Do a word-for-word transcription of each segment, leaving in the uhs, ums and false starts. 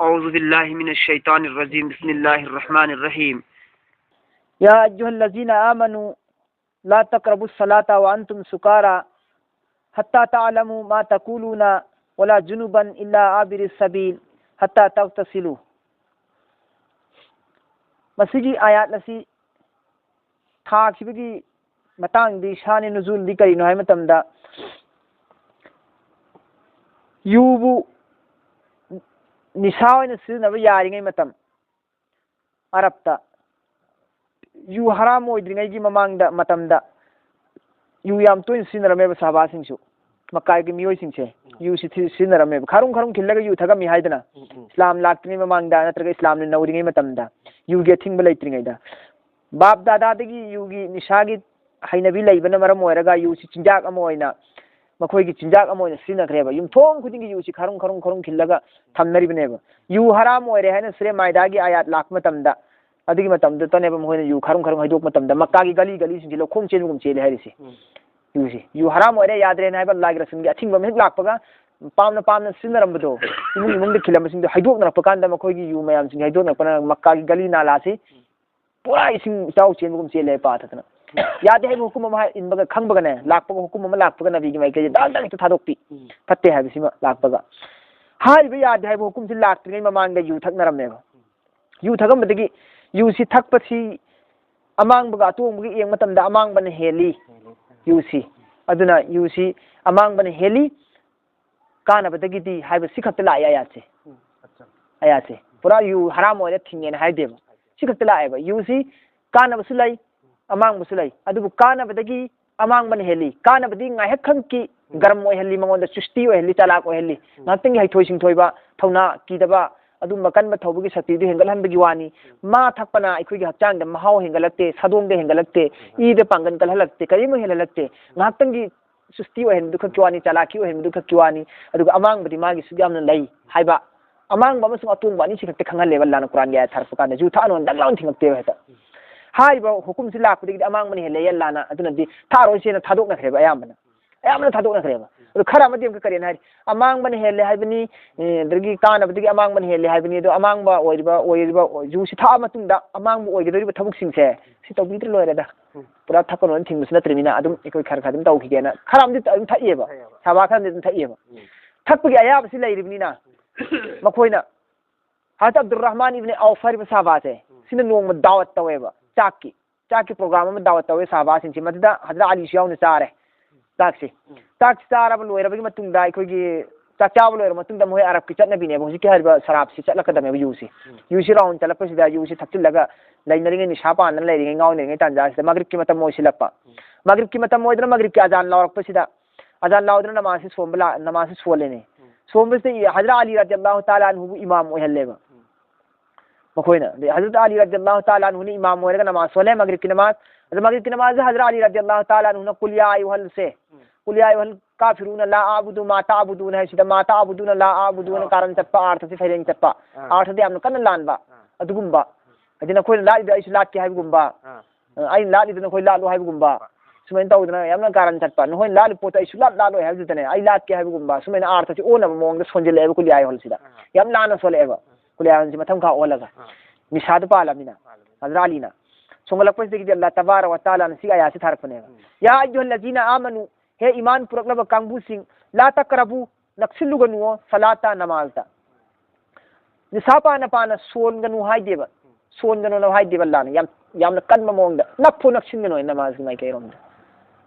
أعوذ بالله من الشيطان الرجيم. بسم الله الرحمن الرحيم. يا أيها الذين آمنوا لا تقربوا الصلاة وأنتم سكارى حتى تعلموا ما تقولون ولا جنبا إلا عابري سبيل حتى تغتسلوا. ꯃꯁꯤꯒꯤ ꯑꯥꯌꯥꯠ ꯑꯁꯤ ꯊꯥꯈꯤꯕꯒꯤ ꯃꯇꯥꯡꯗꯤ ꯁꯥꯅꯤ ꯅꯨꯖꯨꯜꯗꯤ ꯀꯔꯤꯅꯣ ꯍꯥꯏꯕ ꯃꯇꯝꯗ, ꯌꯨꯕꯨ ꯅꯤꯁꯥ ꯑꯣꯏꯅ ꯁꯤꯖꯤꯟꯅꯕ ꯌꯥꯔꯤꯉꯩ ꯃꯇꯝ, ꯑꯔꯕꯇ ꯌꯨ ꯍꯔꯥꯝ ꯑꯣꯏꯗ꯭ꯔꯤꯉꯩꯒꯤ ꯃꯃꯥꯡꯗ, ꯃꯇꯝꯗ ꯌꯨ ꯌꯥꯝ ꯇꯣꯏꯅ ꯁꯤꯖꯤꯟꯅꯔꯝꯃꯦꯕ ꯁꯍꯥꯕꯥꯁꯤꯡꯁꯨ꯫ ꯃꯛꯀꯥꯒꯤ ꯃꯤꯑꯣꯏꯁꯤꯡꯁꯦ ꯌꯨꯁꯤ ꯊꯤ-, ꯁꯤꯖꯤꯟꯅꯔꯝꯃꯦꯕ꯫ ꯈꯔꯨꯡ ꯈꯔꯨꯡ ꯈꯤꯜꯂꯒ ꯌꯨ ꯊꯛꯑꯝꯃꯤ ꯍꯥꯏꯗꯅ꯫ ꯎꯝ, ꯎꯝ꯫ ꯏꯁꯂꯥꯝ ꯂꯥꯛꯇ꯭ꯔꯤꯉꯩ ꯃꯃꯥꯡꯗ ꯅꯠꯇ꯭ꯔꯒ ꯏꯁꯂꯥꯝꯅ ꯅꯧꯔꯤꯉꯩ ꯃꯇꯝꯗ, ꯌꯨꯒꯤ ꯑꯊꯤꯡꯕ ꯂꯩꯇ꯭ꯔꯤꯉꯩꯗ, ꯕꯥꯞ ꯗꯥꯗꯥꯗꯒꯤ ꯌꯨꯒꯤ ꯅꯤꯁꯥꯒꯤ ꯍꯩꯅꯕꯤ ꯂꯩꯕꯅ ꯃꯔꯝ ꯑꯣꯏꯔꯒ ꯌꯨꯁꯤ ꯆꯤꯟꯖꯥꯛ ꯑꯃ ꯑꯣꯏꯅ, ꯃꯈꯣꯏꯒꯤ ꯆꯤꯟꯖꯥꯛ ꯑꯃ ꯑꯣꯏꯅ ꯁꯤꯖꯤꯟꯅꯈ꯭ꯔꯦꯕ꯫ ꯌꯨꯝꯊꯣꯡ ꯈꯨꯗꯤꯡꯒꯤ ꯌꯨꯁꯤ ꯈꯔꯨꯡ ꯈꯔꯨꯡ ꯈꯔꯨꯡ ꯈꯤꯜꯂꯒ ꯊꯝꯅꯔꯤꯕꯅꯦꯕ꯫ ꯌꯨ ꯍꯔꯥꯝ ꯑꯣꯏꯔꯦ ꯍꯥꯏꯅ ꯁꯨꯔꯦ ꯃꯥꯏꯗꯥꯒꯤ ꯑꯥꯌꯥꯠ ꯂꯥꯛꯄ ꯃꯇꯝꯗ, ꯑꯗꯨꯒꯤ ꯃꯇꯝꯗꯨꯗꯅꯦꯕ ꯃꯈꯣꯏꯅ ꯌꯨ ꯈꯔꯨꯡ ꯈꯔꯨꯡ ꯍꯩꯗꯣꯛꯄ ꯃꯇꯝꯗ ꯃꯛꯀꯥꯒꯤ ꯒꯂꯤ ꯒꯂꯤꯁꯤꯡꯁꯦ ꯂꯧꯈꯣꯡ ꯆꯦꯟꯕꯒꯨꯝ ꯆꯦꯜꯂꯦ ꯍꯥꯏꯔꯤꯁꯦ꯫ ꯎꯝ꯫ ꯌꯨꯁꯤ, ꯌꯨ ꯍꯔꯥꯝ ꯑꯣꯏꯔꯦ, ꯌꯥꯗ꯭ꯔꯦꯅ ꯍꯥꯏꯕ ꯑꯜꯂꯥꯍꯒꯤ ꯔꯁꯨꯜꯒꯤ ꯑꯊꯤꯡꯕ ꯑꯃ ꯍꯦꯛ ꯂꯥꯛꯄꯒ, ꯄꯥꯝꯅ ꯄꯥꯝꯅ ꯁꯤꯖꯤꯟꯅꯔꯝꯕꯗꯣ, ꯏꯃꯨꯡ ꯏꯃꯨꯡꯗ ꯈꯤꯜꯂꯝꯕꯁꯤꯡꯗꯣ ꯍꯩꯗꯣꯛꯅꯔꯛꯄ ꯀꯥꯟꯗ, ꯃꯈꯣꯏꯒꯤ ꯌꯨ ꯃꯌꯥꯝꯁꯤꯡ ꯍꯩꯗꯣꯛꯅꯔꯛꯄꯅ ꯃꯛꯀꯥꯒꯤ ꯒꯂꯤ ꯅꯥꯂꯥꯁꯤ ꯄꯨꯔꯥ ꯏꯁꯤꯡ ꯏꯆꯥꯎ ꯆꯦꯟꯕꯒꯨꯝ ꯆꯦꯜꯂꯦ ꯄꯥꯊꯗꯅ꯫ ꯌꯥꯗꯦ ꯍꯥꯏꯕ ꯍꯨꯀꯨꯝ ꯑꯃ ꯍꯥꯏ-, ꯏꯟꯕꯒ ꯈꯪꯕꯒꯅꯦ, ꯂꯥꯛꯄꯒ ꯍꯨꯀꯨꯝ ꯑꯃ ꯂꯥꯛꯄꯒ ꯅꯕꯤꯒꯤ ꯃꯥꯏꯀꯩꯗ ꯗꯥꯛ ꯗꯥꯛ ꯍꯦꯛꯇ ꯊꯥꯗꯣꯛꯄꯤ꯫ ꯎꯝ꯫ ꯐꯠꯇꯦ ꯍꯥꯏꯕꯁꯤꯃ ꯂꯥꯛꯄꯒ꯫ ꯍꯥꯏꯔꯤꯕ ꯌꯥꯗꯦ ꯍꯥꯏꯕ ꯍꯨꯀꯨꯝꯁꯤ ꯂꯥꯛꯇ꯭ꯔꯤꯉꯩ ꯃꯃꯥꯡꯗ ꯌꯨ ꯊꯛꯅꯔꯝꯃꯦꯕ꯫ ꯌꯨ ꯊꯛꯑꯝꯕꯗꯒꯤ ꯌꯨꯁꯤ ꯊꯛꯄꯁꯤ ꯑꯃꯥꯡꯕꯒ ꯑꯇꯣꯡꯕꯒ ꯌꯦꯡꯕ ꯃꯇꯝꯗ ꯑꯃꯥꯡꯕꯅ ꯍꯦꯜꯂꯤ ꯌꯨꯁꯤ꯫ ꯑꯗꯨꯅ ꯌꯨꯁꯤ ꯑꯃꯥꯡꯕꯅ ꯍꯦꯜꯂꯤ ꯀꯥꯟꯅꯕꯗꯒꯤꯗꯤ ꯍꯥꯏꯕ ꯁꯤ ꯈꯛꯇ ꯂꯥꯛꯑꯦ ꯑꯌꯥꯠꯁꯦ꯫ ꯎꯝ, ꯑꯠꯆꯥ꯫ ꯑꯌꯥꯠꯁꯦ꯫ ꯄꯨꯔꯥ ꯌꯨ ꯍꯔꯥꯝ ꯑꯣꯏꯔꯦ ꯊꯤꯡꯉꯦꯅ ꯍꯥꯏꯗꯦꯕ꯫ ꯁꯤ ꯈꯛꯇ ꯂꯥꯛꯑꯦꯕ꯫ ꯌꯨꯁꯤ ꯀꯥꯟꯅꯕꯁꯨ ꯂꯩ, ꯑꯃꯥꯡꯕꯁꯨ ꯂꯩ꯫ ꯑꯗꯨꯕꯨ ꯀꯥꯟꯅꯕꯗꯒꯤ ꯑꯃꯥꯡꯕꯅ ꯍꯦꯜꯂꯤ꯫ ꯀꯥꯟꯅꯕꯗꯤ ꯉꯥꯏꯍꯥꯛꯈꯪꯒꯤ ꯎꯝ꯫ ꯒꯔꯝ ꯑꯣꯏꯍꯜꯂꯤ, ꯃꯉꯣꯟꯗ ꯆꯨꯁꯇꯤ ꯑꯣꯏꯍꯜꯂꯤ, ꯆꯥꯂꯥꯛ ꯑꯣꯏꯍꯜꯂꯤ꯫ ꯎꯝ꯫ ꯉꯥꯏꯍꯥꯛꯇꯪꯒꯤ ꯍꯩꯊꯣꯏ ꯁꯤꯡꯊꯣꯏꯕ, ꯊꯧꯅꯥ ꯀꯤꯗꯕ, ꯑꯗꯨꯝꯕ ꯀꯟꯕ ꯊꯧꯕꯒꯤ ꯁꯛꯇꯤꯗꯨ ꯍꯦꯟꯒꯠꯍꯟꯕꯒꯤ ꯋꯥꯅꯤ꯫ ꯎꯝ꯫ ꯃꯥ ꯊꯛꯄꯅ ꯑꯩꯈꯣꯏꯒꯤ ꯍꯛꯆꯥꯡꯗ ꯃꯍꯥꯎ ꯍꯦꯟꯒꯠꯂꯛꯇꯦ, ꯁꯥꯗꯣꯡꯗ ꯍꯦꯟꯒꯠꯂꯛꯇꯦ, ꯎꯝ꯫ ꯏꯗ ꯄꯥꯡꯒꯜ ꯀꯜꯍꯜꯂꯛꯇꯦ, ꯀꯔꯤꯃ ꯍꯦꯜꯍꯜꯂꯛꯇꯦ꯫ ꯉꯥꯏꯍꯥꯛꯇꯪꯒꯤ ꯆꯨꯁꯇꯤ ꯑꯣꯏꯍꯟꯕꯗꯨ ꯈꯛꯀꯤ ꯋꯥꯅꯤ, ꯆꯥꯂꯥꯛꯀꯤ ꯑꯣꯏꯍꯟꯕꯗꯨ ꯈꯛꯀꯤ ꯋꯥꯅꯤ꯫ ꯑꯗꯨꯒ ꯑꯃꯥꯡꯕꯗꯤ ꯃꯥꯒꯤ ꯁꯨꯛ ꯌꯥꯝꯅ ꯂꯩ ꯍꯥꯏꯕ, ꯑꯃꯥꯡꯕ ꯑꯃꯁꯨꯡ ꯑꯇꯣꯡꯕ ꯑꯅꯤꯁꯤ ꯈꯛꯇ ꯈꯪꯍꯜꯂꯦꯕ ꯑꯜꯂꯥꯍꯅ ꯀꯨꯔꯥꯟꯒꯤ ꯑꯥꯌꯠ ꯊꯥꯔꯛꯄ ꯀꯥꯟꯗ꯫ ꯌꯨ ꯊꯛꯑꯅꯣꯅ ꯗꯛ ꯂꯥꯎꯅ ꯊꯤꯡꯉꯛꯇꯦꯕ ꯍꯦꯛꯇ꯫ ꯍꯥꯏꯔꯤꯕ ꯍꯨꯀꯨꯝꯁꯤ ꯂꯥꯛꯄꯗꯒꯤꯗꯤ ꯑꯃꯥꯡꯕꯅ ꯍꯦꯜꯂꯦ ꯑꯜꯂꯥꯍꯅ, ꯑꯗꯨꯅꯗꯤ ꯊꯛꯑꯔꯣꯏꯁꯦꯅ ꯊꯥꯗꯣꯛꯅꯈ꯭ꯔꯦꯕ ꯑꯌꯥꯝꯕꯅ꯫ ꯑꯌꯥꯝꯕꯅ ꯊꯥꯗꯣꯛꯅꯈ꯭ꯔꯦꯕ꯫ ꯑꯗꯨ ꯈꯔ ꯑꯃꯗꯤ ꯑꯃꯨꯛꯀ ꯀꯔꯤꯅ ꯍꯥꯏꯔꯤ, ꯑꯃꯥꯡꯕꯅ ꯍꯦꯜꯂꯦ ꯍꯥꯏꯕꯅꯤ, ꯑꯦ, ꯑꯗꯒꯤ ꯀꯥꯟꯅꯕꯗꯒꯤ ꯑꯃꯥꯡꯕꯅ ꯍꯦꯜꯂꯦ ꯍꯥꯏꯕꯅꯤ꯫ ꯑꯗꯣ ꯑꯃꯥꯡꯕ ꯑꯣꯏꯔꯤꯕ, ꯑꯣꯏꯔꯤꯕ, ꯌꯨꯁꯤ ꯊꯛꯑ ꯃꯇꯨꯡꯗ ꯑꯃꯥꯡꯕ ꯑꯣꯏꯒꯗꯧꯔꯤꯕ ꯊꯕꯛꯁꯤꯡꯁꯦ ꯁꯤ ꯇꯧꯕꯤꯗ꯭ꯔ ꯂꯣꯏꯔꯦꯗ꯫ ꯎꯝ꯫ ꯄꯨꯔꯥ ꯊꯛꯀꯅꯣꯅ ꯊꯤꯡꯕꯁꯨ ꯅꯠꯇ꯭ꯔꯤꯕꯅꯤꯅ ꯑꯗꯨꯝ ꯑꯩꯈꯣꯏ ꯈꯔ ꯈꯔ ꯑꯗꯨꯝ ꯇꯧꯈꯤꯒꯦꯅ ꯈꯔ ꯑꯃꯗꯤ ꯑꯗꯨꯝ ꯊꯛꯏꯑꯕ꯫ ꯊꯛꯑꯦꯕ꯫ ꯁꯥꯕꯥ ꯈꯔ ꯑꯃꯗꯤ ꯑꯗꯨꯝ ꯊꯛꯏꯑꯕ꯫ ꯎꯝ꯫ ꯊꯛꯄꯒꯤ ꯑꯌꯥꯕꯁꯤ ꯂꯩꯔꯤꯕꯅꯤꯅ ꯃꯈꯣꯏꯅ ꯍꯖꯔꯠ ꯑꯕꯗꯨꯔ ꯔꯍꯃꯥꯟ ꯏꯕꯅꯤ ꯑꯧꯐ ꯍꯥꯏꯔꯤꯕ ꯁꯥꯕꯥꯁꯦ, ꯎꯝ꯫ ꯁꯤꯅ ꯅꯣꯡꯃ ꯗꯥꯋꯠ ꯇꯧꯋꯦꯕ꯫ ꯆꯥꯛꯀꯤ, ꯆꯥꯛꯀꯤ program ꯑꯃ ꯗꯥꯋꯠ ꯇꯧꯋꯦ ꯁꯥꯕꯥꯁꯤꯡꯁꯤ꯫ ꯃꯗꯨꯗ ꯍꯖꯔꯠ ꯑꯂꯤꯁꯨ ꯌꯥꯎꯅ ꯆꯥꯔꯦ ꯆꯥꯛꯁꯤ꯫ ꯎꯝ꯫ ꯆꯥꯛꯁꯤ ꯆꯥꯔꯕ ꯂꯣꯏꯔꯕꯒꯤ ꯃꯇꯨꯡꯗ ꯑꯩꯈꯣꯏꯒꯤ ꯆꯥꯛ ꯆꯥꯕ ꯂꯣꯏꯔꯕ ꯃꯇꯨꯡꯗ ꯃꯣꯏ ꯑꯔꯕꯀꯤ ꯆꯠꯅꯕꯤꯅꯦꯕ ꯍꯧꯖꯤꯛꯀꯤ ꯍꯥꯏꯔꯤꯕ ꯁꯔꯥꯞꯁꯤ ꯆꯠꯂꯛꯀꯗꯕꯅꯦꯕ ꯌꯨꯁꯤ꯫ ꯎꯝ꯫ ꯌꯨꯁꯤ round ꯆꯠꯂꯛꯄꯁꯤꯗ ꯌꯨꯁꯤ ꯊꯛꯆꯤꯜꯂꯒ ꯂꯩꯅꯔꯤꯉꯩ ꯅꯤꯁꯥ ꯄꯥꯟꯗꯅ ꯂꯩꯔꯤꯉꯩ ꯉꯥꯎꯅꯔꯤꯉꯩ ꯇꯥꯟꯖꯥꯁꯤꯗ ꯃꯒ꯭ꯔꯤꯕꯀꯤ ꯃꯇꯝ ꯑꯣꯏꯁꯤꯜꯂꯛꯄ꯫ ꯎꯝ꯫ ꯃꯒ꯭ꯔꯤꯕꯀꯤ ꯃꯇꯝ ꯑꯣꯏꯗꯅ ꯃꯒ꯭ꯔꯤꯕꯀꯤ ꯑꯖꯥꯟ ꯂꯥꯎꯔꯛꯄꯁꯤꯗ ꯑꯖꯥꯟ ꯂꯥꯎꯗꯅ ꯅꯃꯥꯖꯁꯤ ꯁꯣꯟꯕ ꯂꯥ-, ꯅꯃꯥꯖꯁꯤ ꯁꯣꯜꯂꯦꯅꯦ꯫ ꯎꯝ꯫ ꯁꯣꯟꯕꯁꯤꯗ ꯍꯖꯔꯠ ꯑꯂꯤ ꯔꯗꯤꯌꯜꯂꯥꯍꯨ ꯇꯥꯂꯥ ꯑꯟꯍꯨꯕꯨ ꯏꯃꯥꯝ ꯑꯣꯏꯍꯜꯂꯦꯕ꯫ ꯎꯝ꯫ ꯃꯈꯣꯏꯅ꯫ ꯑꯗꯩ ꯍꯖꯔꯠ ꯑꯂꯤ ꯔꯗꯤꯌꯜꯂꯥꯍꯨ ꯇꯥꯂꯥ ꯑꯟꯍꯨꯅ ꯏꯃꯥꯝ ꯑꯣꯏꯔꯒ ꯅꯃꯥꯖ ꯁꯣꯜꯂꯦ ꯃꯒ꯭ꯔꯤꯕꯀꯤ ꯅꯃꯥꯖ꯫ ꯑꯗ ꯃꯒ꯭ꯔꯤꯕꯀꯤ ꯅꯃꯥꯖꯁꯤ ꯍꯖꯔꯠ ꯑꯂꯤ ꯔꯗꯤꯌꯜꯂꯥꯍꯨ ꯇꯥꯂꯥ ꯑꯟꯍꯨꯅ ꯀꯨꯜ ꯌꯥ ꯑꯌꯨꯍꯜꯁꯦ, ꯎꯝ꯫ ꯀꯨꯜ ꯌꯥ ꯑꯌꯨꯍꯜ ꯀꯥꯐꯤꯔꯨꯅ ꯂꯥ ꯑꯥꯕꯨꯗꯨ ꯃꯥ ꯇꯥꯕꯨꯗꯨꯅ ꯍꯥꯏꯁꯤꯗ ꯃꯥ ꯇꯥꯕꯨꯗꯨꯅ ꯂꯥ ꯑꯥꯕꯨꯗꯨꯅ ꯑꯥ꯫ ꯀꯥꯔꯟ ꯆꯠꯄ, ꯑꯥꯔꯊꯁꯤ ꯐꯩꯔꯦꯡ ꯆꯠꯄ, ꯑꯥ꯫ ꯑꯥꯔꯊꯗꯤ ꯌꯥꯝꯅ ꯀꯟꯅ ꯂꯥꯟꯕ, ꯑꯥ꯫ ꯑꯗꯨꯒꯨꯝꯕ꯫ ꯍꯥꯏꯗꯤ ꯅꯈꯣꯏꯅ ꯂꯥꯠꯂꯤꯗꯣ ꯑꯩꯁꯨ ꯂꯥꯠꯀꯦ ꯍꯥꯏꯕꯒꯨꯝꯕ, ꯑꯥ꯫ ꯑ, ꯑꯩꯅ ꯂꯥꯠꯂꯤꯗꯣ ꯅꯈꯣꯏ ꯂꯥꯠꯂꯣ ꯍꯥꯏꯕꯒꯨꯝꯕ, ꯁꯨꯃꯥꯏꯅ ꯇꯧꯗꯅ ꯌꯥꯝꯅ ꯀꯥꯔꯟ ꯆꯠꯄ, ꯅꯈꯣꯏꯅ ꯂꯥꯠꯂꯤ ꯄꯣꯠꯇꯣ ꯑꯩꯁꯨ ꯂꯥꯠ ꯂꯥꯠꯂꯣꯏ ꯍꯥꯏꯕꯗꯨꯗꯅꯦ, ꯑꯩ ꯂꯥꯠꯀꯦ ꯍꯥꯏꯕꯒꯨꯝꯕ, ꯁꯨꯃꯥꯏꯅ ꯑꯥꯔꯊꯁꯤ ꯑꯣꯟꯅꯕ ꯃꯑꯣꯡꯗ ꯁꯣꯟꯖꯤꯜꯂꯛꯑꯦꯕ ꯀꯨꯂꯤꯌꯥ ꯑꯌꯨꯍꯜꯁꯤꯗ꯫ ꯑꯥ꯫ ꯌꯥꯝ ꯂꯥꯟꯅ ꯁꯣꯜꯂꯛꯑꯦꯕ ꯀꯨꯂꯤꯌꯥ ꯑꯌꯨꯍꯜꯁꯤ ꯃꯊꯪ ꯃꯈꯥ ꯑꯣꯜꯂꯒ꯫ ꯑꯥ꯫ ꯅꯤꯁꯥꯗꯨ ꯄꯥꯜꯂꯕꯅꯤꯅ꯫ ꯄꯥꯜꯂꯕꯅꯤꯅ꯫ ꯍꯖꯔꯠ ꯑꯂꯤꯅ꯫ ꯁꯣꯝꯒꯠꯂꯛꯄꯁꯤꯗꯒꯤꯗꯤ ꯑꯜꯂꯥꯍ ꯇꯕꯥꯔꯛ ꯋ ꯇꯥꯂꯥꯅ ꯁꯤ ꯑꯌꯥꯠꯁꯤ ꯊꯥꯔꯛꯄꯅꯦꯕ꯫ ꯎꯝ꯫ ꯌꯥ ꯑꯌꯨꯍꯜꯂꯖꯤꯅ ꯑꯥꯃꯅꯨ, ꯍꯦ ꯏꯃꯥꯟ ꯄꯨꯔꯛꯂꯕ ꯀꯥꯡꯕꯨꯁꯤꯡ, ꯂꯥ ꯇꯛꯀꯔꯕꯨ, ꯅꯛꯁꯤꯜꯂꯨꯒꯅꯨꯋꯣ, ꯁꯂꯥꯇ ꯅꯃꯥꯖꯇ꯫ ꯅꯤꯁꯥ ꯄꯥꯅ ꯄꯥꯅ ꯁꯣꯟꯒꯅꯨ ꯍꯥꯏꯗꯦꯕ꯫ ꯁꯣꯟꯒꯅꯨꯅ ꯍꯥꯏꯗꯦꯕ ꯑꯜꯂꯥꯍꯅ꯫ ꯌꯥꯝ, ꯌꯥꯝꯅ ꯀꯟꯕ ꯃꯑꯣꯡꯗ ꯅꯛꯐꯨ ꯅꯛꯁꯤꯟꯒꯅꯨ ꯍꯥꯏ ꯅꯃꯥꯖꯀꯤ ꯃꯥꯏꯀꯩꯔꯣꯝꯗ꯫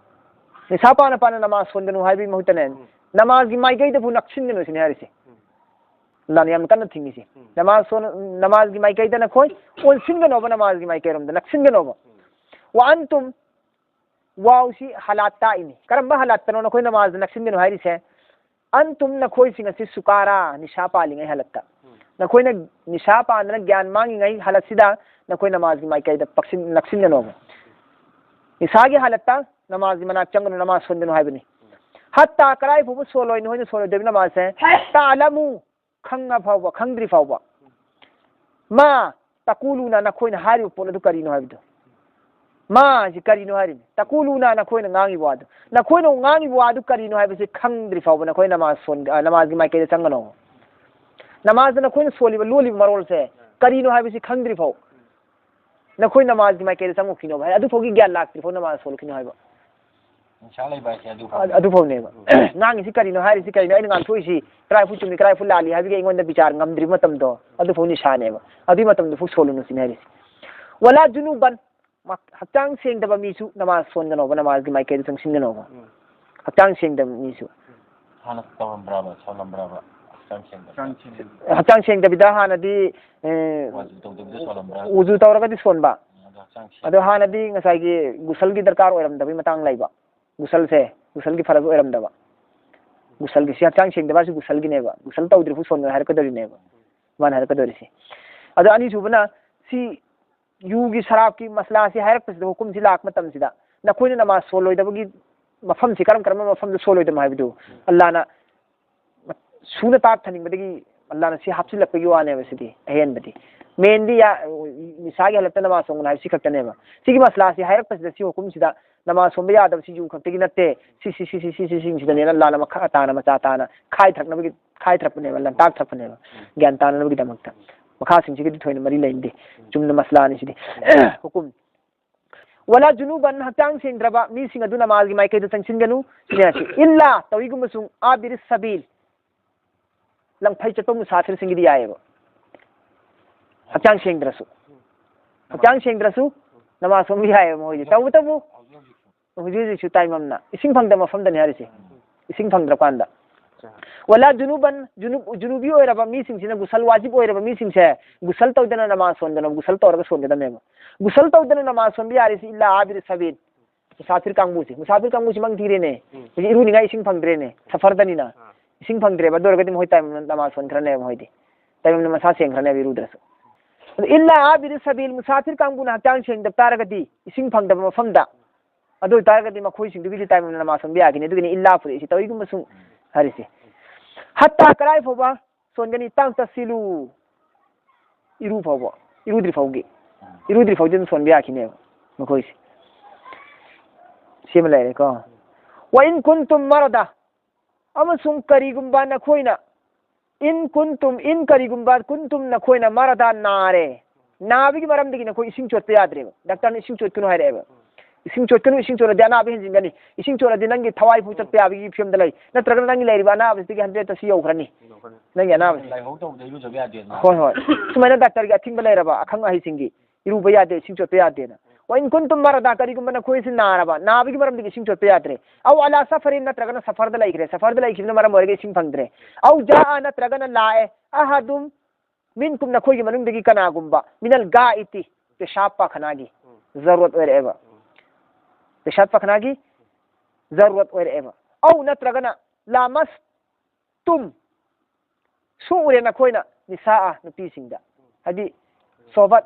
ꯅꯤꯁꯥ ꯄꯥꯅ ꯄꯥꯅ ꯅꯃꯥꯖ ꯁꯣꯟꯒꯅꯨ ꯍꯥꯏꯕꯒꯤ ꯃꯍꯨꯠꯇꯅꯦ, ꯎꯝ꯫ ꯅꯃꯥꯖꯒꯤ ꯃꯥꯏꯀꯩꯗꯕꯨ ꯅꯛꯁꯤꯟꯒꯅꯨ ꯁꯤꯅꯤ ꯍꯥꯏꯔꯤꯁꯦ꯫ ꯎꯝ꯫ ꯑꯜꯂꯥꯍꯅ ꯌꯥꯝꯅ ꯀꯟꯅ ꯊꯤꯡꯉꯤꯁꯦ꯫ ꯎꯝ꯫ ꯅꯃꯥꯖ ꯁꯣꯟ-, ꯅꯃꯥꯖꯒꯤ ꯃꯥꯏꯀꯩꯗ ꯅꯈꯣꯏ ꯑꯣꯟꯁꯤꯟꯒꯅꯣꯕ, ꯅꯃꯥꯖꯒꯤ ꯃꯥꯏꯀꯩꯔꯣꯝꯗ ꯅꯛꯁꯤꯟꯒꯅꯣꯕ꯫ ꯎꯝ꯫ ꯋꯥ ꯑꯟꯇꯨꯝ ꯋꯥꯎꯁꯤ ꯍꯥꯂꯥꯠ ꯇꯥꯛꯏꯅꯤ꯫ ꯀꯔꯝꯕ ꯍꯥꯂꯥꯠꯇꯅꯣ ꯅꯈꯣꯏ ꯅꯃꯥꯖꯗ ꯅꯛꯁꯤꯟꯒꯅꯨ ꯍꯥꯏꯔꯤꯁꯦ? ꯑꯟꯇꯨꯝ ꯅꯈꯣꯏꯁꯤꯡ ꯑꯁꯤ ꯁꯨꯀꯥꯔꯥ, ꯅꯤꯁꯥ ꯄꯥꯜꯂꯤꯉꯩ ꯍꯥꯂꯠꯇ꯫ ꯎꯝ꯫ ꯅꯈꯣꯏꯅ ꯅꯤꯁꯥ ꯄꯥꯟꯗꯅ ꯒ꯭ꯌꯥꯟ ꯃꯥꯡꯉꯤꯉꯩ ꯍꯥꯂꯠꯁꯤꯗ ꯅꯈꯣꯏ ꯅꯃꯥꯖꯒꯤ ꯃꯥꯏꯀꯩꯗ ꯄꯛꯁꯤꯟ-, ꯅꯛꯁꯤꯟꯒꯅꯣꯕ꯫ ꯅꯤꯁꯥꯒꯤ ꯍꯥꯂꯠꯇ ꯅꯃꯥꯖꯒꯤ ꯃꯅꯥꯛ ꯆꯪꯒꯅꯨ, ꯅꯃꯥꯖ ꯁꯣꯟꯒꯅꯨ ꯍꯥꯏꯕꯅꯤ꯫ ꯍꯠꯇꯥ ꯀꯔꯥꯏ ꯐꯥꯎꯕ ꯁꯣꯜꯂꯣꯏ, ꯅꯈꯣꯏꯅ ꯁꯣꯜꯂꯣꯏꯗꯕ ꯅꯃꯥꯖꯁꯦ? ꯇꯥꯂꯃꯨ ꯈꯪꯉ ꯐꯥꯎꯕ, ꯈꯪꯗ꯭ꯔꯤ ꯐꯥꯎꯕ꯫ ꯃꯥ ꯇꯀꯨꯂꯨꯅ ꯅꯈꯣꯏꯅ ꯍꯥꯏꯔꯤꯕ ꯄꯣꯠ ꯑꯗꯨ ꯀꯔꯤꯅꯣ ꯍꯥꯏꯕꯗꯨ꯫ ꯃꯥꯁꯤ ꯀꯔꯤꯅꯣ ꯍꯥꯏꯔꯤꯅꯤ꯫ ꯇꯀꯨꯂꯨꯅ ꯅꯈꯣꯏꯅ ꯉꯥꯡꯉꯤꯕ ꯋꯥꯗꯨ꯫ ꯅꯈꯣꯏꯅ ꯉꯥꯡꯉꯤꯕ ꯋꯥꯗꯨ ꯀꯔꯤꯅꯣ ꯍꯥꯏꯕꯁꯤ ꯈꯪꯗ꯭ꯔꯤ ꯐꯥꯎꯕ ꯅꯈꯣꯏ ꯅꯃꯥꯖ ꯁꯣꯟ-, ꯑ, ꯅꯃꯥꯖꯒꯤ ꯃꯥꯏꯀꯩꯗ ꯆꯪꯒꯅꯣ꯫ ꯅꯃꯥꯖꯗ ꯅꯈꯣꯏꯅ ꯁꯣꯜꯂꯤꯕ, ꯂꯣꯜꯂꯤꯕ ꯃꯔꯣꯜꯁꯦ ꯀꯔꯤꯅꯣ ꯍꯥꯏꯕꯁꯤ ꯈꯪꯗ꯭ꯔꯤ ꯐꯥꯎ ꯅꯈꯣꯏ ꯅꯃꯥꯖꯒꯤ ꯃꯥꯏꯀꯩꯗ ꯆꯪꯉꯛꯈꯤꯅꯣꯕ ꯍꯥꯏ꯫ ꯑꯗꯨꯐꯥꯎꯒꯤ ꯒ꯭ꯌꯥꯟ ꯂꯥꯛꯇ꯭ꯔꯤ ꯐꯥꯎ ꯅꯃꯥꯖ ꯁꯣꯜꯂꯛꯈꯤꯅꯣ ꯍꯥꯏꯕ꯫ ꯅꯤꯁꯥ ꯂꯩꯕ ꯍꯥꯏꯁꯦ ꯑꯗꯨ ꯑ-, ꯐꯥꯎꯕ꯫ ꯑꯗꯨꯐꯥꯎꯅꯦꯕ꯫ ꯉꯥꯡꯉꯤꯁꯤ ꯀꯔꯤꯅꯣ, ꯍꯥꯏꯔꯤꯁꯤ ꯀꯔꯤꯅꯣ, ꯑꯩꯅ ꯉꯥꯡꯊꯣꯛꯏꯁꯤ ꯀꯔꯥꯏꯐꯥꯎ ꯆꯨꯝꯃꯤ, ꯀꯔꯥꯏꯐꯥꯎ ꯂꯥꯜꯂꯤ ꯍꯥꯏꯕꯒꯤ ꯑꯩꯉꯣꯟꯗ ꯕꯤꯆꯥꯔ ꯉꯝꯗ꯭ꯔꯤꯕ ꯃꯇꯝꯗꯣ, ꯑꯗꯨꯐꯥꯎ ꯅꯤꯁꯥꯅꯦꯕ꯫ ꯑꯗꯨꯒꯤ ꯃꯇꯝꯗꯨꯐꯥꯎ ꯁꯣꯜꯂꯨꯅꯨ ꯁꯤꯅꯤ ꯍꯥꯏꯔꯤꯁꯤ꯫ ꯋꯥꯂꯥ ꯖꯨꯅꯨꯕꯟ, ꯃ-, ꯍꯛꯆꯥꯡ ꯁꯦꯡꯗꯕ ꯃꯤꯁꯨ ꯅꯃꯥꯖ ꯁꯣꯟꯒꯅꯣꯕ, ꯅꯃꯥꯖꯒꯤ ꯃꯥꯏꯀꯩꯗ ꯆꯪꯁꯤꯟꯒꯅꯣꯕ꯫ ꯎꯝ꯫ ꯍꯛꯆꯥꯡ ꯁꯦꯡꯗꯕ ꯃꯤꯁꯨ꯫ ꯍꯥꯟꯅ ꯇꯧꯔꯝꯕ꯭ꯔꯕ, ꯁꯣꯜꯂꯝꯕ꯭ꯔꯕ ꯍꯛꯆꯥꯡ ꯁꯦꯡꯗꯕ? ꯍꯛꯆꯥꯡ ꯁꯦꯡꯗꯕ꯫ ꯍꯛꯆꯥꯡ ꯁꯦꯡꯗꯕꯤꯗ ꯍꯥꯟꯅꯗꯤ, ꯑꯦ, ꯋꯥꯖꯨ ꯇꯧꯗꯕꯤꯗ ꯁꯣꯜꯂꯝꯕ꯭ꯔꯥ? ꯎꯖꯨ ꯇꯧꯔꯒꯗꯤ ꯁꯣꯟꯕ꯫ ꯑꯗꯣ ꯍꯛꯆꯥꯡ ꯁꯦꯡ- ꯑꯗꯣ ꯍꯥꯟꯅꯗꯤ ꯉꯁꯥꯏꯒꯤ ꯒꯨꯁꯜꯒꯤ ꯗꯔꯀꯥꯔ ꯑꯣꯏꯔꯝꯗꯕꯒꯤ ꯃꯇꯥꯡ ꯂꯩꯕ꯫ ꯒꯨꯁꯜꯁꯦ, ꯒꯨꯁꯜꯒꯤ ꯐꯔꯛ ꯑꯣꯏꯔꯝꯗꯕ꯫ ꯒꯨꯁꯜꯒꯤ, ꯁꯤ ꯍꯛꯆꯥꯡ ꯁꯦꯡꯗꯕ ꯍꯥꯏꯁꯤ ꯒꯨꯁꯜꯒꯤꯅꯦꯕ꯫ ꯒꯨꯁꯜ ꯇꯧꯗ꯭ꯔꯤꯐꯥꯎ ꯁꯣꯟꯒꯅꯤ ꯍꯥꯏꯔꯛꯀꯗꯧꯔꯤꯅꯦꯕ꯫ ꯃꯥꯅ ꯍꯥꯏꯔꯛꯀꯗꯧꯔꯤꯁꯦ꯫ ꯑꯗꯣ ꯑꯅꯤꯁꯨꯕꯅ ꯁꯤ ꯌꯨꯒꯤ ꯁꯔꯥꯞꯀꯤ ꯃꯁꯂꯥꯁꯤ ꯍꯥꯏꯔꯛꯄꯁꯤꯗ, ꯍꯨꯀꯨꯝꯁꯤ ꯂꯥꯛꯄ ꯃꯇꯝꯁꯤꯗ ꯅꯈꯣꯏꯅ ꯅꯃꯥꯖ ꯁꯣꯜꯂꯣꯏꯗꯕꯒꯤ ꯃꯐꯝꯁꯤ ꯀꯔꯝ ꯀꯔꯝꯕ ꯃꯐꯝꯗ ꯁꯣꯜꯂꯣꯏꯗꯕꯅꯣ ꯍꯥꯏꯕꯗꯨ ꯑꯜꯂꯥꯅ ꯁꯨꯅ ꯇꯥꯛꯊꯅꯤꯡꯕꯗꯒꯤ ꯑꯜꯂꯥꯅ ꯁꯤ ꯍꯥꯞꯆꯤꯜꯂꯛꯄꯒꯤ ꯋꯥꯅꯦꯕ꯫ ꯁꯤꯗꯤ ꯑꯍꯦꯟꯕꯗꯤ ꯃꯦꯟꯗꯤ ꯌꯥ-, ꯅꯤꯁꯥꯒꯤ ꯍꯥꯂꯠꯇ ꯅꯃꯥꯖ ꯁꯣꯟꯒꯅꯨ ꯍꯥꯏꯕꯁꯤ ꯈꯛꯇꯅꯦꯕ꯫ ꯁꯤꯒꯤ ꯃꯁꯂꯥꯁꯤ ꯍꯥꯏꯔꯛꯄꯁꯤꯗ, ꯁꯤ ꯍꯨꯀꯨꯝꯁꯤꯗ ꯅꯃꯥꯖ ꯁꯣꯟꯕ ꯌꯥꯗꯕꯁꯤ ꯌꯨ ꯈꯛꯇꯒꯤ ꯅꯠꯇꯦ, ꯁꯤ, ꯁꯤ, ꯁꯤ, ꯁꯤ, ꯁꯤ, ꯁꯤ, ꯁꯤꯡꯁꯤꯗꯅꯦꯅ ꯑꯜꯂꯥꯅ ꯃꯈꯥ ꯇꯥꯅ, ꯃꯆꯥ ꯇꯥꯅ ꯈꯥꯏꯊꯔꯛꯅꯕꯒꯤ, ꯈꯥꯏꯊꯔꯛꯄꯅꯦꯕ, ꯂꯟꯇꯥꯛꯊꯔꯛꯄꯅꯦꯕ, ꯒ꯭ꯌꯥꯟ ꯇꯥꯅꯅꯕꯒꯤꯗꯃꯛꯇ꯫ ꯃꯈꯥꯁꯤꯡꯁꯤꯒꯗꯤ ꯊꯣꯏꯅ ꯃꯔꯤ ꯂꯩꯅꯗꯦ꯫ ꯆꯨꯝꯅ ꯃꯁꯂꯥꯅꯤ ꯁꯤꯗꯤ꯫ ꯍꯨꯀꯨꯝ꯫ ꯋꯥꯂꯥ ꯖꯨꯅꯨꯕꯟ, ꯍꯛꯆꯥꯡ ꯁꯦꯡꯗ꯭ꯔꯕ ꯃꯤꯁꯤꯡ ꯑꯗꯨ ꯅꯃꯥꯖꯒꯤ ꯃꯥꯏꯀꯩꯗ ꯆꯪꯁꯤꯟꯒꯅꯨ ꯁꯤꯅꯤ ꯍꯥꯏꯁꯤ꯫ ꯏꯜꯂꯥ, ꯇꯧꯏꯒꯨꯝꯕꯁꯨꯡ, ꯑꯥꯕꯤꯔꯤ ꯁꯕꯤꯜ, ꯂꯝꯐꯩ ꯆꯠꯄ ꯃꯨꯁꯥꯐꯤꯔꯁꯤꯡꯒꯤꯗꯤ ꯌꯥꯏꯑꯕ꯫ ꯍꯛꯆꯥꯡ ꯁꯦꯡꯗ꯭ꯔꯁꯨ꯫ ꯍꯛꯆꯥꯡ ꯁꯦꯡꯗ꯭ꯔꯁꯨ ꯅꯃꯥꯖ ꯁꯣꯟꯕ ꯌꯥꯏꯑꯕ ꯃꯣꯏꯗꯤ꯫ ꯇꯧꯕꯇꯕꯨ ꯍꯧꯖꯤꯛ ꯍꯧꯖꯤꯛꯁꯨ ꯇꯥꯏꯃꯝꯅ ꯏꯁꯤꯡ ꯐꯪꯗꯕ ꯃꯐꯝꯗꯅꯤ ꯍꯥꯏꯔꯤꯁꯦ꯫ ꯏꯁꯤꯡ ꯐꯪꯗ꯭ꯔꯀꯥꯟꯗ꯫ ꯋꯥꯂꯥ ꯖꯨꯅꯨꯕꯟ, ꯖꯨꯅꯨꯕ-, ꯖꯨꯅꯨꯕꯤ ꯑꯣꯏꯔꯕ ꯃꯤꯁꯤꯡꯁꯤꯅ, ꯒꯨꯁꯜ ꯋꯥꯖꯤꯕ ꯑꯣꯏꯔꯕ ꯃꯤꯁꯤꯡꯁꯦ ꯒꯨꯁꯜ ꯇꯧꯗꯅ ꯅꯃꯥꯖ ꯁꯣꯟꯒꯅꯣ, ꯒꯨꯁꯜ ꯇꯧꯔꯒ ꯁꯣꯟꯒꯗꯕꯅꯦꯕ꯫ ꯒꯨꯁꯜ ꯇꯧꯗꯅ ꯅꯃꯥꯖ ꯁꯣꯟꯕ ꯌꯥꯔꯤꯁꯤ ꯏꯜꯂꯥ ꯑꯥꯕꯤꯔꯤ ꯁꯕꯤꯜ, ꯃꯨꯁꯥꯐꯤꯔ ꯀꯥꯡꯕꯨꯁꯤ꯫ ꯃꯨꯁꯥꯐꯤꯔ ꯀꯥꯡꯕꯨꯁꯤ ꯃꯪ ꯊꯤꯔꯦꯅꯦ꯫ ꯎꯝ꯫ ꯍꯧꯖꯤꯛ ꯏꯔꯨꯅꯤꯡꯉꯥꯏ ꯏꯁꯤꯡ ꯐꯪꯗ꯭ꯔꯦꯅꯦ꯫ ꯁꯐꯔꯗꯅꯤꯅ꯫ ꯑꯥ꯫ ꯏꯁꯤꯡ ꯐꯪꯗ꯭ꯔꯦꯕ꯫ ꯑꯗꯨ ꯑꯣꯏꯔꯒꯗꯤ ꯃꯈꯣꯏ ꯇꯥꯏꯃꯝꯅ ꯅꯃꯥꯖ ꯁꯣꯟꯈ꯭ꯔꯅꯦꯕ ꯃꯈꯣꯏꯗꯤ꯫ ꯇꯥꯏꯃꯝꯅ ꯃꯁꯥ ꯁꯦꯡꯈ꯭ꯔꯅꯦꯕ ꯏꯔꯨꯗ꯭ꯔꯁꯨ꯫ ꯑꯗꯨ ꯏꯜꯂꯥ ꯑꯥꯕꯤꯔꯤ ꯁꯕꯤꯜ, ꯃꯨꯁꯥꯐꯤꯔ ꯀꯥꯡꯕꯨꯅ ꯍꯛꯆꯥꯡ ꯁꯦꯡꯗꯕ ꯇꯥꯔꯒꯗꯤ, ꯏꯁꯤꯡ ꯐꯪꯗꯕ ꯃꯐꯝꯗ, ꯑꯗꯨ ꯑꯣꯏꯇꯥꯔꯒꯗꯤ ꯃꯈꯣꯏꯁꯤꯡꯗꯨꯒꯤꯗꯤ ꯇꯥꯏꯃꯝꯅ ꯅꯃꯥꯖ ꯁꯣꯟꯕ ꯌꯥꯈꯤꯅꯤ꯫ ꯑꯗꯨꯒꯤꯅꯤ ꯏꯜꯂꯥ ꯄꯨꯔꯛꯏꯁꯤ꯫ ꯇꯧꯏꯒꯨꯝꯕꯁꯨꯡ ꯍꯥꯏꯔꯤꯁꯦ꯫ ꯍꯠꯇꯥ, ꯀꯔꯥꯏ ꯐꯥꯎꯕ ꯁꯣꯟꯒꯅꯤ? ꯇꯥꯡ ꯇꯁꯤꯂꯨ, ꯏꯔꯨ ꯐꯥꯎꯕ, ꯏꯔꯨꯗ꯭ꯔꯤ ꯐꯥꯎꯒꯤ, ꯏꯔꯨꯗ꯭ꯔꯤ ꯐꯥꯎꯗꯤ ꯑꯗꯨꯝ ꯁꯣꯟꯕ ꯌꯥꯈꯤꯅꯦꯕ ꯃꯈꯣꯏꯁꯦ꯫ ꯁꯤꯃ ꯂꯩꯔꯦꯀꯣ꯫ "ꯋꯥ ꯏꯟ ꯀꯨꯟꯇꯨꯝ ꯃꯔꯗꯥ", ꯑꯃꯁꯨꯡ ꯀꯔꯤꯒꯨꯝꯕ ꯅꯈꯣꯏꯅ, "ꯏꯟ ꯀꯨꯟꯇꯨꯝ", ꯏꯟ ꯀꯔꯤꯒꯨꯝꯕ, "ꯀꯨꯟꯇꯨꯝ", ꯅꯈꯣꯏꯅ, "ꯃꯔꯗꯥ", ꯅꯥꯔꯦ, ꯅꯥꯕꯒꯤ ꯃꯔꯝꯗꯒꯤ ꯅꯈꯣꯏ ꯏꯁꯤꯡ ꯆꯣꯠꯄ ꯌꯥꯗ꯭ꯔꯦꯕ꯫ ꯗꯥꯛꯇꯔꯅ ꯏꯁꯤꯡ ꯆꯣꯠꯀꯅꯨ ꯍꯥꯏꯔꯛꯑꯦꯕ꯫ "ꯏꯁꯤꯡ ꯆꯣꯠꯀꯅꯨ, ꯏꯁꯤꯡ ꯆꯣꯠꯂꯗꯤ ꯑꯅꯥꯕ ꯍꯦꯟꯖꯤꯟꯒꯅꯤ꯫ ꯏꯁꯤꯡ ꯆꯣꯠꯂꯗꯤ ꯅꯪꯒꯤ ꯊꯋꯥꯏ ꯐꯥꯎ ꯆꯠꯄ ꯌꯥꯕꯒꯤ ꯐꯤꯕꯝꯗ ꯂꯩ꯫ ꯅꯠꯇ꯭ꯔꯒꯅ ꯅꯪꯒꯤ ꯂꯩꯔꯤꯕ ꯑꯅꯥꯕꯁꯤꯗꯒꯤ ꯍꯟꯗ꯭ꯔꯦꯠꯇ ꯁꯤ ꯌꯧꯈ꯭ꯔꯅꯤ꯫ ꯅꯪꯒꯤ ꯑꯅꯥꯕꯁꯤ"꯫ ꯂꯥꯏꯍꯧ ꯇꯧꯕꯗ ꯏꯔꯨꯖꯕ ꯌꯥꯗꯦꯅ꯫ ꯍꯣꯏ, ꯍꯣꯏ꯫ ꯁꯨꯃꯥꯏꯅ ꯗꯥꯛꯇꯔꯒꯤ ꯑꯊꯤꯡꯕ ꯂꯩꯔꯕ, ꯑꯈꯪ ꯑꯍꯩꯁꯤꯡꯒꯤ, "ꯏꯔꯨꯕ ꯌꯥꯗꯦ, ꯏꯁꯤꯡ ꯆꯣꯠꯄ ꯌꯥꯗꯦꯅ"꯫ "ꯋꯥ ꯏꯟ ꯀꯨꯟꯇꯨꯝ ꯃꯔꯗꯥ", ꯀꯔꯤꯒꯨꯝꯕ ꯅꯈꯣꯏꯁꯤ ꯅꯥꯔꯕ, ꯅꯥꯕꯒꯤ ꯃꯔꯝꯗꯒꯤ ꯏꯁꯤꯡ ꯆꯣꯠꯄ ꯌꯥꯗ꯭ꯔꯦ꯫ "ꯑꯧ ꯑꯂꯥ ꯁꯐꯔꯤꯟ", ꯅꯠꯇ꯭ꯔꯒꯅ ꯁꯐꯔꯗ ꯂꯩꯈ꯭ꯔꯦ, ꯁꯐꯔꯗ ꯂꯩꯈꯤꯕꯅ ꯃꯔꯝ ꯑꯣꯏꯔꯒ ꯏꯁꯤꯡ ꯐꯪꯗ꯭ꯔꯦ꯫ "ꯑꯧ ꯖꯥꯑ", ꯅꯠꯇ꯭ꯔꯒꯅ ꯂꯥꯛꯑꯦ, "ꯑꯍꯗꯨꯝ ꯃꯤꯟꯀꯨꯝ", ꯅꯈꯣꯏꯒꯤ ꯃꯅꯨꯡꯗꯒꯤ ꯀꯅꯥꯒꯨꯝꯕ, "ꯃꯤꯅꯜ ꯒꯥꯏꯇꯤ", ꯄꯦꯁꯥꯕ ꯄꯥꯈꯅꯥꯒꯤ ꯖꯔꯨꯔꯠ ꯑꯣꯏꯔꯛꯑꯦꯕ꯫ ꯄꯦꯁꯥꯕ ꯄꯥꯈꯅꯥꯒꯤ ꯖꯔꯨꯔꯠ ꯑꯣꯏꯔꯛꯑꯦꯕ꯫ "ꯑꯧ", ꯅꯠꯇ꯭ꯔꯒꯅ, "ꯂꯥꯃꯁ ꯇꯨꯝ", ꯁꯨꯛꯎꯔꯦ ꯅꯈꯣꯏꯅ, "ꯅꯤꯁꯥꯑ", ꯅꯨꯄꯤꯁꯤꯡꯗ, ꯍꯥꯏꯗꯤ ꯁꯣꯍꯕꯠ,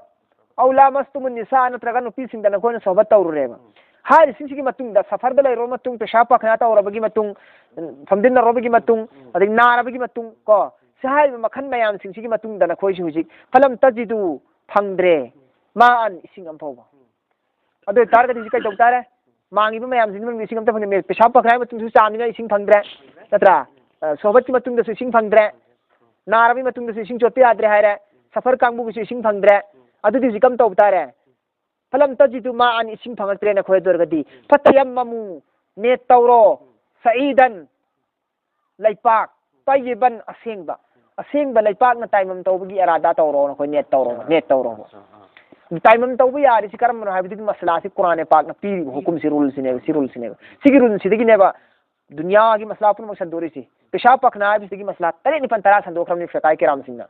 "ꯑꯧ ꯂꯥꯃꯁꯇꯨꯃꯨꯟ ꯅꯤꯁꯥ", ꯅꯠꯇ꯭ꯔꯒ ꯅꯨꯄꯤꯁꯤꯡꯗ ꯅꯈꯣꯏꯅ ꯁꯣꯍꯕꯠ ꯇꯧꯔꯨꯔꯦꯕ꯫ ꯍꯥꯏꯔꯤꯁꯤꯡꯁꯤꯒꯤ ꯃꯇꯨꯡꯗ, ꯁꯐꯔꯗ ꯂꯩꯔꯕ ꯃꯇꯨꯡ, ꯄꯦꯁꯥꯕ ꯄꯥꯈꯅꯥ ꯇꯧꯔꯕꯒꯤ ꯃꯇꯨꯡ, ꯐꯝꯖꯤꯟꯅꯔꯕꯒꯤ ꯃꯇꯨꯡ, ꯑꯗꯩ ꯅꯥꯔꯕꯒꯤ ꯃꯇꯨꯡ ꯀꯣ, ꯁꯤ ꯍꯥꯏꯔꯤꯕ ꯃꯈꯜ ꯃꯌꯥꯝꯁꯤꯡꯁꯤꯒꯤ ꯃꯇꯨꯡꯗ ꯅꯈꯣꯏꯁꯤ ꯍꯧꯖꯤꯛ "ꯐꯂꯝ ꯇꯖꯤꯗꯨ", ꯐꯪꯗ꯭ꯔꯦ, "ꯃꯥ ꯑꯟ", ꯏꯁꯤꯡ ꯑꯃ ꯐꯥꯎꯕ꯫ ꯑꯗꯨ ꯑꯣꯏꯇꯥꯔꯒꯗꯤ ꯍꯧꯖꯤꯛ ꯀꯩ ꯇꯧ ꯇꯥꯔꯦ? ꯃꯥꯡꯉꯤꯕ ꯃꯌꯥꯝꯁꯤꯡꯁꯤ ꯃꯅꯨꯡꯗ ꯏꯁꯤꯡ ꯑꯝꯇ ꯐꯪꯗꯦ꯫ ꯄꯦꯁꯥꯕ ꯄꯥꯈꯅꯥꯒꯤ ꯃꯇꯨꯡꯗꯁꯨ ꯆꯥꯝꯅꯤꯡꯉꯥꯏ ꯏꯁꯤꯡ ꯐꯪꯗ꯭ꯔꯦ, ꯅꯠꯇ꯭ꯔꯥ? ꯑ, ꯁꯣꯍꯕꯠꯀꯤ ꯃꯇꯨꯡꯗꯁꯨ ꯏꯁꯤꯡ ꯐꯪꯗ꯭ꯔꯦ, ꯅꯥꯔꯕꯒꯤ ꯃꯇꯨꯡꯗꯁꯨ ꯏꯁꯤꯡ ꯆꯣꯠꯄ ꯌꯥꯗ꯭ꯔꯦ ꯍꯥꯏꯔꯦ, ꯁꯐꯔ ꯀꯥꯡꯕꯨꯒꯤꯁꯨ ꯏꯁꯤꯡ ꯐꯪꯗ꯭ꯔꯦ꯫ ꯑꯗꯨꯗꯤ ꯍꯧꯖꯤꯛ ꯀꯝ ꯇꯧꯕ ꯇꯥꯔꯦ? "ꯐꯂꯝ ꯇꯖꯤꯗꯨ ꯃꯥ ꯑꯟ", ꯏꯁꯤꯡ ꯐꯪꯉꯛꯇ꯭ꯔꯦ ꯅꯈꯣꯏ꯫ ꯑꯗꯨ ꯑꯣꯏꯔꯒꯗꯤ, "ꯐꯇꯌꯝꯃꯃꯨ", ꯅꯦꯠ ꯇꯧꯔꯣ, "ꯁꯏꯗꯟ", ꯂꯩꯄꯥꯛ, "ꯇꯌꯤꯕꯟ", ꯑꯁꯦꯡꯕ, ꯑꯁꯦꯡꯕ ꯂꯩꯄꯥꯛꯅ ꯇꯥꯏꯃꯝ ꯇꯧꯕꯒꯤ ꯑꯔꯥꯗꯥ ꯇꯧꯔꯣ, ꯅꯈꯣꯏ ꯅꯦꯠ ꯇꯧꯔꯣ, ꯅꯦꯠ ꯇꯧꯔꯣ꯫ ꯇꯥꯏꯃꯝ ꯇꯧꯕ ꯌꯥꯔꯤꯁꯤ ꯀꯔꯝꯕꯅꯣ ꯍꯥꯏꯕꯗꯨꯒꯤ ꯃꯁꯂꯥꯁꯤ ꯀꯨꯔꯥꯟ ꯄꯥꯛꯅ ꯄꯤꯔꯤꯕ ꯍꯨꯀꯨꯝꯁꯤ, ꯔꯨꯜꯁꯤꯅꯦꯕ, ꯁꯤ ꯔꯨꯜꯁꯤꯅꯦꯕ꯫ ꯁꯤꯒꯤ ꯔꯨꯜꯁꯤꯗꯒꯤꯅꯦꯕ ꯗꯨꯅꯤꯌꯥꯒꯤ ꯃꯁꯂꯥ ꯄꯨꯝꯅꯃꯛ ꯁꯟꯗꯣꯔꯛꯏꯁꯤ꯫ ꯄꯦꯁꯥꯕ ꯄꯥꯈꯅꯥ ꯍꯥꯏꯕꯁꯤꯗꯒꯤ ꯃꯁꯂꯥ ꯇꯔꯦꯠ, ꯅꯤꯄꯥꯜ, ꯇꯔꯥ ꯁꯟꯗꯣꯛꯈ꯭ꯔꯕꯅꯤ ꯐꯤꯀꯥꯏ ꯀꯤꯔꯥꯝꯁꯤꯡꯅ,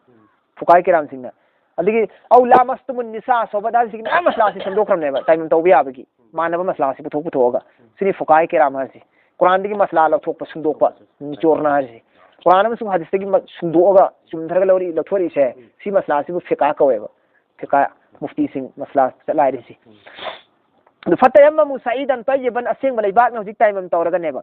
ꯐꯨꯀꯥꯏ ꯀꯤꯔꯥꯝꯁꯤꯡꯅ꯫ ꯑꯗꯒꯤ "ꯑꯧ ꯂꯥꯃꯁꯇꯨꯃꯨꯟ ꯅꯤꯁꯥ", ꯁꯣꯍꯕꯠ ꯍꯥꯏꯕꯁꯤꯒꯤ ꯃꯌꯥꯝ ꯃꯁꯂꯥꯁꯤ ꯁꯟꯗꯣꯛꯈ꯭ꯔꯕꯅꯦꯕ, ꯇꯥꯏꯃꯝ ꯇꯧꯕ ꯌꯥꯕꯒꯤ, ꯃꯥꯟꯅꯕ ꯃꯁꯂꯥꯁꯤ ꯄꯨꯊꯣꯛ ꯄꯨꯊꯣꯛꯑꯒ꯫ ꯁꯤꯅꯤ ꯐꯨꯀꯥꯏ ꯀꯤꯔꯥꯝ ꯍꯥꯏꯔꯤꯁꯤ꯫ ꯀꯨꯔꯥꯟꯗꯒꯤ ꯃꯁꯂꯥ ꯂꯧꯊꯣꯛꯄ, ꯁꯨꯡꯗꯣꯛꯄ, ꯅꯤꯆꯣꯔꯅ ꯍꯥꯏꯔꯤꯁꯤ꯫ ꯀꯨꯔꯥꯟ ꯑꯃꯁꯨꯡ ꯍꯗꯤꯁꯇꯒꯤ ꯃ-, ꯁꯨꯡꯗꯣꯛꯑꯒ ꯆꯨꯝꯊꯔꯒ ꯂꯧꯔꯤ-, ꯂꯧꯊꯣꯔꯛꯏꯁꯦ, ꯁꯤ ꯃꯁꯂꯥꯁꯤꯕꯨ ꯐꯤꯀꯥ ꯀꯧꯋꯦꯕ꯫ ꯐꯤꯀꯥ, ꯃꯨꯐꯇꯤꯁꯤꯡ ꯃꯁꯂꯥ ꯆꯠꯂꯥꯏꯔꯤꯁꯤ꯫ ꯑꯗꯨ "ꯐꯇꯌꯝꯃꯃꯨ ꯁꯏꯗꯟ ꯇꯌꯤꯕꯟ", ꯑꯁꯦꯡꯕ ꯂꯩꯕꯥꯛꯅ ꯍꯧꯖꯤꯛ ꯇꯥꯏꯃꯝ ꯇꯧꯔꯒꯅꯦꯕ꯫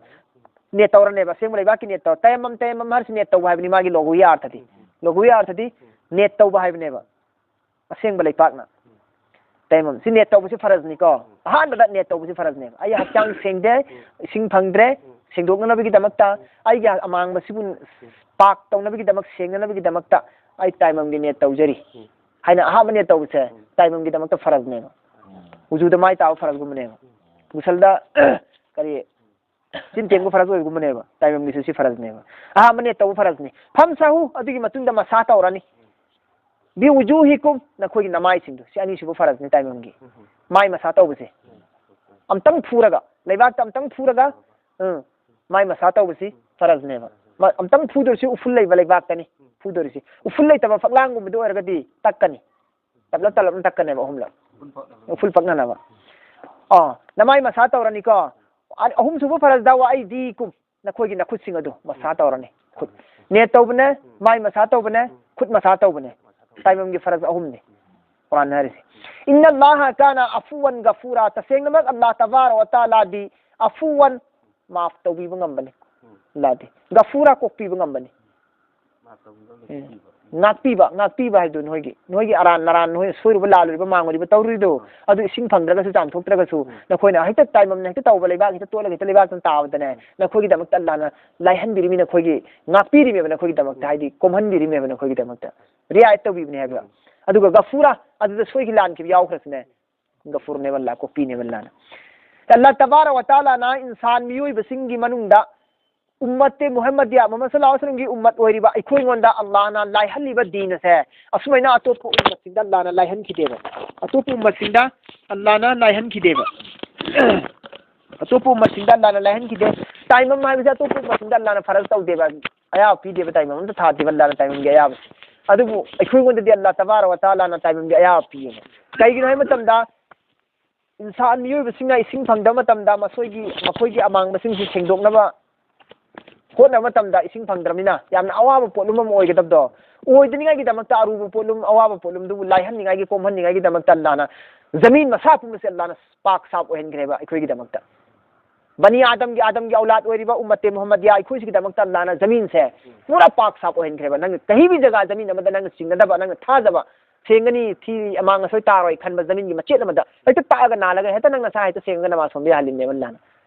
ꯅꯦꯠ ꯇꯧꯔꯅꯦꯕ, ꯑꯁꯦꯡꯕ ꯂꯩꯕꯥꯛꯀꯤ ꯅꯦꯠ ꯇꯧꯔ-, ꯇꯌꯝꯃꯝ, ꯇꯌꯝꯃꯝ ꯍꯥꯏꯔꯤꯁꯤ ꯅꯦꯠ ꯇꯧꯕ ꯍꯥꯏꯕꯅꯤ, ꯃꯥꯒꯤ ꯂꯣꯒꯣꯌꯥ ꯑꯔꯊꯗꯤ꯫ ꯂꯣꯒꯣꯌꯥ ꯑꯔꯊꯗꯤ ꯅꯦꯠ ꯇꯧꯕ ꯍꯥꯏꯕꯅꯦꯕ, ꯑꯁꯦꯡꯕ ꯂꯩꯄꯥꯛꯅ꯫ ꯇꯥꯏꯃꯝ꯫ ꯁꯤ ꯅꯦꯠ ꯇꯧꯕꯁꯤ ꯐꯔꯖꯅꯤꯀꯣ꯫ ꯑꯍꯥꯟꯕꯗ ꯅꯦꯠ ꯇꯧꯕꯁꯤ ꯐꯔꯖꯅꯦꯕ꯫ ꯑꯩ ꯍꯛꯆꯥꯡ ꯁꯦꯡꯗꯦ, ꯏꯁꯤꯡ ꯐꯪꯗ꯭ꯔꯦ, ꯁꯦꯡꯗꯣꯛꯅꯅꯕꯒꯤꯗꯃꯛꯇ, ꯑꯩꯒꯤ ꯑꯃꯥꯡꯕꯁꯤꯕꯨ ꯄꯥꯛ ꯇꯧꯅꯕꯒꯤꯗꯃꯛ, ꯁꯦꯡꯅꯅꯕꯒꯤꯗꯃꯛꯇ ꯑꯩ ꯇꯥꯏꯃꯝꯒꯤ ꯅꯦꯠ ꯇꯧꯖꯔꯤ ꯍꯥꯏꯅ ꯑꯍꯥꯟꯕ ꯅꯦꯠ ꯇꯧꯕꯁꯦ ꯇꯥꯏꯃꯝꯒꯤꯗꯃꯛꯇ ꯐꯔꯖꯅꯦꯕ꯫ ꯎꯖꯨꯗ ꯃꯥꯏ ꯇꯥꯕ ꯐꯔꯖꯒꯨꯝꯕꯅꯦꯕ꯫ ꯒꯨꯁꯜꯗ ꯀꯔꯤ ꯆꯤꯟ ꯇꯦꯡꯕ ꯐꯔꯖ ꯑꯣꯏꯕꯒꯨꯝꯕꯅꯦꯕ꯫ ꯇꯥꯏꯃꯝꯒꯤꯁꯨ ꯁꯤ ꯐꯔꯖꯅꯦꯕ꯫ ꯑꯍꯥꯟꯕ ꯅꯦꯠ ꯇꯧꯕ ꯐꯔꯖꯅꯤ꯫ ꯐꯝꯁꯥꯍꯨ, ꯑꯗꯨꯒꯤ ꯃꯇꯨꯡꯗ ꯃꯁꯥ ꯇꯧꯔꯅꯤ꯫ ꯕꯤ ꯎꯖꯨꯍꯤꯀꯨꯝ, ꯅꯈꯣꯏꯒꯤ ꯅꯃꯥꯏꯁꯤꯡꯗꯨ꯫ ꯁꯤ ꯑꯅꯤꯁꯨꯕ ꯐꯔꯖꯅꯤ ꯇꯥꯏꯃꯝꯒꯤ꯫ ꯃꯥꯏ ꯃꯁꯥ ꯇꯧꯕꯁꯦ꯫ ꯑꯝꯇꯪ ꯐꯨꯔꯒ, ꯂꯩꯕꯥꯛꯇ ꯑꯝꯇꯪ ꯐꯨꯔꯒ, ꯎꯝ, ꯃꯥꯏ ꯃꯁꯥ ꯇꯧꯕꯁꯤ ꯐꯔꯖꯅꯦꯕ꯫ ꯃ-, ꯑꯝꯇꯪ ꯐꯨꯗꯣꯏꯁꯤ ꯎꯐꯨꯜ ꯂꯩꯕ ꯂꯩꯕꯥꯛꯇꯅꯤ ꯐꯨꯗꯣꯔꯤꯁꯤ꯫ ꯎꯐꯨꯜ ꯂꯩꯇꯕ ꯐꯛꯂꯥꯡꯒꯨꯝꯕꯗ ꯑꯣꯏꯔꯒꯗꯤ ꯇꯛꯀꯅꯤ꯫ ꯇꯞꯂꯞ ꯇꯞꯂꯞꯅ ꯇꯛꯀꯅꯦꯕ ꯑꯍꯨꯝꯂꯛ꯫ ꯎꯐꯨꯜ ꯄꯛꯅꯅꯕ꯫ ꯑꯥ, ꯅꯃꯥꯏ ꯃꯁꯥ ꯇꯧꯔꯅꯤꯀꯣ꯫ ꯑ-, ꯑꯍꯨꯝꯁꯨꯕ ꯐꯔꯖꯗ ꯋꯥ ꯑꯩꯗꯤꯀꯨꯝ, ꯅꯈꯣꯏꯒꯤ ꯅꯈꯨꯠꯁꯤꯡ ꯑꯗꯨ ꯃꯁꯥ ꯇꯧꯔꯅꯤ꯫ ꯈꯨꯠ꯫ ꯅꯦꯠ ꯇꯧꯕꯅꯦ, ꯃꯥꯏ ꯃꯁꯥ ꯇꯧꯕꯅꯦ, ꯈꯨꯠ ꯃꯁꯥ ꯇꯧꯕꯅꯦ꯫ ꯇꯥꯏꯃꯝꯒꯤ ꯐꯔꯖ ꯑꯍꯨꯝꯅꯤ ꯀꯨꯔꯥꯟ ꯍꯥꯏꯔꯤꯁꯦ꯫ ꯏꯟꯅ ꯂꯥꯍ ꯀꯥꯅ ꯑꯐꯨꯋꯟ ꯒꯐꯨꯔꯥ, ꯇꯁꯦꯡꯅꯃꯛ ꯑꯜꯂꯥꯍ ꯇꯕꯥꯔ ꯋ ꯇꯥꯂꯥꯗꯤ ꯑꯐꯨꯋꯟ, ꯃꯥꯐ ꯇꯧꯕꯤꯕ ꯉꯝꯕꯅꯤ꯫ ꯑꯜꯂꯥꯍꯗꯤ ꯒꯐꯨꯔꯥ, ꯀꯣꯛꯄꯤꯕ ꯉꯝꯕꯅꯤ꯫ ꯎꯝ꯫ ꯉꯥꯛꯄꯤꯕ, ꯉꯥꯛꯄꯤꯕ ꯍꯥꯏꯗꯨ ꯅꯣꯏꯒꯤ, ꯅꯣꯏꯒꯤ ꯑꯔꯥꯟ ꯅꯔꯥꯟ, ꯅꯣꯏꯅ ꯁꯣꯏꯔꯨꯕ ꯂꯥꯜꯂꯨꯔꯤꯕ ꯃꯥꯡꯂꯨꯔꯤꯕ ꯇꯧꯔꯨꯔꯤꯗꯣ, ꯑꯗꯨ ꯏꯁꯤꯡ ꯐꯪꯗ꯭ꯔꯒꯁꯨ ꯆꯥꯝꯊꯣꯛꯇ꯭ꯔꯒꯁꯨ, ꯅꯈꯣꯏꯅ ꯍꯦꯛꯇ ꯇꯥꯏꯃꯝꯅ ꯍꯦꯛꯇ ꯇꯧꯕ ꯂꯩꯕꯥꯛ ꯍꯦꯛꯇ ꯇꯣꯠꯂꯒ ꯍꯦꯛꯇ ꯂꯩꯕꯥꯛꯇ ꯇꯥꯕꯗꯅꯦ, ꯅꯈꯣꯏꯒꯤꯗꯃꯛꯇ ꯑꯜꯂꯥꯍꯅ ꯂꯥꯏꯍꯟꯕꯤꯔꯤꯃꯤ, ꯅꯈꯣꯏꯒꯤ ꯉꯥꯛꯄꯤꯔꯤꯃꯦꯕ, ꯅꯈꯣꯏꯒꯤꯗꯃꯛꯇ, ꯍꯥꯏꯗꯤ ꯀꯣꯝꯍꯟꯕꯤꯔꯤꯃꯦꯕ ꯅꯈꯣꯏꯒꯤꯗꯃꯛꯇ꯫ ꯔꯤꯌꯥꯌꯠ ꯇꯧꯕꯤꯕꯅꯦ ꯍꯥꯏꯕ꯫ ꯑꯗꯨꯒ ꯒꯐꯨꯔꯥ, ꯑꯗꯨꯗ ꯁꯣꯏꯈꯤ ꯂꯥꯟꯈꯤꯕ ꯌꯥꯎꯈ꯭ꯔꯁꯨꯅꯦ, ꯒꯐꯨꯔꯅꯦꯕ ꯑꯜꯂꯥꯍ, ꯀꯣꯛꯄꯤꯅꯦꯕ ꯑꯜꯂꯥꯍꯅ꯫ ꯑꯜꯂꯥꯍ ꯇꯕꯥꯔꯛ ꯋ ꯇꯥꯂꯥꯅ ꯏꯟꯁꯥꯟ ꯃꯤꯑꯣꯏꯕꯁꯤꯡꯒꯤ ꯃꯅꯨꯡꯗ ꯎꯝꯃꯠꯇꯦ ꯃꯨꯍꯝꯃꯗꯤꯌꯥ, ꯃꯨꯍꯝꯃꯗ ꯁꯜꯂꯜꯂꯥꯍꯨ ꯑꯂꯥꯏꯍꯤ ꯋꯥꯁꯜꯂꯝꯒꯤ ꯎꯝꯃꯠ ꯑꯣꯏꯔꯤꯕ ꯑꯩꯈꯣꯏꯉꯣꯟꯗ ꯑꯜꯂꯥꯍꯅ ꯂꯥꯏꯍꯜꯂꯤꯕ ꯗꯤꯟ ꯑꯁꯦ ꯑꯁꯨꯃꯥꯏꯅ ꯑꯇꯣꯞꯄ ꯎꯝꯃꯠꯁꯤꯡꯗ ꯑꯜꯂꯥꯍꯅ ꯂꯥꯏꯍꯟꯈꯤꯗꯦꯕ꯫ ꯑꯇꯣꯞꯄ ꯎꯝꯃꯠꯁꯤꯡꯗ ꯑꯜꯂꯥꯍꯅ ꯂꯥꯏꯍꯟꯈꯤꯗꯦꯕ꯫ ꯑꯇꯣꯞꯄ ꯎꯝꯃꯠꯁꯤꯡꯗ ꯑꯜꯂꯥꯍꯅ ꯂꯥꯏꯍꯟꯈꯤꯗꯦ꯫ ꯇꯥꯏꯃꯝ ꯍꯥꯏꯕꯁꯦ ꯑꯇꯣꯞꯄ ꯎꯝꯃꯠꯁꯤꯡꯗ ꯑꯜꯂꯥꯍꯅ ꯐꯔꯖ ꯇꯧꯗꯦꯕ꯫ ꯑꯌꯥꯕ ꯄꯤꯗꯦꯕ, ꯇꯥꯏꯃꯝ ꯑꯝꯇ ꯊꯥꯗꯦꯕ ꯑꯜꯂꯥꯍꯅ ꯇꯥꯏꯃꯝꯒꯤ ꯑꯌꯥꯕ꯫ ꯑꯗꯨꯕꯨ ꯑꯩꯈꯣꯏꯉꯣꯟꯗꯗꯤ ꯑꯜꯂꯥꯍ ꯇꯕꯥꯔꯛ ꯋ ꯇꯥꯂꯥꯅ ꯇꯥꯏꯃꯝꯒꯤ ꯑꯌꯥꯕ ꯄꯤꯌꯦꯕ꯫ ꯀꯩꯒꯤꯅꯣ ꯍꯥꯏꯕ ꯃꯇꯝꯗ, ꯏꯟꯁꯥꯟ ꯃꯤꯑꯣꯏꯕꯁꯤꯡꯅ ꯏꯁꯤꯡ ꯐꯪꯗꯕ ꯃꯇꯝꯗ ꯃꯈꯣꯏꯒꯤ, ꯃꯈꯣꯏꯒꯤ ꯑꯃꯥꯡꯕꯁꯤꯡꯁꯤ ꯁꯦꯡꯗꯣꯛꯅꯕ ꯍꯣꯠꯅꯕ ꯃꯇꯝꯗ ꯏꯁꯤꯡ ꯐꯪꯗ꯭ꯔꯕꯅꯤꯅ ꯌꯥꯝꯅ ꯑꯋꯥꯕ ꯄꯣꯠꯂꯨꯝ ꯑꯃ ꯑꯣꯏꯒꯗꯕꯗꯣ, ꯑꯣꯏꯗꯅꯤꯡꯉꯥꯏꯒꯤꯗꯃꯛꯇ ꯑꯔꯨꯕ ꯄꯣꯠꯂꯨꯝ, ꯑꯋꯥꯕ ꯄꯣꯠꯂꯨꯝꯗꯨꯕꯨ ꯂꯥꯏꯍꯟꯅꯤꯡꯉꯥꯏꯒꯤ, ꯀꯣꯝꯍꯟꯅꯤꯡꯉꯥꯏꯒꯤꯗꯃꯛꯇ ꯑꯜꯂꯥꯍꯅ ꯖꯃꯤꯟ ꯃꯁꯥ ꯄꯨꯝꯕꯁꯦ ꯑꯜꯂꯥꯍꯅ ꯄꯥꯛ ꯁꯥꯞ ꯑꯣꯏꯍꯟꯈ꯭ꯔꯦꯕ ꯑꯩꯈꯣꯏꯒꯤꯗꯃꯛꯇ꯫ ꯕꯅꯤ ꯑꯥꯗꯝꯒꯤ, ꯑꯥꯗꯝꯒꯤ ꯑꯧꯂꯥꯗ ꯑꯣꯏꯔꯤꯕ ꯎꯝꯃꯠꯇꯦ ꯃꯨꯍꯝꯃꯗꯤꯌꯥ ꯑꯩꯈꯣꯏꯁꯤꯒꯤꯗꯃꯛꯇ ꯑꯜꯂꯥꯍꯅ ꯖꯃꯤꯟꯁꯦ ꯄꯨꯔꯥ ꯄꯥꯛ ꯁꯥꯞ ꯑꯣꯏꯍꯟꯈ꯭ꯔꯦꯕ꯫ ꯅꯪꯅ ꯀꯍꯤ ꯚꯤ ꯖꯒꯥ ꯖꯃꯤꯟ ꯑꯃꯗ ꯅꯪꯅ ꯆꯤꯡꯅꯗꯕ, ꯅꯪꯅ ꯊꯥꯖꯕ, ꯁꯦꯡꯒꯅꯤ, ꯊꯤ ꯑꯃꯥꯡ ꯑꯁꯣꯏ ꯇꯥꯔꯣꯏ ꯈꯟꯕ ꯖꯃꯤꯟꯒꯤ ꯃꯆꯦꯠ ꯑꯃꯗ ꯍꯦꯛꯇ ꯇꯛꯑꯒ ꯅꯥꯜꯂꯒ ꯍꯦꯛꯇ ꯅꯪ ꯅꯁꯥ ꯍꯦꯛꯇ ꯁꯦꯡꯉꯒ ꯅꯃꯥꯖ ꯁꯣꯟꯕ ꯌꯥꯍꯜꯂꯤꯅꯦꯕ ꯑꯜꯂꯥꯅ꯫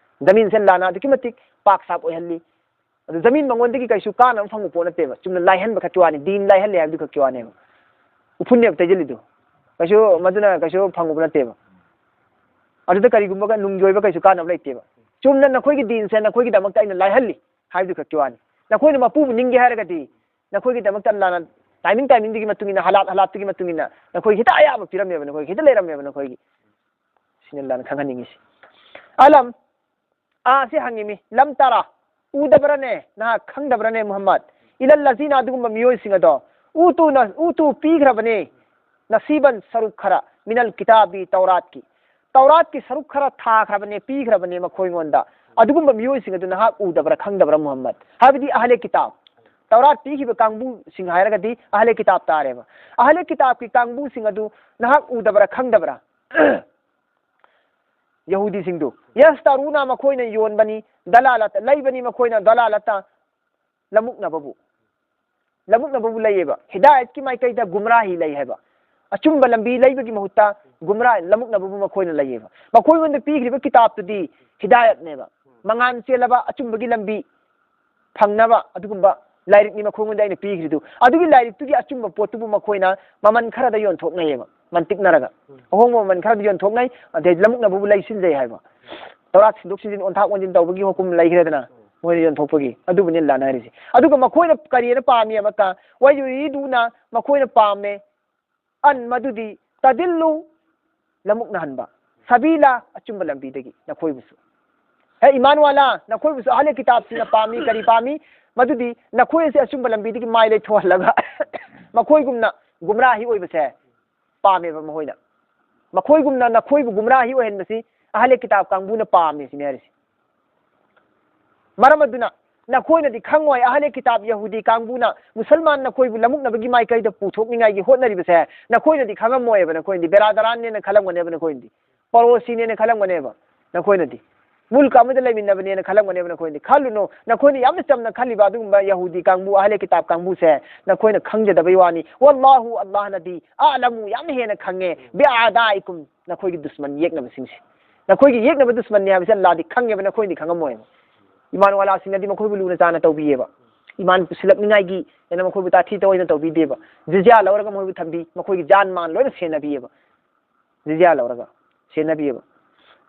ꯖꯃꯤꯟꯁꯦ ꯑꯜꯂꯥꯅ ꯑꯗꯨꯛꯀꯤ ꯃꯇꯤꯛ ꯄꯥꯛ ꯁꯥꯞ ꯑꯣꯏꯍꯜꯂꯤ꯫ ꯑꯗꯨ ꯖꯃꯤꯟ ꯃꯉꯣꯟꯗꯒꯤ ꯀꯩꯁꯨ ꯀꯥꯟꯅꯕ ꯐꯪꯕ ꯄꯣꯠ ꯅꯠꯇꯦꯕ, ꯆꯨꯝꯅ ꯂꯥꯏꯍꯟꯕ ꯈꯛꯀꯤ ꯋꯥꯅꯤ, ꯗꯤꯟ ꯂꯥꯏꯍꯜꯂꯦ ꯍꯥꯏꯕꯗꯨ ꯈꯛꯀꯤ ꯋꯥꯅꯦꯕ꯫ ꯎꯐꯨꯟꯅꯦꯕ ꯇꯩꯁꯤꯜꯂꯤꯗꯨ, ꯀꯩꯁꯨ ꯃꯗꯨꯅ ꯀꯩꯁꯨ ꯐꯪꯉꯨꯕ ꯅꯠꯇꯦꯕ꯫ ꯑꯗꯨꯗ ꯀꯔꯤꯒꯨꯝꯕꯒ ꯅꯨꯡꯒꯤ ꯑꯣꯏꯕ ꯀꯩꯁꯨ ꯀꯥꯟꯅꯕ ꯂꯩꯇꯦꯕ꯫ ꯆꯨꯝꯅ ꯅꯈꯣꯏꯒꯤ ꯗꯤꯟꯁꯦ ꯅꯈꯣꯏꯒꯤꯗꯃꯛꯇ ꯑꯩꯅ ꯂꯥꯏꯍꯜꯂꯤ ꯍꯥꯏꯕꯗꯨ ꯈꯛꯀꯤ ꯋꯥꯅꯤ꯫ ꯅꯈꯣꯏꯅ ꯃꯄꯨꯕꯨ ꯅꯤꯡꯒꯦ ꯍꯥꯏꯔꯒꯗꯤ ꯅꯈꯣꯏꯒꯤꯗꯃꯛꯇ ꯑꯜꯂꯥꯅ ꯇꯥꯏꯃꯤꯡ ꯇꯥꯏꯃꯤꯡꯗꯨꯒꯤ ꯃꯇꯨꯡ ꯏꯟꯅ, ꯍꯥꯂꯥꯠ ꯍꯥꯂꯥꯠꯇꯨꯒꯤ ꯃꯇꯨꯡ ꯏꯟꯅ ꯅꯈꯣꯏꯒꯤ ꯍꯦꯛꯇ ꯑꯌꯥꯕ ꯄꯤꯔꯝꯃꯦꯕ, ꯅꯈꯣꯏꯒꯤ ꯍꯦꯛꯇ ꯂꯩꯔꯝꯃꯦꯕ ꯅꯈꯣꯏꯒꯤ꯫ ꯁꯤꯅꯤ ꯑꯜꯂꯥꯅ ꯈꯪꯍꯟꯅꯤꯡꯉꯤꯁꯤ꯫ ꯑꯂꯝ, ꯑꯥ, ꯁꯤ ꯍꯪꯉꯤꯃꯤ, ꯂꯝ ꯇꯔꯥ, ꯎꯗꯕ꯭ꯔꯅꯦ, ꯅꯍꯥꯛ ꯈꯪꯗꯕ꯭ꯔꯅꯦ ꯃꯨꯍꯝꯃꯗ? ꯏꯂꯜ ꯂꯖꯤꯅ, ꯑꯗꯨꯒꯨꯝꯕ ꯃꯤꯑꯣꯏꯁꯤꯡ ꯑꯗꯣ, ꯎꯇꯨꯅ, ꯎꯇꯨ ꯄꯤꯈ꯭ꯔꯕꯅꯦ, ꯅꯁꯤꯕꯟ, ꯁꯔꯨꯛ ꯈꯔ, ꯃꯤꯅꯜ ꯀꯤꯇꯥꯕꯤ, ꯇꯧꯔꯥꯠꯀꯤ, ꯇꯧꯔꯥꯠꯀꯤ ꯁꯔꯨꯛ ꯈꯔ ꯊꯥꯈ꯭ꯔꯕꯅꯦ, ꯄꯤꯈ꯭ꯔꯕꯅꯦ ꯃꯈꯣꯏꯉꯣꯟꯗ꯫ ꯑꯗꯨꯒꯨꯝꯕ ꯃꯤꯑꯣꯏꯁꯤꯡ ꯑꯗꯨ ꯅꯍꯥꯛ ꯎꯗꯕ꯭ꯔꯥ, ꯈꯪꯗꯕ꯭ꯔꯥ ꯃꯨꯍꯝꯃꯗ? ꯍꯥꯏꯕꯗꯤ ꯑꯍꯂꯦ ꯀꯤꯇꯥꯕ, ꯇꯧꯔꯥꯠ ꯄꯤꯈꯤꯕ ꯀꯥꯡꯕꯨꯁꯤꯡ ꯍꯥꯏꯔꯒꯗꯤ ꯑꯍꯂꯦ ꯀꯤꯇꯥꯕ ꯇꯥꯔꯦꯕ꯫ ꯑꯍꯂꯦ ꯀꯤꯇꯥꯕꯀꯤ ꯀꯥꯡꯕꯨꯁꯤꯡ ꯑꯗꯨ ꯅꯍꯥꯛ ꯎꯗꯕ꯭ꯔꯥ, ꯈꯪꯗꯕ꯭ꯔꯥ? ꯌꯍꯨꯗꯤꯁꯤꯡꯗꯨ, ꯌꯁꯇꯥꯔꯨꯅ, ꯃꯈꯣꯏꯅ ꯌꯣꯟꯕꯅꯤ, ꯗꯂꯥꯂꯠꯇ, ꯂꯩꯕꯅꯤ ꯃꯈꯣꯏꯅ, ꯗꯂꯥꯂꯠꯇ, ꯂꯃꯨꯛꯅꯕꯕꯨ, ꯂꯃꯨꯛꯅꯕꯕꯨ ꯂꯩꯌꯦꯕ꯫ ꯍꯤꯗꯥꯌꯠꯀꯤ ꯃꯥꯏꯀꯩꯗ ꯒꯨꯝꯔꯥꯍꯤ ꯂꯩ ꯍꯥꯏꯕ꯫ ꯑꯆꯨꯝꯕ ꯂꯝꯕꯤ ꯂꯩꯕꯒꯤ ꯃꯍꯨꯠꯇ ꯒꯨꯝꯔꯥ, ꯂꯃꯨꯛꯅꯕꯕꯨ ꯃꯈꯣꯏꯅ ꯂꯩꯌꯦꯕ꯫ ꯃꯈꯣꯏꯉꯣꯟꯗ ꯄꯤꯈ꯭ꯔꯤꯕ ꯀꯤꯇꯥꯕꯇꯨꯗꯤ ꯍꯤꯗꯥꯌꯠꯅꯦꯕ, ꯃꯉꯥꯟ ꯆꯦꯜꯂꯕ ꯑꯆꯨꯝꯕꯒꯤ ꯂꯝꯕꯤ ꯐꯪꯅꯕ ꯑꯗꯨꯒꯨꯝꯕ ꯂꯥꯏꯔꯤꯛꯅꯤ ꯃꯈꯣꯏꯉꯣꯟꯗ ꯑꯩꯅ ꯄꯤꯈ꯭ꯔꯤꯗꯨ꯫ ꯑꯗꯨꯒꯤ ꯂꯥꯏꯔꯤꯛꯇꯨꯒꯤ ꯑꯆꯨꯝꯕ ꯄꯣꯠꯇꯨꯕꯨ ꯃꯈꯣꯏꯅ ꯃꯃꯜ ꯈꯔꯗ ꯌꯣꯟꯊꯣꯛꯅꯩꯌꯦꯕ, ꯃꯟꯇꯤꯛꯅꯔꯒ꯫ ꯎꯝ꯫ ꯑꯍꯣꯡꯕ ꯃꯃꯜ ꯈꯔꯗ ꯌꯣꯟꯊꯣꯛꯅꯩ, ꯑꯗꯩ ꯂꯃꯨꯛꯅꯕꯕꯨ ꯂꯩꯁꯤꯟꯖꯩ ꯍꯥꯏꯕ꯫ ꯇꯧꯔꯥꯠ ꯁꯤꯟꯗꯣꯛ ꯁꯤꯟꯖꯤꯟ, ꯑꯣꯟꯊꯥꯛ ꯑꯣꯟꯁꯤꯟ ꯇꯧꯕꯒꯤ ꯍꯨꯀꯨꯝ ꯂꯩꯈ꯭ꯔꯦꯗꯅ, ꯎꯝ꯫ ꯃꯣꯏꯅ ꯌꯣꯟꯊꯣꯛꯄꯒꯤ꯫ ꯑꯗꯨꯕꯨꯅꯤ ꯂꯥꯟꯅꯔꯤꯁꯦ꯫ ꯑꯗꯨꯒ ꯃꯈꯣꯏꯅ ꯀꯔꯤꯅ ꯄꯥꯝꯃꯤ ꯑꯃꯇ? ꯋꯥꯌꯨꯔꯤꯗꯨꯅ, ꯃꯈꯣꯏꯅ ꯄꯥꯝꯃꯦ, ꯑꯟ, ꯃꯗꯨꯗꯤ, ꯇꯗꯤꯜꯂꯨ, ꯂꯃꯨꯛꯅꯍꯟꯕ, ꯁꯕꯤꯂꯥ, ꯑꯆꯨꯝꯕ ꯂꯝꯕꯤꯗꯒꯤ ꯅꯈꯣꯏꯕꯨꯁꯨ꯫ ꯍꯦ ꯏꯃꯥꯟꯋꯥꯂꯥ, ꯅꯈꯣꯏꯕꯨꯁꯨ ꯑꯍꯂꯦ ꯀꯤꯇꯥꯕꯁꯤꯡꯅ ꯄꯥꯝꯃꯤ꯫ ꯀꯔꯤ ꯄꯥꯝꯃꯤ? ꯃꯗꯨꯗꯤ ꯅꯈꯣꯏ ꯑꯁꯤ ꯑꯆꯨꯝꯕ ꯂꯝꯕꯤꯗꯒꯤ ꯃꯥꯏ ꯂꯩꯊꯣꯛꯍꯜꯂꯒ ꯃꯈꯣꯏꯒꯨꯝꯅ ꯒꯨꯝꯔꯥꯍꯤ ꯑꯣꯏꯕꯁꯦ ꯄꯥꯝꯃꯦꯕ ꯃꯈꯣꯏꯅ꯫ ꯃꯈꯣꯏꯒꯨꯝꯅ ꯅꯈꯣꯏꯕꯨ ꯒꯨꯝꯔꯥꯍꯤ ꯑꯣꯏꯍꯟꯕꯁꯤ ꯑꯍꯂꯦ ꯀꯤꯇꯥꯕ ꯀꯥꯡꯕꯨꯅ ꯄꯥꯝꯃꯤ ꯁꯤꯅꯤ ꯍꯥꯏꯔꯤꯁꯤ꯫ ꯃꯔꯝ ꯑꯗꯨꯅ ꯅꯈꯣꯏꯅꯗꯤ ꯈꯪꯉꯣꯏ, ꯑꯍꯂꯦ ꯀꯤꯇꯥꯕ ꯌꯍꯨꯗꯤ ꯀꯥꯡꯕꯨꯅ ꯃꯨꯁꯜꯃꯥꯟ ꯅꯈꯣꯏꯕꯨ ꯂꯃꯨꯛꯅꯕꯒꯤ ꯃꯥꯏꯀꯩꯗ ꯄꯨꯊꯣꯛꯅꯤꯡꯉꯥꯏꯒꯤ ꯍꯣꯠꯅꯔꯤꯕꯁꯦ ꯅꯈꯣꯏꯅꯗꯤ ꯈꯪꯉꯝꯃꯣꯏꯕ꯫ ꯅꯈꯣꯏꯅꯗꯤ ꯕꯦꯔꯥꯗꯔꯥꯟꯅꯦꯅ ꯈꯜꯂꯝꯒꯅꯦꯕ, ꯅꯈꯣꯏꯅꯗꯤ ꯄꯔꯣꯁꯤꯅꯦꯅ ꯈꯜꯂꯝꯒꯅꯦꯕ ꯅꯈꯣꯏꯅꯗꯤ꯫ ꯃꯨꯜꯀ ꯑꯃꯗ ꯂꯩꯃꯤꯟꯅꯕꯅꯦꯅ ꯈꯜꯂꯝꯒꯅꯦꯕ ꯅꯈꯣꯏꯗꯤ꯫ ꯈꯜꯂꯨꯅꯨ, ꯅꯈꯣꯏꯅ ꯌꯥꯝꯅ ꯆꯝꯅ ꯈꯜꯂꯤꯕ ꯑꯗꯨꯒꯨꯝꯕ ꯌꯍꯨꯗꯤ ꯀꯥꯡꯕꯨ, ꯑꯍꯂꯦ ꯀꯤꯇꯥꯕ ꯀꯥꯡꯕꯨꯁꯦ ꯅꯈꯣꯏꯅ ꯈꯪꯖꯗꯕꯩ ꯋꯥꯅꯤ꯫ ꯋꯥꯜꯂꯥꯍꯨ, ꯑꯜꯂꯥꯍꯅꯗꯤ ꯑꯥꯂꯃꯨ, ꯌꯥꯝꯅ ꯍꯦꯟꯅ ꯈꯪꯉꯦ, ꯕꯤꯑꯥꯗꯥꯏꯀꯨꯝ, ꯅꯈꯣꯏꯒꯤ ꯗꯨꯁꯃꯟ ꯌꯦꯛꯅꯕꯁꯤꯡꯁꯦ꯫ ꯅꯈꯣꯏꯒꯤ ꯌꯦꯛꯅꯕ ꯗꯨꯁꯃꯟꯅꯤ ꯍꯥꯏꯕꯁꯦ ꯑꯜꯂꯥꯍꯗꯤ ꯈꯪꯉꯦꯕ, ꯅꯈꯣꯏꯅꯗꯤ ꯈꯪꯉꯝꯃꯣꯏꯕ꯫ ꯏꯃꯥꯟ ꯋꯥꯂꯥꯁꯤꯡꯅꯗꯤ ꯃꯈꯣꯏꯕꯨ ꯂꯨꯅ ꯆꯥꯟꯅ ꯇꯧꯕꯤꯌꯦꯕ꯫ ꯏꯃꯥꯟ ꯄꯨꯁꯤꯜꯂꯛꯅꯤꯡꯉꯥꯏꯒꯤ ꯍꯥꯏꯅ ꯃꯈꯣꯏꯕꯨ ꯇꯥꯊꯤ ꯇꯧꯑꯣꯏꯅ ꯇꯧꯕꯤꯗꯦꯕ꯫ ꯖꯤꯖ꯭ꯌꯥ ꯂꯧꯔꯒ ꯃꯈꯣꯏꯕꯨ ꯊꯝꯕꯤ, ꯃꯈꯣꯏꯒꯤ ꯖꯥꯟ ꯃꯥꯟ ꯂꯣꯏꯅ ꯁꯦꯟꯅꯕꯤꯌꯦꯕ꯫ ꯖꯤꯖ꯭ꯌꯥ ꯂꯧꯔꯒ ꯁꯦꯟꯅꯕꯤꯌꯦꯕ꯫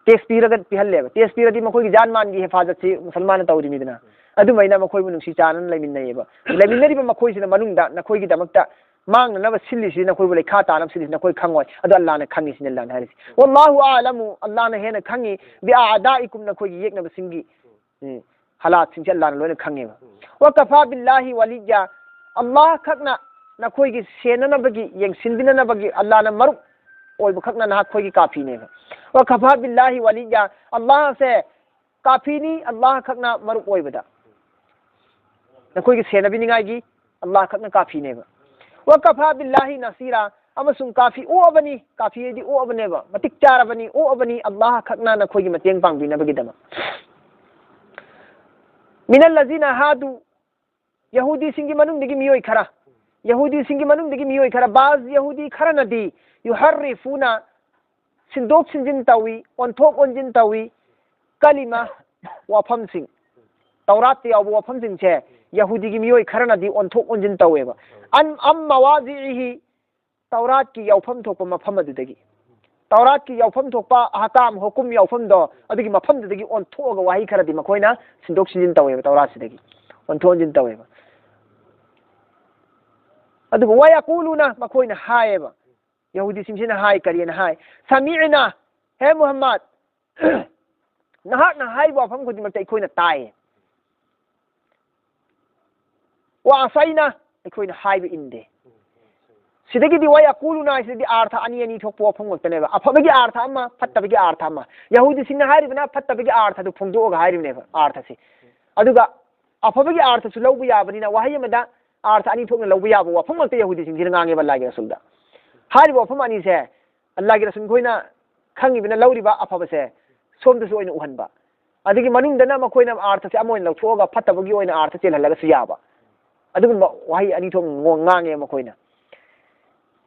ꯇꯦꯛꯁ ꯄꯤꯔꯒ ꯄꯤꯍꯜꯂꯦꯕ꯫ ꯇꯦꯛꯁ ꯄꯤꯔꯗꯤ ꯃꯈꯣꯏꯒꯤ ꯖꯥꯟ ꯃꯥꯟꯒꯤ ꯍꯦꯐꯥꯖꯠꯁꯤ ꯃꯨꯁꯜꯃꯥꯟꯅ ꯇꯧꯔꯤꯃꯤꯗꯅ꯫ ꯑꯗꯨꯃꯥꯏꯅ ꯃꯈꯣꯏꯕꯨ ꯅꯨꯡꯁꯤ ꯆꯥꯟꯅꯅ ꯂꯩꯃꯤꯟꯅꯩꯌꯦꯕ꯫ ꯂꯩꯃꯤꯟꯅꯔꯤꯕ ꯃꯈꯣꯏꯁꯤꯅ ꯃꯅꯨꯡꯗ ꯅꯈꯣꯏꯒꯤꯗꯃꯛꯇ ꯃꯥꯡꯅꯅꯕ ꯁꯤꯜꯂꯤꯁꯤ, ꯅꯈꯣꯏꯕꯨ ꯂꯩꯈꯥ ꯇꯥꯅꯕ ꯁꯤꯜꯂꯤꯁꯤ ꯅꯈꯣꯏ ꯈꯪꯉꯣꯏ꯫ ꯑꯗꯣ ꯑꯜꯂꯥꯍꯅ ꯈꯪꯉꯤ ꯁꯤꯅꯤ ꯑꯜꯂꯥꯍꯅ ꯍꯥꯏꯔꯤꯁꯤ꯫ ꯋꯥꯜꯂꯥꯍꯨ ꯑꯥꯂꯃꯨ, ꯑꯜꯂꯥꯍꯅ ꯍꯦꯟꯅ ꯈꯪꯉꯤ, ꯕꯤꯑꯥꯗꯥꯏꯀꯨꯝ, ꯅꯈꯣꯏꯒꯤ ꯌꯦꯛꯅꯕꯁꯤꯡꯒꯤ ꯎꯝ, ꯍꯥꯂꯥꯠꯁꯤꯡꯁꯦ ꯑꯜꯂꯥꯍꯅ ꯂꯣꯏꯅ ꯈꯪꯉꯦꯕ꯫ ꯋꯀꯐꯥ ꯕꯤꯜꯂꯥꯍꯤ ꯋꯥꯂꯤꯌ꯭ꯌꯥ, ꯑꯜꯂꯥꯍ ꯈꯛꯅ ꯅꯈꯣꯏꯒꯤ ꯁꯦꯟꯅꯅꯕꯒꯤ, ꯌꯦꯡꯁꯤꯟꯕꯤꯅꯅꯕꯒꯤ ꯑꯜꯂꯥꯍꯅ ꯃꯔꯨꯞ ꯑꯣꯏꯕ ꯈꯛꯅ ꯅꯍꯥꯛꯈꯣꯏꯒꯤ ꯀꯥꯐꯤꯅꯦꯕ꯫ ꯋꯀꯐꯥ ꯕꯤꯜꯂꯥꯍꯤ ꯋꯥꯂꯤꯌ꯭ꯌꯥ, ꯑꯜꯂꯥꯍꯁꯦ ꯀꯥꯐꯤꯅꯤ, ꯑꯜꯂꯥꯍ ꯈꯛꯅ ꯃꯔꯨꯞ ꯑꯣꯏꯕꯗ꯫ ꯅꯈꯣꯏꯒꯤ ꯁꯦꯟꯅꯕꯤꯅꯤꯡꯉꯥꯏꯒꯤ ꯑꯜꯂꯥꯍ ꯈꯛꯅ ꯀꯥꯐꯤꯅꯦꯕ꯫ ꯋꯀꯐꯥ ꯕꯤꯜꯂꯥꯍꯤ ꯅꯁꯤꯔꯥ, ꯑꯃꯁꯨꯡ ꯀꯥꯐꯤ ꯑꯣꯛꯑꯕꯅꯤ, ꯀꯥꯐꯤ ꯍꯥꯏꯗꯤ ꯑꯣꯛꯑꯕꯅꯦꯕ, ꯃꯇꯤꯛ ꯆꯥꯔꯕꯅꯤ, ꯑꯣꯛꯑꯕꯅꯤ ꯑꯜꯂꯥꯍ ꯈꯛꯅ ꯅꯈꯣꯏꯒꯤ ꯃꯇꯦꯡ ꯄꯥꯡꯕꯤꯅꯕꯒꯤꯗꯃꯛ꯫ ꯃꯤꯅꯜ ꯂꯖꯤꯅ ꯍꯥꯗꯨ, ꯌꯍꯨꯗꯤꯁꯤꯡꯒꯤ ꯃꯅꯨꯡꯗꯒꯤ ꯃꯤꯑꯣꯏ ꯈꯔ, ꯌꯍꯨꯗꯤꯁꯤꯡꯒꯤ ꯃꯅꯨꯡꯗꯒꯤ ꯃꯤꯑꯣꯏ ꯈꯔ, ꯕꯥꯖ ꯌꯍꯨꯗꯤ ꯈꯔꯅꯗꯤ ꯌꯨꯍꯔꯔꯤꯐꯨꯅ, ꯁꯤꯟꯗꯣꯛ ꯁꯤꯟꯖꯤꯟ ꯇꯧꯏ, ꯑꯣꯟꯊꯣꯛ ꯑꯣꯟꯁꯤꯟ ꯇꯧꯏ, ꯀꯂꯤꯃꯥ, ꯋꯥꯐꯝꯁꯤꯡ, ꯇꯧꯔꯥꯠꯇ ꯌꯥꯎꯕ ꯋꯥꯐꯝꯁꯤꯡꯁꯦ ꯌꯍꯨꯗꯤꯒꯤ ꯃꯤꯑꯣꯏ ꯈꯔꯅꯗꯤ ꯑꯣꯟꯊꯣꯛ ꯑꯣꯟꯁꯤꯟ ꯇꯧꯋꯦꯕ꯫ ꯑꯟ ꯑꯝ ꯃꯋꯥꯖꯤꯏꯍꯤ, ꯇꯧꯔꯥꯠꯀꯤ ꯌꯥꯎꯐꯝ ꯊꯣꯛꯄ ꯃꯐꯝ ꯑꯗꯨꯗꯒꯤ, ꯇꯧꯔꯥꯠꯀꯤ ꯌꯥꯎꯐꯝ ꯊꯣꯛꯄ ꯑꯍꯀꯥꯝ, ꯍꯨꯀꯨꯝ ꯌꯥꯎꯐꯝꯗꯣ, ꯑꯗꯨꯒꯤ ꯃꯐꯝꯗꯨꯗꯒꯤ ꯑꯣꯟꯊꯣꯛꯑꯒ ꯋꯥꯍꯩ ꯈꯔꯗꯤ ꯃꯈꯣꯏꯅ ꯁꯤꯟꯗꯣꯛ ꯁꯤꯟꯖꯤꯟ ꯇꯧꯋꯦꯕ, ꯇꯧꯔꯥꯠꯁꯤꯗꯒꯤ ꯑꯣꯟꯊꯣꯛ ꯑꯣꯟꯁꯤꯟ ꯇꯧꯋꯦꯕ꯫ ꯑꯗꯨꯒ ꯋꯌꯥꯀꯨꯂꯨꯅ, ꯃꯈꯣꯏꯅ ꯍꯥꯏꯌꯦꯕ, ꯌꯍꯨꯗꯤꯁꯤꯡꯁꯤꯅ ꯍꯥꯏ, ꯀꯔꯤꯅ ꯍꯥꯏ? ꯁꯃꯤꯑꯅ, ꯍꯦ ꯃꯨꯍꯝꯃꯗ, ꯅꯍꯥꯛꯅ ꯍꯥꯏꯔꯤꯕ ꯋꯥꯐꯝ ꯈꯨꯗꯤꯡꯃꯛꯇ ꯑꯩꯈꯣꯏꯅ ꯇꯥꯏ꯫ ꯋꯥ ꯑꯁꯥꯏꯅ, ꯑꯩꯈꯣꯏꯅ ꯍꯥꯏꯕ ꯏꯟꯗꯦ꯫ ꯁꯤꯗꯒꯤꯗꯤ ꯋꯥ ꯌꯥꯀꯨꯂꯨꯅ ꯍꯥꯏꯁꯤꯗꯤ ꯑꯥꯔꯊ ꯑꯅꯤ ꯑꯅꯤ ꯊꯣꯛꯄ ꯋꯥꯐꯝ ꯉꯛꯇꯅꯦꯕ꯫ ꯑꯐꯕꯒꯤ ꯑꯥꯔꯊ ꯑꯃ, ꯐꯠꯇꯕꯒꯤ ꯑꯥꯔꯊ ꯑꯃ꯫ ꯌꯍꯨꯗꯤꯁꯤꯡꯅ ꯍꯥꯏꯔꯤꯕꯅ ꯐꯠꯇꯕꯒꯤ ꯑꯥꯔꯊꯗꯨ ꯐꯣꯡꯗꯣꯛꯑꯒ ꯍꯥꯏꯔꯤꯕꯅꯦꯕ, ꯑꯥꯔꯊꯁꯤ꯫ ꯑꯗꯨꯒ ꯑꯐꯕꯒꯤ ꯑꯥꯔꯊꯁꯨ ꯂꯧꯕ ꯌꯥꯕꯅꯤꯅ ꯋꯥꯍꯩ ꯑꯃꯗ ꯑꯥꯔꯊ ꯑꯅꯤ ꯊꯣꯛꯅ ꯂꯧꯕ ꯌꯥꯕ ꯋꯥꯐꯝ ꯉꯛꯇ ꯌꯍꯨꯗꯤꯁꯤꯡꯁꯤꯅ ꯉꯥꯡꯉꯦꯕ ꯑꯜꯂꯥꯍꯒꯤ ꯔꯁꯨꯜꯗ꯫ ꯍꯥꯏꯔꯤꯕ ꯋꯥꯐꯝ ꯑꯅꯤꯁꯦ ꯑꯜꯂꯥꯍꯒꯤ ꯔꯁꯨꯜ ꯈꯣꯏꯅ ꯈꯪꯉꯤꯕꯅ ꯂꯧꯔꯤꯕ ꯑꯐꯕꯁꯦ ꯁꯣꯝꯗꯁꯨ ꯑꯣꯏꯅ ꯎꯍꯟꯕ꯫ ꯑꯗꯨꯒꯤ ꯃꯅꯨꯡꯗꯅ ꯃꯈꯣꯏꯅ ꯑꯥꯔꯊꯁꯦ ꯑꯃ ꯑꯣꯏꯅ ꯂꯧꯊꯣꯛꯑꯒ ꯐꯠꯇꯕꯒꯤ ꯑꯣꯏꯅ ꯑꯥꯔꯊ ꯆꯦꯜꯍꯜꯂꯒꯁꯨ ꯌꯥꯕ꯫ ꯑꯗꯨꯒꯨꯝꯕ ꯋꯥꯍꯩ ꯑꯅꯤ ꯊꯣꯛꯅ ꯉꯣ-, ꯉꯥꯡꯉꯦ ꯃꯈꯣꯏꯅ꯫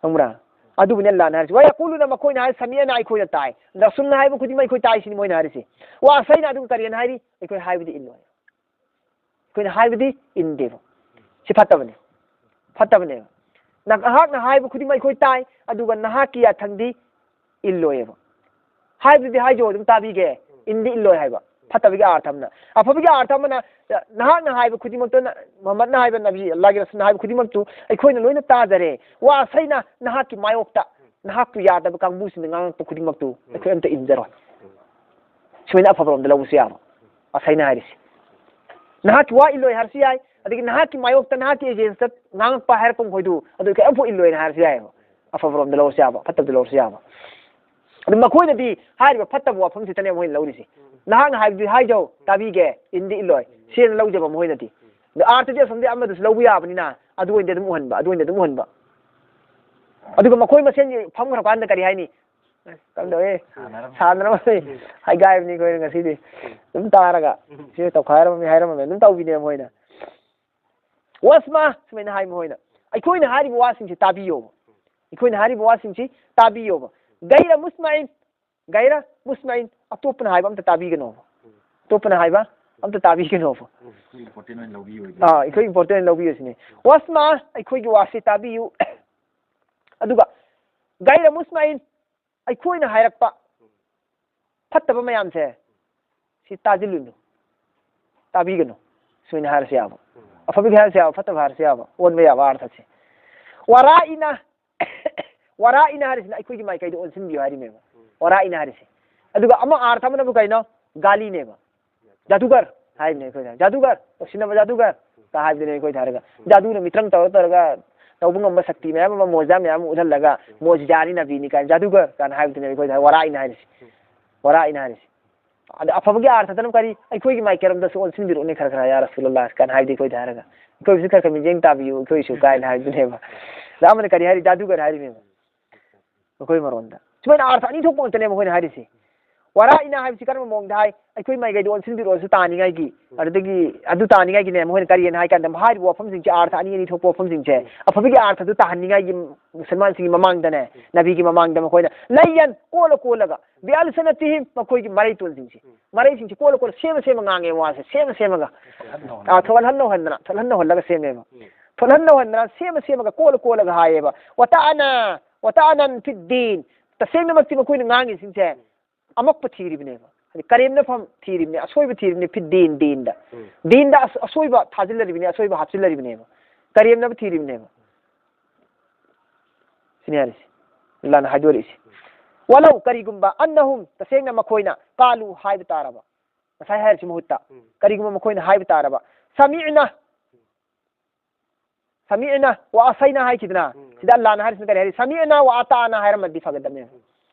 ꯈꯪꯕ꯭ꯔꯥ? ꯑꯗꯨꯕꯨꯅꯦ ꯑꯜꯂꯥꯍꯅ ꯍꯥꯏꯔꯤꯁꯦ꯫ "ꯋꯌꯥꯀꯨꯂꯨꯅ", ꯃꯈꯣꯏꯅ ꯍꯥꯏ, "ꯁꯃꯤꯑꯅ", ꯑꯩꯈꯣꯏꯅ ꯇꯥꯏ꯫ "ꯔꯁꯨꯜꯅ ꯍꯥꯏꯕ ꯈꯨꯗꯤꯡꯃꯛ ꯑꯩꯈꯣꯏ ꯇꯥꯏ", ꯁꯤꯅꯤ ꯃꯣꯏꯅ ꯍꯥꯏꯔꯤꯁꯦ꯫ "ꯋꯥ ꯑꯁꯩꯅ", ꯑꯗꯨꯒ ꯀꯔꯤꯅ ꯍꯥꯏꯔꯤ? "ꯑꯩꯈꯣꯏ ꯍꯥꯏꯕꯗꯤ ꯏꯜꯂꯣꯏ꯫ ꯑꯩꯈꯣꯏꯅ ꯍꯥꯏꯕꯗꯤ ꯏꯟꯗꯦꯕ"꯫ ꯁꯤ ꯐꯠꯇꯕꯅꯦ꯫ ꯐꯠꯇꯕꯅꯦꯕ꯫ "ꯅꯍꯥꯛꯅ ꯍꯥꯏꯕ ꯈꯨꯗꯤꯡꯃꯛ ꯑꯩꯈꯣꯏ ꯇꯥꯏ, ꯑꯗꯨꯒ ꯅꯍꯥꯛꯀꯤ ꯌꯥꯊꯪꯗꯤ ꯏꯜꯂꯣꯏꯌꯦꯕ"꯫ ꯍꯥꯏꯕꯗꯨꯗꯤ ꯍꯥꯏꯖꯧ, ꯑꯗꯨꯝ ꯇꯥꯕꯤꯒꯦ, ꯏꯟꯗꯤ ꯏꯜꯂꯣꯏ ꯍꯥꯏꯕ꯫ ꯐꯠꯇꯕꯒꯤ ꯑꯥꯔꯊ ꯑꯃꯅ꯫ ꯑꯐꯕꯒꯤ ꯑꯥꯔꯊ ꯑꯃꯅ, "ꯅꯍꯥꯛꯅ ꯍꯥꯏꯕ ꯈꯨꯗꯤꯡꯃꯛꯇ", ꯃꯨꯍꯝꯃꯗꯅ ꯍꯥꯏꯕ, ꯅꯕꯤ ꯑꯜꯂꯥꯍꯒꯤ ꯔꯁꯨꯜꯅ ꯍꯥꯏꯕ ꯈꯨꯗꯤꯡꯃꯛꯇꯨ ꯑꯩꯈꯣꯏꯅ ꯂꯣꯏꯅ ꯇꯥꯖꯔꯦ꯫ "ꯋꯥ ꯑꯁꯩꯅ ꯅꯍꯥꯛꯀꯤ ꯃꯥꯌꯣꯛꯇ, ꯅꯍꯥꯛꯄꯨ ꯌꯥꯗꯕ ꯀꯥꯡꯕꯨꯁꯤꯡꯅ ꯉꯥꯡꯉꯛꯄ ꯈꯨꯗꯤꯡꯃꯛꯇꯨ ꯑꯩꯈꯣꯏ ꯑꯝꯇ ꯏꯟꯖꯔꯣꯏ"꯫ ꯁꯨꯃꯥꯏꯅ ꯑꯐꯕꯔꯣꯝꯗ ꯂꯧꯕꯁꯨ ꯌꯥꯕ꯫ ꯑꯁꯩꯅ ꯍꯥꯏꯔꯤꯁꯦ꯫ ꯅꯍꯥꯛꯀꯤ ꯋꯥ ꯏꯜꯂꯣꯏ ꯍꯥꯏꯔꯁꯨ ꯌꯥꯏ, ꯑꯗꯒꯤ ꯅꯍꯥꯛꯀꯤ ꯃꯥꯌꯣꯛꯇ, ꯅꯍꯥꯛꯀꯤ against ꯇ ꯉꯥꯡꯉꯛꯄ ꯍꯥꯏꯔꯛꯄ ꯃꯈꯣꯏꯗꯨ, ꯑꯗꯨ ꯀꯔꯤꯝꯐꯥꯎ ꯏꯜꯂꯣꯏꯅ ꯍꯥꯏꯔꯁꯨ ꯌꯥꯏꯑꯕ꯫ ꯑꯐꯕꯔꯣꯝꯗ ꯂꯧꯔꯁꯨ ꯌꯥꯕ, ꯐꯠꯇꯕꯗ ꯂꯧꯔꯁꯨ ꯌꯥꯕ꯫ ꯑꯗꯨ ꯃꯈꯣꯏꯅꯗꯤ ꯍꯥꯏꯔꯤꯕ ꯐꯠꯇꯕ ꯋꯥꯐꯝꯁꯤꯇꯅꯦ ꯃꯣꯏꯅ ꯂꯧꯔꯤꯁꯦ꯫ "ꯅꯍꯥꯛꯅ ꯍꯥꯏꯕꯗꯨꯗꯤ ꯍꯥꯏꯖꯧ, ꯇꯥꯕꯤꯒꯦ, ꯏꯟꯗꯤ ꯏꯜꯂꯣꯏ", ꯁꯤꯅ ꯂꯧꯖꯕ ꯃꯈꯣꯏꯅꯗꯤ꯫ ꯑꯗꯨ ꯑꯥꯔꯊꯗꯤ ꯑꯁꯣꯝꯗꯤ ꯑꯃꯗꯨꯁꯨ ꯂꯧꯕ ꯌꯥꯕꯅꯤꯅ, ꯑꯗꯨ ꯑꯣꯏꯅꯗꯤ ꯑꯗꯨꯝ ꯎꯍꯟꯕ, ꯑꯗꯨ ꯑꯣꯏꯅꯗꯤ ꯑꯗꯨꯝ ꯎꯍꯟꯕ꯫ ꯑꯗꯨꯒ ꯃꯈꯣꯏ ꯃꯁꯦꯟꯒꯤ ꯐꯝꯈ꯭ꯔꯀꯥꯟꯗ ꯀꯔꯤ ꯍꯥꯏꯅꯤ? "ꯑꯁ, ꯀꯝꯗꯧꯋꯦ? ꯁꯥꯟꯅꯔꯝꯃꯦ꯫ ꯁꯥꯟꯅꯔꯝꯃꯦ꯫ ꯍꯥꯏꯒꯥꯏꯕꯅꯤ ꯑꯩꯈꯣꯏꯅ ꯉꯁꯤꯗꯤ"꯫ ꯑꯗꯨꯝ ꯇꯥꯔꯒ, "ꯁꯤ ꯇꯧꯈꯥꯏꯔꯝꯃꯤ, ꯍꯥꯏꯔꯝꯃꯤ"꯫ ꯑꯗꯨꯝ ꯇꯧꯕꯤꯅꯦꯕ ꯃꯣꯏꯅ꯫ "ꯋꯥꯁꯃꯥ", ꯁꯨꯃꯥꯏꯅ ꯍꯥꯏ ꯃꯈꯣꯏꯅ꯫ "ꯑꯩꯈꯣꯏꯅ ꯍꯥꯏꯔꯤꯕ ꯋꯥꯁꯤꯡꯁꯤ ꯇꯥꯕꯤꯌꯣꯕ꯫ ꯑꯩꯈꯣꯏꯅ ꯍꯥꯏꯔꯤꯕ ꯋꯥꯁꯤꯡꯁꯤ ꯇꯥꯕꯤꯌꯣꯕ꯫ ꯒꯩꯔ ꯃꯨꯁꯃꯥꯏꯟ, ꯒꯩꯔ ꯃꯨꯁꯃꯥꯏꯟ, ꯑꯇꯣꯞꯄꯅ ꯍꯥꯏꯕ ꯑꯝꯇ ꯇꯥꯕꯤꯒꯅꯣꯕ꯫ ꯑꯇꯣꯞꯄꯅ ꯍꯥꯏꯕ ꯑꯝꯇ ꯇꯥꯕꯤꯒꯅꯣꯕ꯫ ꯑꯩꯈꯣꯏ important ꯑꯣꯏꯅ ꯂꯧꯕꯤꯌꯨ" ꯍꯥꯏꯕ꯫ ꯑꯥ, "ꯑꯩꯈꯣꯏ important ꯑꯣꯏꯅ ꯂꯧꯕꯤꯌꯨ" ꯁꯤꯅꯤ꯫ "ꯋꯥꯁꯃꯥ", ꯑꯩꯈꯣꯏꯒꯤ ꯋꯥꯁꯤ ꯇꯥꯕꯤꯌꯨ꯫ ꯑꯗꯨꯒ "ꯒꯩꯔ ꯃꯨꯁꯃꯥꯏꯟ", ꯑꯩꯈꯣꯏꯅ ꯍꯥꯏꯔꯛꯄ ꯐꯠꯇꯕ ꯃꯌꯥꯝꯁꯦ, ꯁꯤ ꯇꯥꯁꯤꯜꯂꯨꯅꯨ, ꯇꯥꯕꯤꯒꯅꯨ꯫ ꯁꯨꯃꯥꯏꯅ ꯍꯥꯏꯔꯁꯨ ꯌꯥꯕ꯫ ꯑꯐꯕꯒꯤ ꯍꯥꯏꯔꯁꯨ ꯌꯥꯕ, ꯐꯠꯇꯕ ꯍꯥꯏꯔꯁꯨ ꯌꯥꯕ, ꯑꯣꯟꯕ ꯌꯥꯕ ꯑꯥꯔꯊꯁꯦ꯫ "ꯋꯥꯔꯥꯏꯅ", "ꯋꯥꯔꯥꯏꯅ" ꯍꯥꯏꯔꯤꯁꯤꯅ "ꯑꯩꯈꯣꯏꯒꯤ ꯃꯥꯏꯀꯩꯗ ꯑꯣꯟꯁꯤꯟꯕꯤꯌꯨ" ꯍꯥꯏꯔꯤꯅꯦꯕ꯫ "ꯋꯥꯔꯥꯏꯅ" ꯍꯥꯏꯔꯤꯁꯦ꯫ ꯑꯗꯨꯒ ꯑꯃ ꯑꯥꯔꯊ ꯑꯃꯅꯕꯨ ꯀꯩꯅꯣ? ꯒꯥꯂꯤꯅꯦꯕ꯫ "ꯖꯥꯗꯨꯒꯔ" ꯍꯥꯏꯕꯅꯦ ꯑꯩꯈꯣꯏꯅ꯫ "ꯖꯥꯗꯨꯒꯔ, ꯇꯧꯁꯤꯟꯅꯕ ꯖꯥꯗꯨꯒꯔ" ꯀ ꯍꯥꯏꯕꯗꯨꯅꯦ ꯑꯩꯈꯣꯏꯅ ꯍꯥꯏꯔꯒ꯫ ꯖꯥꯗꯨꯅ ꯃꯤꯇ꯭ꯔꯪ ꯇꯧꯔ ꯇꯧꯔꯒ ꯇꯧꯕ ꯉꯝꯕ ꯁꯛꯇꯤ ꯃꯌꯥꯝ ꯑꯃ, ꯃꯣꯖꯥ ꯃꯌꯥꯝ ꯑꯃ ꯎꯠꯍꯜꯂꯒ, "ꯃꯣꯖꯤꯖꯥꯅꯤ ꯅꯕꯤꯅꯤ" ꯀꯥꯏꯅ, "ꯖꯥꯗꯨꯒꯔ" ꯀꯥꯏꯅ ꯍꯥꯏꯕꯗꯨꯅꯦ ꯑꯩꯈꯣꯏꯅ "ꯋꯥꯔꯥꯏꯅ" ꯍꯥꯏꯔꯤꯁꯦ꯫ "ꯋꯥꯔꯥꯏꯅ" ꯍꯥꯏꯔꯤꯁꯦ꯫ ꯑꯗ ꯑꯐꯕꯒꯤ ꯑꯥꯔꯊꯗꯅ ꯀꯔꯤ? "ꯑꯩꯈꯣꯏꯒꯤ ꯃꯥꯏꯀꯩꯔꯣꯝꯗꯁꯨ ꯑꯣꯟꯁꯤꯟꯕꯤꯔꯛꯎꯅꯦ ꯈꯔ ꯈꯔ, ꯌꯥ ꯔꯁꯨꯂꯜꯂꯥꯍ" ꯀꯥꯏꯅ ꯍꯥꯏꯕꯗꯤ ꯑꯩꯈꯣꯏꯗ ꯍꯥꯏꯔꯒ꯫ ꯑꯩꯈꯣꯏꯕꯨꯁꯨ ꯈꯔ ꯈꯔ ꯃꯤꯠꯌꯦꯡ ꯇꯥꯕꯤꯌꯨ, ꯑꯩꯈꯣꯏꯁꯨ ꯀꯥꯏꯅ ꯍꯥꯏꯕꯗꯨꯅꯦꯕ꯫ ꯑꯗ ꯑꯃꯅ ꯀꯔꯤ ꯍꯥꯏꯔꯤ? "ꯖꯥꯗꯨꯒꯔ" ꯍꯥꯏꯔꯤꯅꯦꯕ꯫ ꯃꯈꯣꯏ ꯃꯔꯣꯟꯗ꯫ ꯁꯨꯃꯥꯏꯅ ꯑꯥꯔꯊ ꯑꯅꯤ ꯊꯣꯛꯄ ꯉꯥꯛꯇꯅꯦ ꯃꯈꯣꯏꯅ ꯍꯥꯏꯔꯤꯁꯦ꯫ ꯋꯥꯔꯥꯏꯅ ꯍꯥꯏꯕꯁꯤ ꯀꯔꯝꯕ ꯃꯑꯣꯡꯗ ꯍꯥꯏ? ꯑꯩꯈꯣꯏ ꯃꯥꯏꯀꯩꯗ ꯑꯣꯟꯁꯤꯟꯕꯤꯔꯛꯑꯣꯁꯨ ꯇꯥꯅꯤꯡꯉꯥꯏꯒꯤ꯫ ꯑꯗꯨꯗꯒꯤ ꯑꯗꯨ ꯇꯥꯅꯤꯡꯉꯥꯏꯒꯤꯅꯦ ꯃꯈꯣꯏꯅ ꯀꯔꯤꯅ ꯍꯥꯏ ꯀꯥꯟꯗ, ꯍꯥꯏꯔꯤꯕ ꯋꯥꯐꯝꯁꯤꯡꯁꯦ, ꯑꯥꯔꯊ ꯑꯅꯤ ꯑꯅꯤ ꯊꯣꯛꯄ ꯋꯥꯐꯝꯁꯤꯡꯁꯦ, ꯑꯐꯕꯒꯤ ꯑꯥꯔꯊꯗꯨ ꯇꯥꯍꯟꯅꯤꯡꯉꯥꯏꯒꯤ ꯃꯨꯁꯜꯃꯥꯟꯁꯤꯡꯒꯤ ꯃꯃꯥꯡꯗꯅꯦ, ꯅꯕꯤꯒꯤ ꯃꯃꯥꯡꯗ ꯃꯈꯣꯏꯅ ꯂꯩꯌꯟ ꯀꯣꯜꯂ ꯀꯣꯜꯂꯒ, ꯕꯤꯑꯜꯁꯤꯅꯇꯤꯍꯤꯝ, ꯃꯈꯣꯏꯒꯤ ꯃꯔꯩꯇꯣꯟꯁꯤꯡꯁꯦ, ꯃꯔꯩꯁꯤꯡꯁꯦ ꯀꯣꯜꯂ ꯀꯣꯜꯂ, ꯁꯦꯝꯃ ꯁꯦꯝꯃ ꯉꯥꯡꯉꯦ ꯋꯥꯁꯦ, ꯁꯦꯝꯃ ꯁꯦꯝꯃꯒ꯫ ꯑꯥ, ꯊꯣꯛꯍꯟ ꯅꯧꯍꯟꯗꯅ, ꯊꯣꯛꯍꯟ ꯅꯧꯍꯜꯂꯒ ꯁꯦꯝꯃꯦꯕ꯫ ꯊꯣꯛꯍꯟ ꯅꯧꯍꯟꯗꯅ, ꯁꯦꯝꯃ ꯁꯦꯝꯃꯒ, ꯀꯣꯜꯂ ꯀꯣꯜꯂꯒ ꯍꯥꯏꯌꯦꯕ꯫ ꯋꯥꯇꯥꯅ, ꯋꯥꯇꯥꯅꯟ ꯐꯤꯗꯤꯟ꯫ ꯇꯁꯦꯡꯅꯃꯛꯇꯤ ꯃꯈꯣꯏꯅ ꯉꯥꯡꯉꯤꯁꯤꯡꯁꯦ ꯑꯃꯛꯄ ꯊꯤꯔꯤꯕꯅꯦꯕ꯫ ꯍꯥꯏꯗꯤ ꯀꯔꯦꯝꯅꯐꯝ ꯊꯤꯔꯤꯕꯅꯦ, ꯑꯁꯣꯏꯕ ꯊꯤꯔꯤꯕꯅꯦ, ꯐꯤ ꯗꯤꯟ, ꯗꯤꯟꯗ꯫ ꯗꯤꯟꯗ ꯑꯁ-, ꯑꯁꯣꯏꯕ ꯊꯥꯖꯤꯜꯂꯔꯤꯕꯅꯦ, ꯑꯁꯣꯏꯕ ꯍꯥꯞꯆꯤꯜꯂꯔꯤꯕꯅꯦꯕ꯫ ꯀꯔꯦꯝꯅꯕ ꯊꯤꯔꯤꯕꯅꯦꯕ꯫ ꯁꯤꯅꯤ ꯍꯥꯏꯔꯤꯁꯤ꯫ ꯑꯜꯂꯥꯍꯅ ꯍꯥꯏꯗꯣꯔꯛꯏꯁꯤ꯫ ꯋꯥꯂꯧ, ꯀꯔꯤꯒꯨꯝꯕ, ꯑꯟꯅꯍꯨꯝ, ꯇꯁꯦꯡꯅ ꯃꯈꯣꯏꯅ, ꯀꯥꯂꯨ, ꯍꯥꯏꯕ ꯇꯥꯔꯕ꯫ ꯉꯁꯥꯏ ꯍꯥꯏꯔꯤꯁꯤ ꯃꯍꯨꯠꯇ꯫ ꯀꯔꯤꯒꯨꯝꯕ ꯃꯈꯣꯏꯅ ꯍꯥꯏꯕ ꯇꯥꯔꯕ꯫ ꯁꯃꯤꯅ ꯁꯃꯤꯑꯅ ꯋꯥ ꯑꯁꯩꯅ ꯍꯥꯏꯈꯤꯗꯅ, ꯁꯤꯗ ꯑꯜꯂꯥꯅ ꯍꯥꯏꯔꯤꯁꯤꯅ ꯀꯔꯤ ꯍꯥꯏꯔꯤ? ꯁꯃꯤꯑꯅ ꯋꯥ ꯑꯇꯥꯑꯅ ꯍꯥꯏꯔꯝꯃꯗꯤ ꯐꯒꯗꯕꯅꯦ꯫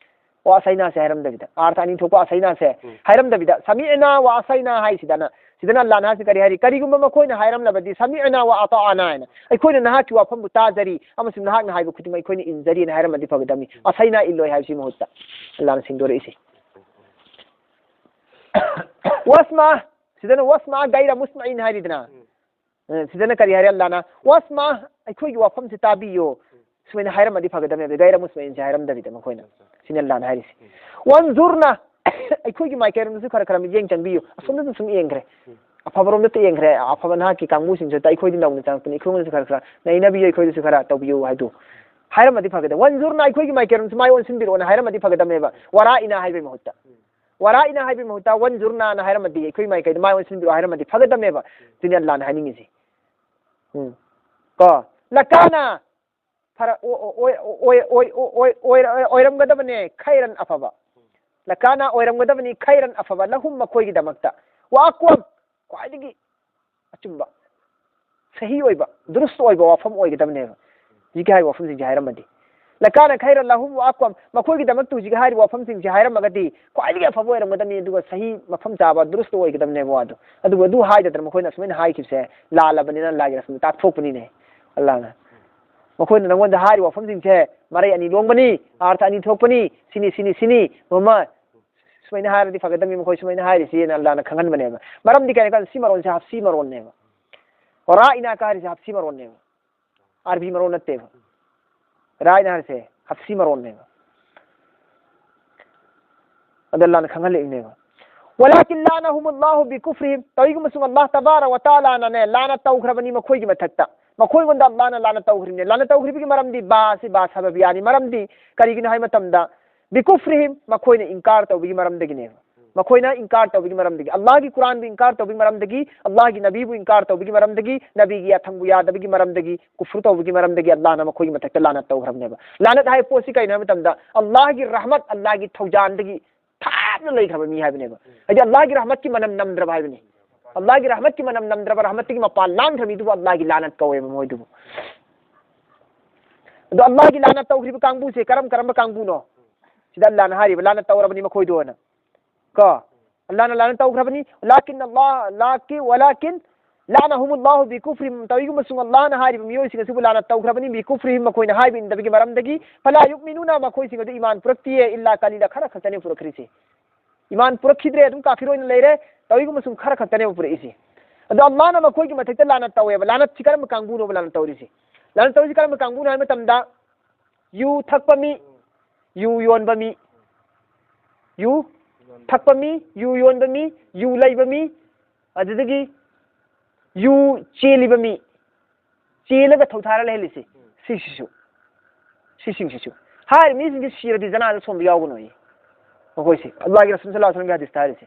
ꯋꯥ ꯑꯁꯩꯅꯥꯁꯦ ꯍꯥꯏꯔꯝꯗꯕꯤꯗ, ꯑꯥꯔꯊ ꯑꯅꯤ ꯊꯣꯛꯄ ꯑꯁꯩꯅꯥꯁꯦ ꯍꯥꯏꯔꯝꯗꯕꯤꯗ, ꯁꯃꯤꯑꯅ ꯋꯥ ꯑꯁꯩꯅꯥ ꯍꯥꯏꯁꯤꯗꯅ, ꯁꯤꯗꯅ ꯑꯜꯂꯥꯅ ꯍꯥꯏꯔꯤꯁꯤ ꯀꯔꯤ ꯍꯥꯏꯔꯤ? ꯀꯔꯤꯒꯨꯝꯕ ꯃꯈꯣꯏꯅ ꯍꯥꯏꯔꯝꯂꯕꯗꯤ, ꯁꯃꯤꯑꯅ ꯋꯥ ꯑꯇꯥꯑꯅ ꯍꯥꯏꯅ, ꯑꯩꯈꯣꯏꯅ ꯅꯍꯥꯛꯀꯤ ꯋꯥꯐꯝꯕꯨ ꯇꯥꯖꯔꯤ ꯑꯃꯁꯨꯡ ꯅꯍꯥꯛꯅ ꯍꯥꯏꯕ ꯈꯨꯗꯤꯡꯃꯛ ꯑꯩꯈꯣꯏꯅ ꯏꯟꯖꯔꯤꯅ ꯍꯥꯏꯔꯝꯃꯗꯤ ꯐꯒꯗꯕꯅꯤ꯫ ꯑꯁꯩꯅꯥ ꯏꯜꯂꯣꯏ ꯍꯥꯏꯕꯁꯤ ꯃꯍꯨꯠꯇ ꯑꯜꯂꯥꯅ ꯁꯦꯡꯗꯣꯔꯛꯏꯁꯤ꯫ ꯋꯥꯁꯃꯥ, ꯁꯤꯗꯅ ꯋꯥꯁꯃꯥ ꯒꯥꯏꯔ ꯃꯨꯁꯃꯥꯏꯟ ꯍꯥꯏꯔꯤꯗꯅ꯫ ꯑ, ꯁꯤꯗꯅ ꯀꯔꯤ ꯍꯥꯏꯔꯦ ꯑꯜꯂꯥꯅ? "ꯋꯥꯁꯃꯥ, ꯑꯩꯈꯣꯏꯒꯤ ꯋꯥꯐꯝꯁꯦ ꯇꯥꯕꯤꯌꯣ"꯫ ꯁꯨꯃꯥꯏꯅ ꯍꯥꯏꯔꯝꯃꯗꯤ ꯐꯒꯗꯕꯅꯦꯕ, ꯒꯥꯏꯔ ꯃꯨꯁꯃꯥꯏꯟꯁꯦ ꯍꯥꯏꯔꯝꯗꯕꯤꯗ ꯃꯈꯣꯏꯅ꯫ ꯁꯤꯅꯤ ꯑꯜꯂꯥꯅ ꯍꯥꯏꯔꯤꯁꯦ꯫ "ꯋꯥꯟꯖꯨꯔꯅ", ꯑꯩꯈꯣꯏꯒꯤ ꯃꯥꯏꯀꯩꯔꯣꯝꯗꯁꯨ ꯈꯔ ꯈꯔ ꯃꯤꯠꯌꯦꯡ ꯆꯪꯕꯤꯌꯨ꯫ ꯑꯁꯣꯝꯗꯁꯨ ꯁꯨꯝ ꯌꯦꯡꯈ꯭ꯔꯦ꯫ ꯑꯐꯕꯔꯣꯝꯗ ꯌꯦꯡꯈ꯭ꯔꯦ꯫ ꯑꯐꯕ ꯅꯍꯥꯛꯀꯤ ꯀꯥꯡꯕꯨꯁꯤꯡꯁꯨ ꯑꯩꯈꯣꯏꯗꯤ ꯅꯧꯅ ꯆꯪꯉꯛꯄꯅꯤ, ꯑꯩꯈꯣꯏꯉꯣꯟꯗꯁꯨ ꯈꯔ ꯈꯔ ꯅꯩꯅꯕꯤꯌꯨ, ꯑꯩꯈꯣꯏꯗꯁꯨ ꯈꯔ ꯇꯧꯕꯤꯌꯨ ꯍꯥꯏꯗꯣ꯫ ꯍꯥꯏꯔꯝꯃꯗꯤ ꯐꯒꯗꯕ꯫ "ꯋꯥꯟꯖꯨꯔꯅ", ꯑꯩꯈꯣꯏꯒꯤ ꯃꯥꯏꯀꯩꯔꯣꯝꯁꯨ ꯃꯥꯏ ꯑꯣꯟꯁꯤꯟꯕꯤꯔꯛꯑꯣꯅ ꯍꯥꯏꯔꯝꯃꯗꯤ ꯐꯒꯗꯕꯅꯦꯕ꯫ "ꯋꯥꯔꯥꯏꯅ" ꯍꯥꯏꯕꯒꯤ ꯃꯍꯨꯠꯇ꯫ "ꯋꯥꯔꯥꯏꯅ" ꯍꯥꯏꯕꯒꯤ ꯃꯍꯨꯠꯇ "ꯋꯥꯟꯖꯨꯔꯅꯥꯅ" ꯍꯥꯏꯔꯝꯃꯗꯤ, "ꯑꯩꯈꯣꯏ ꯃꯥꯏꯀꯩꯗ ꯃꯥꯏ ꯑꯣꯟꯁꯤꯟꯕꯤꯔꯛꯑꯣ" ꯍꯥꯏꯔꯝꯃꯗꯤ ꯐꯒꯗꯕꯅꯦꯕ꯫ ꯁꯤꯅꯤ ꯑꯜꯂꯥꯅ ꯍꯥꯏꯅꯤꯡꯉꯤꯁꯤ꯫ ꯎꯝ꯫ ꯀꯣ? "ꯂꯀꯥꯅ", ꯐꯔ-, ꯑꯣ-, ꯑꯣ-, ꯑꯣꯏ-, ꯑꯣꯏ-, ꯑꯣꯏ-, ꯑꯣꯏ-, ꯑꯣꯏ-, ꯑꯣꯏ-, ꯑꯣꯏꯔꯝꯒꯗꯕꯅꯦ, ꯈꯩꯔꯟ, ꯑꯐꯕ꯫ "ꯂꯀꯥꯅ", ꯑꯣꯏꯔꯝꯒꯗꯕꯅꯤ, "ꯈꯩꯔꯟ", ꯑꯐꯕ, "ꯂꯍꯨꯝ", ꯃꯈꯣꯏꯒꯤꯗꯃꯛꯇ, "ꯋꯥ ꯑꯛꯋꯝ", ꯈ꯭ꯋꯥꯏꯗꯒꯤ ꯑꯆꯨꯝꯕ, ꯁꯍꯤ ꯑꯣꯏꯕ, ꯗꯨꯔꯨꯁ ꯑꯣꯏꯕ ꯋꯥꯐꯝ ꯑꯣꯏꯒꯗꯕꯅꯦꯕ꯫ ꯍꯧꯖꯤꯛꯀꯤ ꯍꯥꯏꯔꯤꯕ ꯋꯥꯐꯝꯁꯤꯡꯁꯦ ꯍꯥꯏꯔꯝꯃꯗꯤ꯫ "ꯂꯀꯥꯅ ꯈꯩꯔꯟ ꯂꯍꯨꯝ ꯋꯥ ꯑꯛꯋꯝ", ꯃꯈꯣꯏꯒꯤꯗꯃꯛꯇ ꯍꯧꯖꯤꯛ ꯍꯥꯏꯔꯤꯕ ꯋꯥꯐꯝꯁꯤꯡꯁꯦ ꯍꯥꯏꯔꯝꯃꯒꯗꯤ ꯈ꯭ꯋꯥꯏꯗꯒꯤ ꯑꯐꯕ ꯑꯣꯏꯔꯝꯒꯗꯕꯅꯤ, ꯑꯗꯨꯒ ꯁꯍꯤ, ꯃꯐꯝ ꯆꯥꯕ, ꯗꯨꯔꯨꯁꯇ ꯑꯣꯏꯒꯗꯕꯅꯦꯕ ꯋꯥꯗꯣ꯫ ꯑꯗꯨꯕꯨ ꯑꯗꯨ ꯍꯥꯏꯗꯗꯅ ꯃꯈꯣꯏꯅ ꯑꯁꯨꯃꯥꯏꯅ ꯍꯥꯏꯈꯤꯕꯁꯦ ꯂꯥꯜꯂꯕꯅꯤꯅ ꯑꯜꯂꯥꯒꯤ ꯔꯁꯨꯜꯅ ꯇꯥꯛꯊꯣꯛꯄꯅꯤꯅꯦ꯫ ꯑꯜꯂꯥꯅ, "ꯃꯈꯣꯏꯅ ꯅꯉꯣꯟꯗ ꯍꯥꯏꯔꯤꯕ ꯋꯥꯐꯝꯁꯤꯡꯁꯦ ꯃꯔꯩ ꯑꯅꯤ ꯂꯣꯡꯕꯅꯤ, ꯑꯥꯔꯊ ꯑꯅꯤ ꯊꯣꯛꯄꯅꯤ, ꯁꯤꯅꯤ, ꯁꯤꯅꯤ, ꯁꯤꯅꯤ, ꯃꯃ-, ꯁꯨꯃꯥꯏꯅ ꯍꯥꯏꯔꯗꯤ ꯐꯒꯗꯕꯅꯤ, ꯃꯈꯣꯏ ꯁꯨꯃꯥꯏꯅ ꯍꯥꯏꯔꯤꯁꯦꯅ ꯑꯜꯂꯥꯍꯅ ꯈꯪꯍꯟꯕꯅꯦꯕ꯫ ꯃꯔꯝꯗꯤ ꯀꯩꯅꯣ ꯍꯥꯏꯀꯥꯟꯗ ꯁꯤ ꯃꯔꯣꯟꯁꯦ ꯍꯥꯞꯁꯤ ꯃꯔꯣꯟꯅꯦꯕ꯫ ꯔꯥꯏꯅꯥꯀ ꯍꯥꯏꯔꯤꯁꯦ ꯍꯥꯞꯁꯤ ꯃꯔꯣꯟꯅꯦꯕ꯫ ꯑꯥꯔꯕꯤ ꯃꯔꯣꯟ ꯅꯠꯇꯦꯕ꯫ ꯔꯥꯏꯅꯥ ꯍꯥꯏꯔꯤꯁꯦ ꯍꯥꯞꯁꯤ ꯃꯔꯣꯟꯅꯦꯕ꯫ ꯑꯗ ꯑꯜꯂꯥꯍꯅ ꯈꯪꯍꯜꯂꯛꯏꯅꯦꯕ꯫ ولكن لعنهم الله بكفرهم. ꯇꯧꯏꯒꯨꯝꯕꯁꯨꯡ ꯑꯜꯂꯥꯍ ꯇꯕꯥꯔꯛ ꯋ ꯇꯥꯂꯥꯅꯅꯦ ꯂꯥꯅꯠ ꯇꯧꯈ꯭ꯔꯕꯅꯤ ꯃꯈꯣꯏꯒꯤ ꯃꯊꯛꯇ꯫ ꯃꯈꯣꯏꯉꯣꯟꯗ ꯑꯜꯂꯥꯍꯅ ꯂꯥꯅꯠ ꯇꯧꯈ꯭ꯔꯤꯕꯅꯦ꯫ ꯂꯥꯅꯠ ꯇꯧꯈ꯭ꯔꯤꯕꯒꯤ ꯃꯔꯝꯗꯤ ꯕꯥꯁꯤ ꯕꯥ ꯁꯕꯕꯤꯌꯥꯅꯤ꯫ ꯃꯔꯝꯗꯤ ꯀꯔꯤꯒꯤꯅꯣ ꯍꯥꯏꯕ ꯃꯇꯝꯗ بكفرهم, ꯃꯈꯣꯏꯅ ꯏꯟꯀꯥꯔ ꯇꯧꯕꯒꯤ ꯃꯔꯝꯗꯒꯤꯅꯦꯕ꯫ ꯃꯈꯣꯏꯅ ꯏꯟꯀꯥꯔ ꯇꯧꯕꯒꯤ ꯃꯔꯝꯗꯒꯤ, ꯑꯜꯂꯥꯍꯒꯤ ꯀꯨꯔꯥꯟꯕꯨ ꯏꯟꯀꯥꯔ ꯇꯧꯕꯒꯤ ꯃꯔꯝꯗꯒꯤ, ꯑꯜꯂꯥꯍꯒꯤ ꯅꯕꯤꯕꯨ ꯏꯟꯀꯥꯔ ꯇꯧꯕꯒꯤ ꯃꯔꯝꯗꯒꯤ, ꯅꯕꯤꯒꯤ ꯌꯥꯊꯪꯕꯨ ꯌꯥꯗꯕꯒꯤ ꯃꯔꯝꯗꯒꯤ, ꯀꯨꯐ꯭ꯔꯨ ꯇꯧꯕꯒꯤ ꯃꯔꯝꯗꯒꯤ ꯑꯜꯂꯥꯍꯅ ꯃꯈꯣꯏꯒꯤ ꯃꯊꯛꯇ ꯂꯥꯅꯠ ꯇꯧꯈ꯭ꯔꯕꯅꯦꯕ꯫ ꯂꯥꯅꯠ ꯍꯥꯏꯕ ꯄꯣꯠꯁꯤ ꯀꯩꯅꯣ ꯍꯥꯏꯕ ꯃꯇꯝꯗ, ꯑꯜꯂꯥꯍꯒꯤ ꯔꯍꯃꯠ, ꯑꯜꯂꯥꯍꯒꯤ ꯊꯧꯖꯥꯟꯗꯒꯤ ꯊꯥꯞꯅ ꯂꯩꯈ꯭ꯔꯕ ꯃꯤ ꯍꯥꯏꯕꯅꯦꯕ꯫ ꯍꯥꯏꯗꯤ ꯑꯜꯂꯥꯍꯒꯤ ꯔꯍꯃꯠꯀꯤ ꯃꯅꯝ ꯅꯝꯗ꯭ꯔꯕ ꯍꯥꯏꯕꯅꯤ꯫ ꯑꯜꯂꯥꯍꯒꯤ ꯔꯍꯃꯠꯀꯤ ꯃꯅꯝ ꯅꯝꯗ꯭ꯔꯕ, ꯔꯍꯃꯠꯇꯒꯤ ꯃꯄꯥꯟ ꯂꯥꯟꯈ꯭ꯔ ꯃꯤꯗꯨꯕꯨ ꯑꯜꯂꯥꯍꯒꯤ ꯂꯥꯅꯠ ꯀꯧꯋꯦꯕ ꯃꯣꯏꯗꯨꯕꯨ꯫ ꯑꯗꯣ ꯑꯜꯂꯥꯍꯒꯤ ꯂꯥꯅꯠ ꯇꯧꯈ꯭ꯔꯤꯕ ꯀꯥꯡꯕꯨꯁꯦ ꯀꯔꯝ ꯀꯔꯝꯕ ꯀꯥꯡꯕꯨꯅꯣ? ꯁꯤꯗ ꯑꯜꯂꯥꯍꯅ ꯍꯥꯏꯔꯤꯕ ꯂꯥꯅꯠ ꯇꯧꯔꯕꯅꯤ ꯃꯈꯣꯏꯗꯣꯅ꯫ ꯀꯣ? ꯑꯜꯂꯥꯍꯅ ꯂꯥꯅꯠ ꯇꯧꯈ꯭ꯔꯕꯅꯤ꯫ لكن الله، لكن، ولكن لعنهم الله بكفرهم. ꯇꯧꯏꯒꯨꯝꯕꯁꯨꯡ ꯑꯜꯂꯥꯍꯅ ꯍꯥꯏꯔꯤꯕ ꯃꯤꯑꯣꯏꯁꯤꯡ ꯑꯁꯤꯕꯨ ꯂꯥꯅꯠ ꯇꯧꯈ꯭ꯔꯕꯅꯤ، بكفرهم, ꯃꯈꯣꯏꯅ ꯍꯥꯏꯕ ꯏꯟꯗꯕꯒꯤ ꯃꯔꯝꯗꯒꯤ, فلا يؤمنون, ꯃꯈꯣꯏꯁꯤꯡ ꯑꯗꯨ ꯏꯃꯥꯟ ꯄꯨꯔꯛꯇꯤꯌꯦ, إلا قليلا, ꯈꯔ ꯈꯛꯇꯅꯦ ꯄꯨꯔꯛꯈ꯭ꯔꯤꯁꯦ꯫ ꯏꯃꯥꯟ ꯄꯨꯔꯛꯈꯤꯗ꯭ꯔꯦ, ꯑꯗꯨꯝ ꯀꯥꯐꯤꯔ ꯑꯣꯏꯅ ꯂꯩꯔꯦ, ꯇꯧꯏꯒꯨꯝꯕꯁꯨꯡ ꯈꯔ ꯈꯛꯇꯅꯦꯕ ꯄꯨꯔꯛꯏꯁꯦ꯫ ꯑꯗꯣ ꯑꯜꯂꯥꯍꯅ ꯃꯈꯣꯏꯒꯤ ꯃꯊꯛꯇ ꯂꯥꯅꯠ ꯇꯧꯋꯦꯕ꯫ ꯂꯥꯅꯠꯁꯤ ꯀꯔꯝꯕ ꯀꯥꯡꯕꯨꯅꯣꯕ ꯂꯥꯅꯠ ꯇꯧꯔꯤꯁꯦ? ꯂꯥꯅꯠ ꯇꯧꯔꯤꯁꯤ ꯀꯔꯝꯕ ꯀꯥꯡꯕꯨꯅꯣ ꯍꯥꯏꯕ ꯃꯇꯝꯗ, ꯌꯨ ꯊꯛꯄ ꯃꯤ, ꯌꯨ ꯌꯣꯟꯕ ꯃꯤ, ꯌꯨ ꯊꯛꯄ ꯃꯤ, ꯌꯨ ꯌꯣꯟꯕ ꯃꯤ, ꯌꯨ ꯂꯩꯕ ꯃꯤ, ꯑꯗꯨꯗꯒꯤ ꯌꯨ ꯆꯦꯜꯂꯤꯕ ꯃꯤ, ꯆꯦꯜꯂꯒ ꯊꯧꯊꯥꯔ ꯂꯩꯍꯜꯂꯤꯁꯦ, ꯁꯤꯁꯤꯁꯨ, ꯁꯤꯁꯤꯡꯁꯤꯁꯨ꯫ ꯍꯥꯏꯔꯤꯕ ꯃꯤꯁꯤꯡꯁꯦ ꯁꯤꯔꯗꯤ ꯖꯅꯥꯗ ꯁꯣꯝꯕ ꯌꯥꯎꯒꯅꯣꯌꯦ꯫ ꯃꯈꯣꯏꯁꯦ ꯑꯜꯂꯥꯍꯒꯤ ꯔꯁꯨꯜ ꯁꯜꯂꯜꯂꯥꯍꯨ ꯑꯂꯩꯍꯤ ꯋꯁꯜꯂꯝꯒꯤ ꯍꯗꯤꯁꯇ ꯍꯥꯏꯔꯤꯁꯦ꯫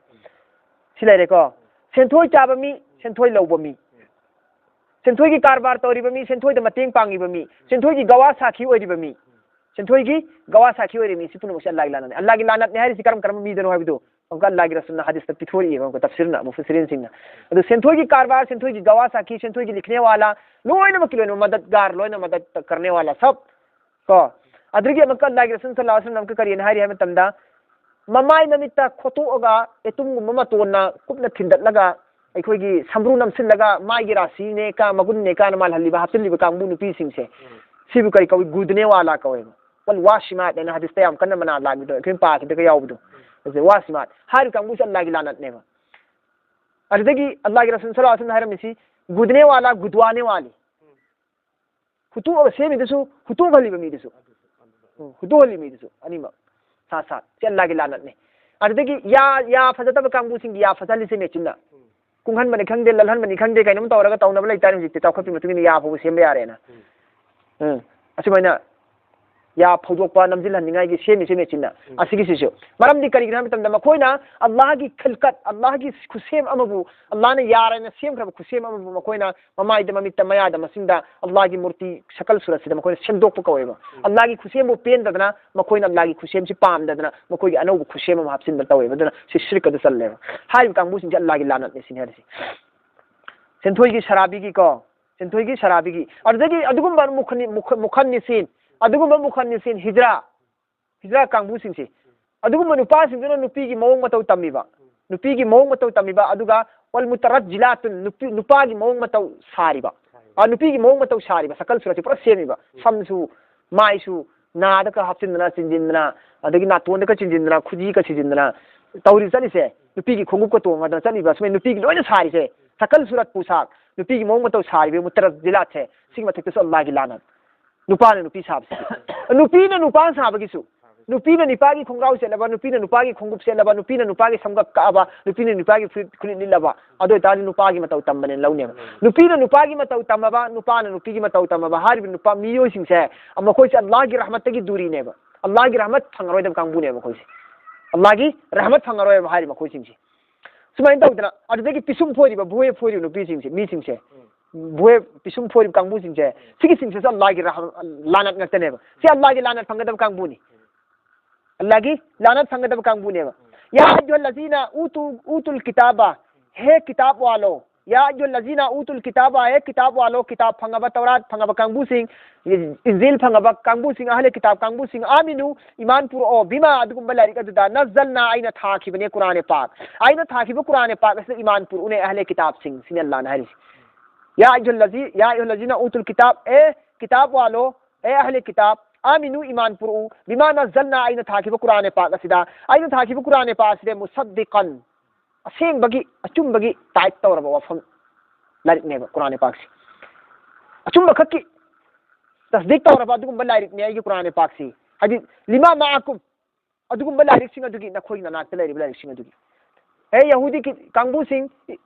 ꯁꯤ ꯂꯩꯔꯦꯀꯣ꯫ ꯁꯦꯟꯊꯣꯏ ꯆꯥꯕ ꯃꯤ, ꯁꯦꯟꯊꯣꯏ ꯂꯧꯕ ꯃꯤ, ꯁꯦꯟꯊꯣꯏꯒꯤ ꯀꯔꯕꯥꯔ ꯇꯧꯔꯤꯕ ꯃꯤ, ꯁꯦꯟꯊꯣꯏꯗ ꯃꯇꯦꯡ ꯄꯥꯡꯉꯤꯕ ꯃꯤ, ꯁꯦꯟꯊꯣꯏꯒꯤ ꯒꯋꯥ ꯁꯥꯈꯤ ꯑꯣꯏꯔꯤꯕ ꯃꯤ, ꯁꯦꯟꯊꯣꯏꯒꯤ ꯒꯋꯥ ꯁꯥꯈꯤ ꯑꯣꯏꯔꯤꯕ ꯃꯤ, ꯁꯤ ꯄꯨꯝꯅꯃꯛꯁꯦ ꯑꯜꯂꯥꯍꯒꯤ ꯂꯥꯅꯠꯅꯤ꯫ ꯑꯜꯂꯥꯍꯒꯤ ꯂꯥꯅꯠꯅꯤ ꯍꯥꯏꯔꯤꯁꯤ ꯀꯔꯝ ꯀꯔꯝꯕ ꯃꯤꯗꯅꯣ ꯍꯥꯏꯕꯗꯣ ꯑꯃꯨꯛꯀ ꯑꯜꯂꯥꯍꯒꯤ ꯔꯁꯨꯜꯅ ꯍꯗꯤꯁꯇ ꯄꯤꯊꯣꯔꯛꯏꯕ, ꯑꯃꯨꯛꯀ ꯇꯐꯁꯤꯔꯅ, ꯃꯨꯐꯁꯤꯔꯤꯟꯁꯤꯡꯅ꯫ ꯑꯗꯣ ꯁꯦꯟꯊꯣꯏꯒꯤ ꯀꯔꯕꯥꯔ, ꯁꯦꯟꯊꯣꯏꯒꯤ ꯒꯋꯥ ꯁꯥꯈꯤ, ꯁꯦꯟꯊꯣꯏꯒꯤ ꯂꯤꯈꯅꯦ ꯋꯥꯂꯥ, ꯂꯣꯏꯅꯃꯛꯀꯤ ꯂꯣꯏꯅꯃꯛ ꯃꯗꯠꯒꯥꯔ, ꯂꯣꯏꯅ ꯃꯗꯠ ꯀꯔꯅꯦ ꯋꯥꯂꯥ ꯁꯕ ꯀꯣ꯫ ꯑꯗꯨꯗꯒꯤ ꯑꯃꯨꯛꯀ ꯑꯜꯂꯥꯍꯒꯤ ꯔꯁꯨꯜ ꯁꯜꯂꯜꯂꯥꯍꯨ ꯑꯂꯩꯍꯤ ꯋꯁꯜꯂꯝꯅ ꯑꯃꯨꯛꯀ ꯀꯔꯤꯅ ꯍꯥꯏꯔꯤ ꯍꯥꯏꯕ ꯃꯇꯝꯗ, ꯃꯃꯥꯏ ꯃꯃꯤꯠꯇ ꯈꯣꯠꯇꯣꯛꯑꯒ ꯑꯦꯇꯨꯝꯒꯨꯝꯕ ꯃꯇꯣꯟꯅ ꯀꯨꯞꯅ ꯊꯤꯟꯗꯠꯂꯒ, ꯑꯩꯈꯣꯏꯒꯤ ꯁꯝꯕ꯭ꯔꯨ ꯅꯝꯁꯤꯜꯂꯒ ꯃꯥꯏꯒꯤ ꯔꯥꯁꯤꯅꯦ ꯀ, ꯃꯒꯨꯟꯅꯦ ꯀꯥꯅ ꯃꯥꯜꯍꯜꯂꯤꯕ, ꯍꯥꯞꯆꯤꯜꯂꯤꯕ ꯀꯥꯡꯕꯨ ꯅꯨꯄꯤꯁꯤꯡꯁꯦ, ꯎꯝ꯫ ꯁꯤꯕꯨ ꯀꯔꯤ ꯀꯧꯏ? ꯒꯨꯗꯅꯦ ꯋꯥꯂꯥ ꯀꯧꯋꯦꯕ꯫ ꯋꯥꯜ ꯋꯥꯁꯤꯃꯥꯠ ꯍꯥꯏꯅ ꯍꯗꯤꯁꯇ ꯌꯥꯝ ꯀꯟꯅ ꯃꯅꯥ ꯂꯥꯛꯂꯤꯗꯣ ꯑꯩꯈꯣꯏꯅ ꯄꯥꯈꯤꯗꯒ ꯌꯥꯎꯕꯗꯣ꯫ ꯎꯝ꯫ ꯑꯁꯤ ꯋꯥꯁꯤꯃꯥꯟ ꯍꯥꯏꯔꯤꯕ ꯀꯥꯡꯕꯨꯁꯤ ꯑꯜꯂꯥꯒꯤ ꯂꯥꯅꯠꯅꯦꯕ꯫ ꯑꯗꯨꯗꯒꯤ ꯑꯜꯂꯥꯒꯤ ꯔꯁꯨꯜ ꯁꯜꯂꯜꯂꯥꯍꯨ ꯑꯂꯩꯍꯤ ꯋꯥꯁꯜꯂꯝꯅ ꯍꯥꯏꯔꯝꯃꯤꯁꯤ, "ꯒꯨꯗꯅꯦ ꯋꯥꯂꯥ, ꯒꯨꯗꯋꯥꯅꯦ ꯋꯥꯂꯤ"꯫ ꯍꯨꯇꯣꯛꯑꯒ ꯁꯦꯝꯃꯤꯗꯨꯁꯨ, ꯍꯨꯇꯣꯛꯍꯜꯂꯤꯕ ꯃꯤꯗꯨꯁꯨ꯫ ꯎꯝ, ꯍꯨꯇꯣꯛꯍꯜꯂꯤ ꯃꯤꯗꯨꯁꯨ, ꯑꯅꯤꯃꯛ꯫ ꯁꯥ ꯁꯥ꯫ ꯁꯤ ꯑꯜꯂꯥꯒꯤ ꯂꯥꯅꯠꯅꯦ꯫ ꯑꯗꯨꯗꯒꯤ ꯌꯥ, ꯌꯥ ꯐꯖꯗꯕ ꯀꯥꯡꯕꯨꯁꯤꯡꯒꯤ ꯌꯥ ꯐꯖꯍꯜꯂꯤꯁꯦ ꯃꯦꯆꯤꯟꯅ꯫ ꯀꯨꯡꯍꯟꯕꯅꯤ ꯈꯪꯗꯦ, ꯂꯜꯍꯟꯕꯅꯤ ꯈꯪꯗꯦ, ꯀꯩꯅꯣꯝ ꯇꯧꯔꯒ ꯇꯧꯅꯕ ꯂꯩꯇꯥꯔꯦ ꯍꯧꯖꯤꯛꯇꯤ, ꯆꯥꯎꯈꯠꯄꯒꯤ ꯃꯇꯨꯡ ꯏꯟꯅ ꯌꯥ ꯐꯥꯎꯕ ꯁꯦꯝꯕ ꯌꯥꯔꯦꯅ꯫ ꯎꯝ꯫ ꯎꯝ꯫ ꯑꯁꯨꯃꯥꯏꯅ ꯌꯥ ꯐꯧꯗꯣꯛꯄ, ꯅꯝꯁꯤꯜꯍꯟꯅꯤꯡꯉꯥꯏꯒꯤ ꯁꯦꯝꯃꯤꯁꯦ ꯃꯦꯆꯤꯟꯅ꯫ ꯎꯝ꯫ ꯑꯁꯤꯒꯤꯁꯤꯁꯨ꯫ ꯃꯔꯝꯗꯤ ꯀꯔꯤꯒꯤꯅꯣ ꯍꯥꯏꯕ ꯃꯇꯝꯗ ꯃꯈꯣꯏꯅ ꯑꯜꯂꯥꯍꯒꯤ ꯈꯜꯀꯠ, ꯑꯜꯂꯥꯍꯒꯤ ꯈꯨꯠꯁꯦꯝ ꯑꯃꯕꯨ, ꯑꯜꯂꯥꯍꯅ ꯌꯥꯔꯦꯅ ꯁꯦꯝꯈ꯭ꯔꯕ ꯈꯨꯠꯁꯦꯝ ꯑꯃꯕꯨ ꯃꯈꯣꯏꯅ ꯃꯃꯥꯏꯗ, ꯃꯃꯤꯠꯇ, ꯃꯌꯥꯗ, ꯃꯁꯤꯡꯗ ꯑꯜꯂꯥꯍꯒꯤ ꯃꯨꯔꯇꯤ ꯁꯀꯜ ꯁꯨꯔꯠꯁꯤꯗ ꯃꯈꯣꯏꯅ ꯁꯦꯝꯗꯣꯛꯄ ꯀꯧꯋꯦꯕ꯫ ꯎꯝ꯫ ꯑꯜꯂꯥꯍꯒꯤ ꯈꯨꯠꯁꯦꯝꯕꯨ ꯄꯦꯟꯗꯗꯅ ꯃꯈꯣꯏꯅ ꯑꯜꯂꯥꯍꯒꯤ ꯈꯨꯠꯁꯦꯝꯁꯤ ꯄꯥꯝꯗꯗꯅ ꯃꯈꯣꯏꯒꯤ ꯑꯅꯧꯕ ꯈꯨꯠꯁꯦꯝ ꯑꯃ ꯍꯥꯞꯆꯤꯟꯕ ꯇꯧꯋꯦꯕ꯫ ꯑꯗꯨꯅ ꯁꯤ ꯁꯤꯔꯛ ꯑꯗꯨ ꯆꯜꯂꯦꯕ꯫ ꯍꯥꯏꯔꯤꯕ ꯀꯥꯡꯕꯨꯁꯤꯡꯁꯦ ꯑꯜꯂꯥꯍꯒꯤ ꯂꯥꯅꯠꯅꯦ ꯁꯤꯅꯤ ꯍꯥꯏꯔꯤꯁꯦ꯫ ꯁꯦꯟꯊꯣꯏꯒꯤ ꯁꯔꯥꯕꯤꯒꯤꯀꯣ, ꯁꯦꯟꯊꯣꯏꯒꯤ ꯁꯔꯥꯕꯤꯒꯤ꯫ ꯑꯗꯨꯗꯒꯤ ꯑꯗꯨꯒꯨꯝꯕ ꯃꯨꯈꯅꯤ-, ꯃꯨꯈ-, ꯃꯨꯈꯟꯅꯤꯁꯤꯟ, ꯑꯗꯨꯒꯨꯝꯕ ꯃꯨꯈꯟꯅꯤꯁꯤꯟ, ꯍꯤꯖ꯭ꯔꯥ, ꯍꯤꯖ꯭ꯔꯥ ꯀꯥꯡꯕꯨꯁꯤꯡꯁꯦ꯫ ꯑꯗꯨꯒꯨꯝꯕ ꯅꯨꯄꯥꯁꯤꯡꯗꯨꯅ ꯅꯨꯄꯤꯒꯤ ꯃꯑꯣꯡ ꯃꯇꯧ ꯇꯝꯃꯤꯕ, ꯅꯨꯄꯤꯒꯤ ꯃꯑꯣꯡ ꯃꯇꯧ ꯇꯝꯃꯤꯕ, ꯑꯗꯨꯒ ꯋꯜ ꯃꯨꯇꯔꯖꯤꯂꯥꯇꯨꯟ, ꯅꯨꯄꯤ, ꯅꯨꯄꯥꯒꯤ ꯃꯑꯣꯡ ꯃꯇꯧ ꯁꯥꯔꯤꯕ꯫ ꯑ, ꯅꯨꯄꯤꯒꯤ ꯃꯑꯣꯡ ꯃꯇꯧ ꯁꯥꯔꯤꯕ, ꯁꯀꯜ ꯁꯨꯔꯠꯁꯦ ꯄꯨꯔꯥ ꯁꯦꯝꯃꯤꯕ꯫ ꯁꯝꯁꯨ, ꯃꯥꯏꯁꯨ, ꯅꯥꯗ ꯈꯔ ꯍꯥꯞꯆꯤꯟꯗꯅ, ꯆꯤꯟꯁꯤꯟꯗꯅ, ꯑꯗꯒꯤ ꯅꯥꯇꯣꯟꯗ ꯈꯔ ꯆꯤꯟꯁꯤꯟꯗꯅ, ꯈꯨꯖꯤ ꯈꯔ ꯁꯤꯖꯤꯟꯗꯅ ꯇꯧꯔꯤ ꯆꯠꯂꯤꯁꯦ꯫ ꯅꯨꯄꯤꯒꯤ ꯈꯣꯡꯎꯞꯀ ꯇꯣꯡꯉꯗꯅ ꯆꯠꯂꯤꯕ, ꯁꯨꯃꯥꯏꯅ ꯅꯨꯄꯤꯒꯤ ꯂꯣꯏꯅ ꯁꯥꯔꯤꯁꯦ꯫ ꯁꯀꯜ ꯁꯨꯔꯠ ꯄꯨꯁꯥꯛ, ꯅꯨꯄꯤꯒꯤ ꯃꯑꯣꯡ ꯃꯇꯧ ꯁꯥꯔꯤꯕ ꯃꯨꯇꯔꯖꯤꯂꯥꯠꯁꯦ, ꯁꯤꯒꯤ ꯃꯊꯛꯇꯁꯨ ꯑꯜꯂꯥꯍꯒꯤ ꯂꯥꯅꯠ꯫ ꯅꯨꯄꯥꯅ ꯅꯨꯄꯤ ꯁꯥꯕꯁꯦ꯫ ꯅꯨꯄꯤꯅ ꯅꯨꯄꯥ ꯁꯥꯕꯒꯤꯁꯨ꯫ ꯅꯨꯄꯤꯅ ꯅꯨꯄꯥꯒꯤ ꯈꯣꯡꯒ꯭ꯔꯥꯎ ꯁꯦꯠꯂꯕ, ꯅꯨꯄꯤꯅ ꯅꯨꯄꯥꯒꯤ ꯈꯣꯡꯎꯞ ꯁꯦꯠꯂꯕ, ꯅꯨꯄꯤꯅ ꯅꯨꯄꯥꯒꯤ ꯁꯝꯒꯛ ꯀꯛꯑꯕ, ꯅꯨꯄꯤꯅ ꯅꯨꯄꯥꯒꯤ ꯐꯨꯔꯤꯠ, ꯐꯨꯔꯤꯠ ꯂꯤꯠꯂꯕ, ꯑꯗꯨ ꯑꯣꯏꯇꯥꯔꯗꯤ ꯅꯨꯄꯥꯒꯤ ꯃꯇꯧ ꯇꯝꯕꯅꯦꯅ ꯂꯧꯅꯦꯕ꯫ ꯅꯨꯄꯤꯅ ꯅꯨꯄꯥꯒꯤ ꯃꯇꯧ ꯇꯝꯃꯕ, ꯅꯨꯄꯥꯅ ꯅꯨꯄꯤꯒꯤ ꯃꯇꯧ ꯇꯝꯃꯕ ꯍꯥꯏꯔꯤꯕ ꯅꯨꯄꯥ ꯃꯤꯑꯣꯏꯁꯤꯡꯁꯦ, ꯃꯈꯣꯏꯁꯦ ꯑꯜꯂꯥꯍꯒꯤ ꯔꯍꯃꯠꯇꯒꯤ ꯗꯨꯔꯤꯅꯦꯕ꯫ ꯑꯜꯂꯥꯍꯒꯤ ꯔꯍꯃꯠ ꯐꯪꯉꯔꯣꯏꯗꯕ ꯀꯥꯡꯕꯨꯅꯦꯕ ꯃꯈꯣꯏꯁꯦ꯫ ꯑꯜꯂꯥꯍꯒꯤ ꯔꯍꯃꯠ ꯐꯪꯉꯔꯣꯏꯕ ꯍꯥꯏꯔꯤꯕ ꯃꯈꯣꯏꯁꯤꯡꯁꯦ꯫ ꯁꯨꯃꯥꯏꯅ ꯇꯧꯗꯅ, ꯑꯗꯨꯗꯒꯤ ꯄꯤꯁꯨꯝ ꯐꯣꯏꯔꯤꯕ, ꯚꯨꯍꯦ ꯐꯣꯏꯔꯤꯕ ꯅꯨꯄꯤꯁꯤꯡꯁꯦ, ꯃꯤꯁꯤꯡꯁꯦ, ꯚꯨꯍꯦ ꯄꯤꯁꯨꯝ ꯐꯣꯏꯔꯤꯕ ꯀꯥꯡꯕꯨꯁꯤꯡꯁꯦ, ꯁꯤꯒꯤꯁꯤꯡꯁꯤꯁꯨ ꯑꯜꯂꯥꯍꯒꯤ ꯔꯍ-, ꯂꯥꯅꯠ ꯉꯥꯛꯇꯅꯦꯕ꯫ ꯁꯤ ꯑꯜꯂꯥꯍꯒꯤ ꯂꯥꯅꯠ ꯐꯪꯒꯗꯕ ꯀꯥꯡꯕꯨꯅꯤ꯫ ꯑꯜꯂꯥꯍꯒꯤ ꯂꯥꯅꯠ ꯐꯪꯒꯗꯕ ꯀꯥꯡꯕꯨꯅꯦꯕ꯫ ꯌꯥ ꯑꯌꯨꯍꯜ ꯂꯖꯤꯅ ꯎꯇꯨ, ꯎꯇꯨꯜ ꯀꯤꯇꯥꯕ, ꯍꯦ ꯀꯤꯇꯥꯕ ꯋꯥꯂꯣ, ꯌꯥ ꯑꯌꯨꯍꯜ ꯂꯖꯤꯅ ꯎꯇꯨꯜ ꯀꯤꯇꯥꯕ, ꯍꯦ ꯀꯤꯇꯥꯕ ꯋꯥꯂꯣ, ꯀꯤꯇꯥꯕ ꯐꯪꯉꯕ, ꯇꯧꯔꯥꯠ ꯐꯪꯉꯕ ꯀꯥꯡꯕꯨꯁꯤꯡ, ꯏꯟꯖꯤꯜ ꯐꯪꯉꯕ ꯀꯥꯡꯕꯨꯁꯤꯡ, ꯑꯍꯂꯦ ꯀꯤꯇꯥꯕ ꯀꯥꯡꯕꯨꯁꯤꯡ, ꯑꯥꯃꯤꯅꯨ, ꯏꯃꯥꯟ ꯄꯨꯔꯛꯑꯣ, ꯕꯤꯃꯥ, ꯑꯗꯨꯒꯨꯝꯕ ꯂꯥꯏꯔꯤꯛ ꯑꯗꯨꯗ, ꯅꯖꯜꯅꯥ, ꯑꯩꯅ ꯊꯥꯈꯤꯕꯅꯦ, ꯀꯨꯔꯥꯅꯦ ꯄꯥꯛ, ꯑꯩꯅ ꯊꯥꯈꯤꯕ ꯀꯨꯔꯥꯅꯦ ꯄꯥꯛ ꯑꯁꯤꯗ ꯏꯃꯥꯟ ꯄꯨꯔꯛꯎꯅꯦ, ꯑꯍꯂꯦ ꯀꯤꯇꯥꯕꯁꯤꯡ, ꯁꯤꯅꯤ ꯑꯜꯂꯥꯍꯅ ꯍꯥꯏꯔꯤꯁꯦ꯫ ꯌꯥ ꯑꯌꯨꯍꯜ ꯂꯖꯤ-, ꯌꯥ ꯑꯌꯨꯍꯜ ꯂꯖꯤꯅ ꯎꯇꯨꯜ ꯀꯤꯇꯥꯕ, ꯑꯦ ꯀꯤꯇꯥꯕ ꯋꯥꯂꯣ, ꯑꯦ ꯑꯍꯂꯦ ꯀꯤꯇꯥꯕ, "ꯑꯥꯃꯤꯅꯨ, ꯏꯃꯥꯟ ꯄꯨꯔꯛꯎ, ꯕꯤꯃꯥ ꯅꯖꯜꯅꯥ, ꯑꯩꯅ ꯊꯥꯈꯤꯕ ꯀꯨꯔꯥꯟ ꯄꯥꯛ ꯑꯁꯤꯗ, ꯑꯩꯅ ꯊꯥꯈꯤꯕ ꯀꯨꯔꯥꯟ ꯄꯥꯛ ꯑꯁꯤꯗ, ꯃꯨꯁꯗꯤꯀꯟ, ꯑꯁꯦꯡꯕꯒꯤ, ꯑꯆꯨꯝꯕꯒꯤ ꯇꯥꯏꯞ ꯇꯧꯔꯕ ꯋꯥꯐꯝ ꯂꯥꯏꯔꯤꯛꯅꯦꯕ ꯀꯨꯔꯥꯟ ꯄꯥꯛꯁꯤ꯫ ꯑꯆꯨꯝꯕ ꯈꯛꯀꯤ ꯇꯁꯗꯤꯛ ꯇꯧꯔꯕ ꯑꯗꯨꯒꯨꯝꯕ ꯂꯥꯏꯔꯤꯛꯅꯦ ꯑꯩꯒꯤ ꯀꯨꯔꯥꯟ ꯄꯥꯛꯁꯤ꯫ ꯍꯥꯏꯗꯤ, ꯂꯤꯃꯥ ꯃꯥꯑꯀꯨꯝ, ꯑꯗꯨꯒꯨꯝꯕ ꯂꯥꯏꯔꯤꯛꯁꯤꯡ ꯑꯗꯨꯒꯤ ꯅꯈꯣꯏꯒꯤ ꯅꯅꯥꯛꯇ ꯂꯩꯔꯤꯕ ꯂꯥꯏꯔꯤꯛꯁꯤꯡ ꯑꯗꯨꯒꯤ꯫ ꯍꯦ ꯌꯍꯨꯗꯤ ꯀꯤ-, ꯀꯥꯡꯕꯨꯁꯤꯡ,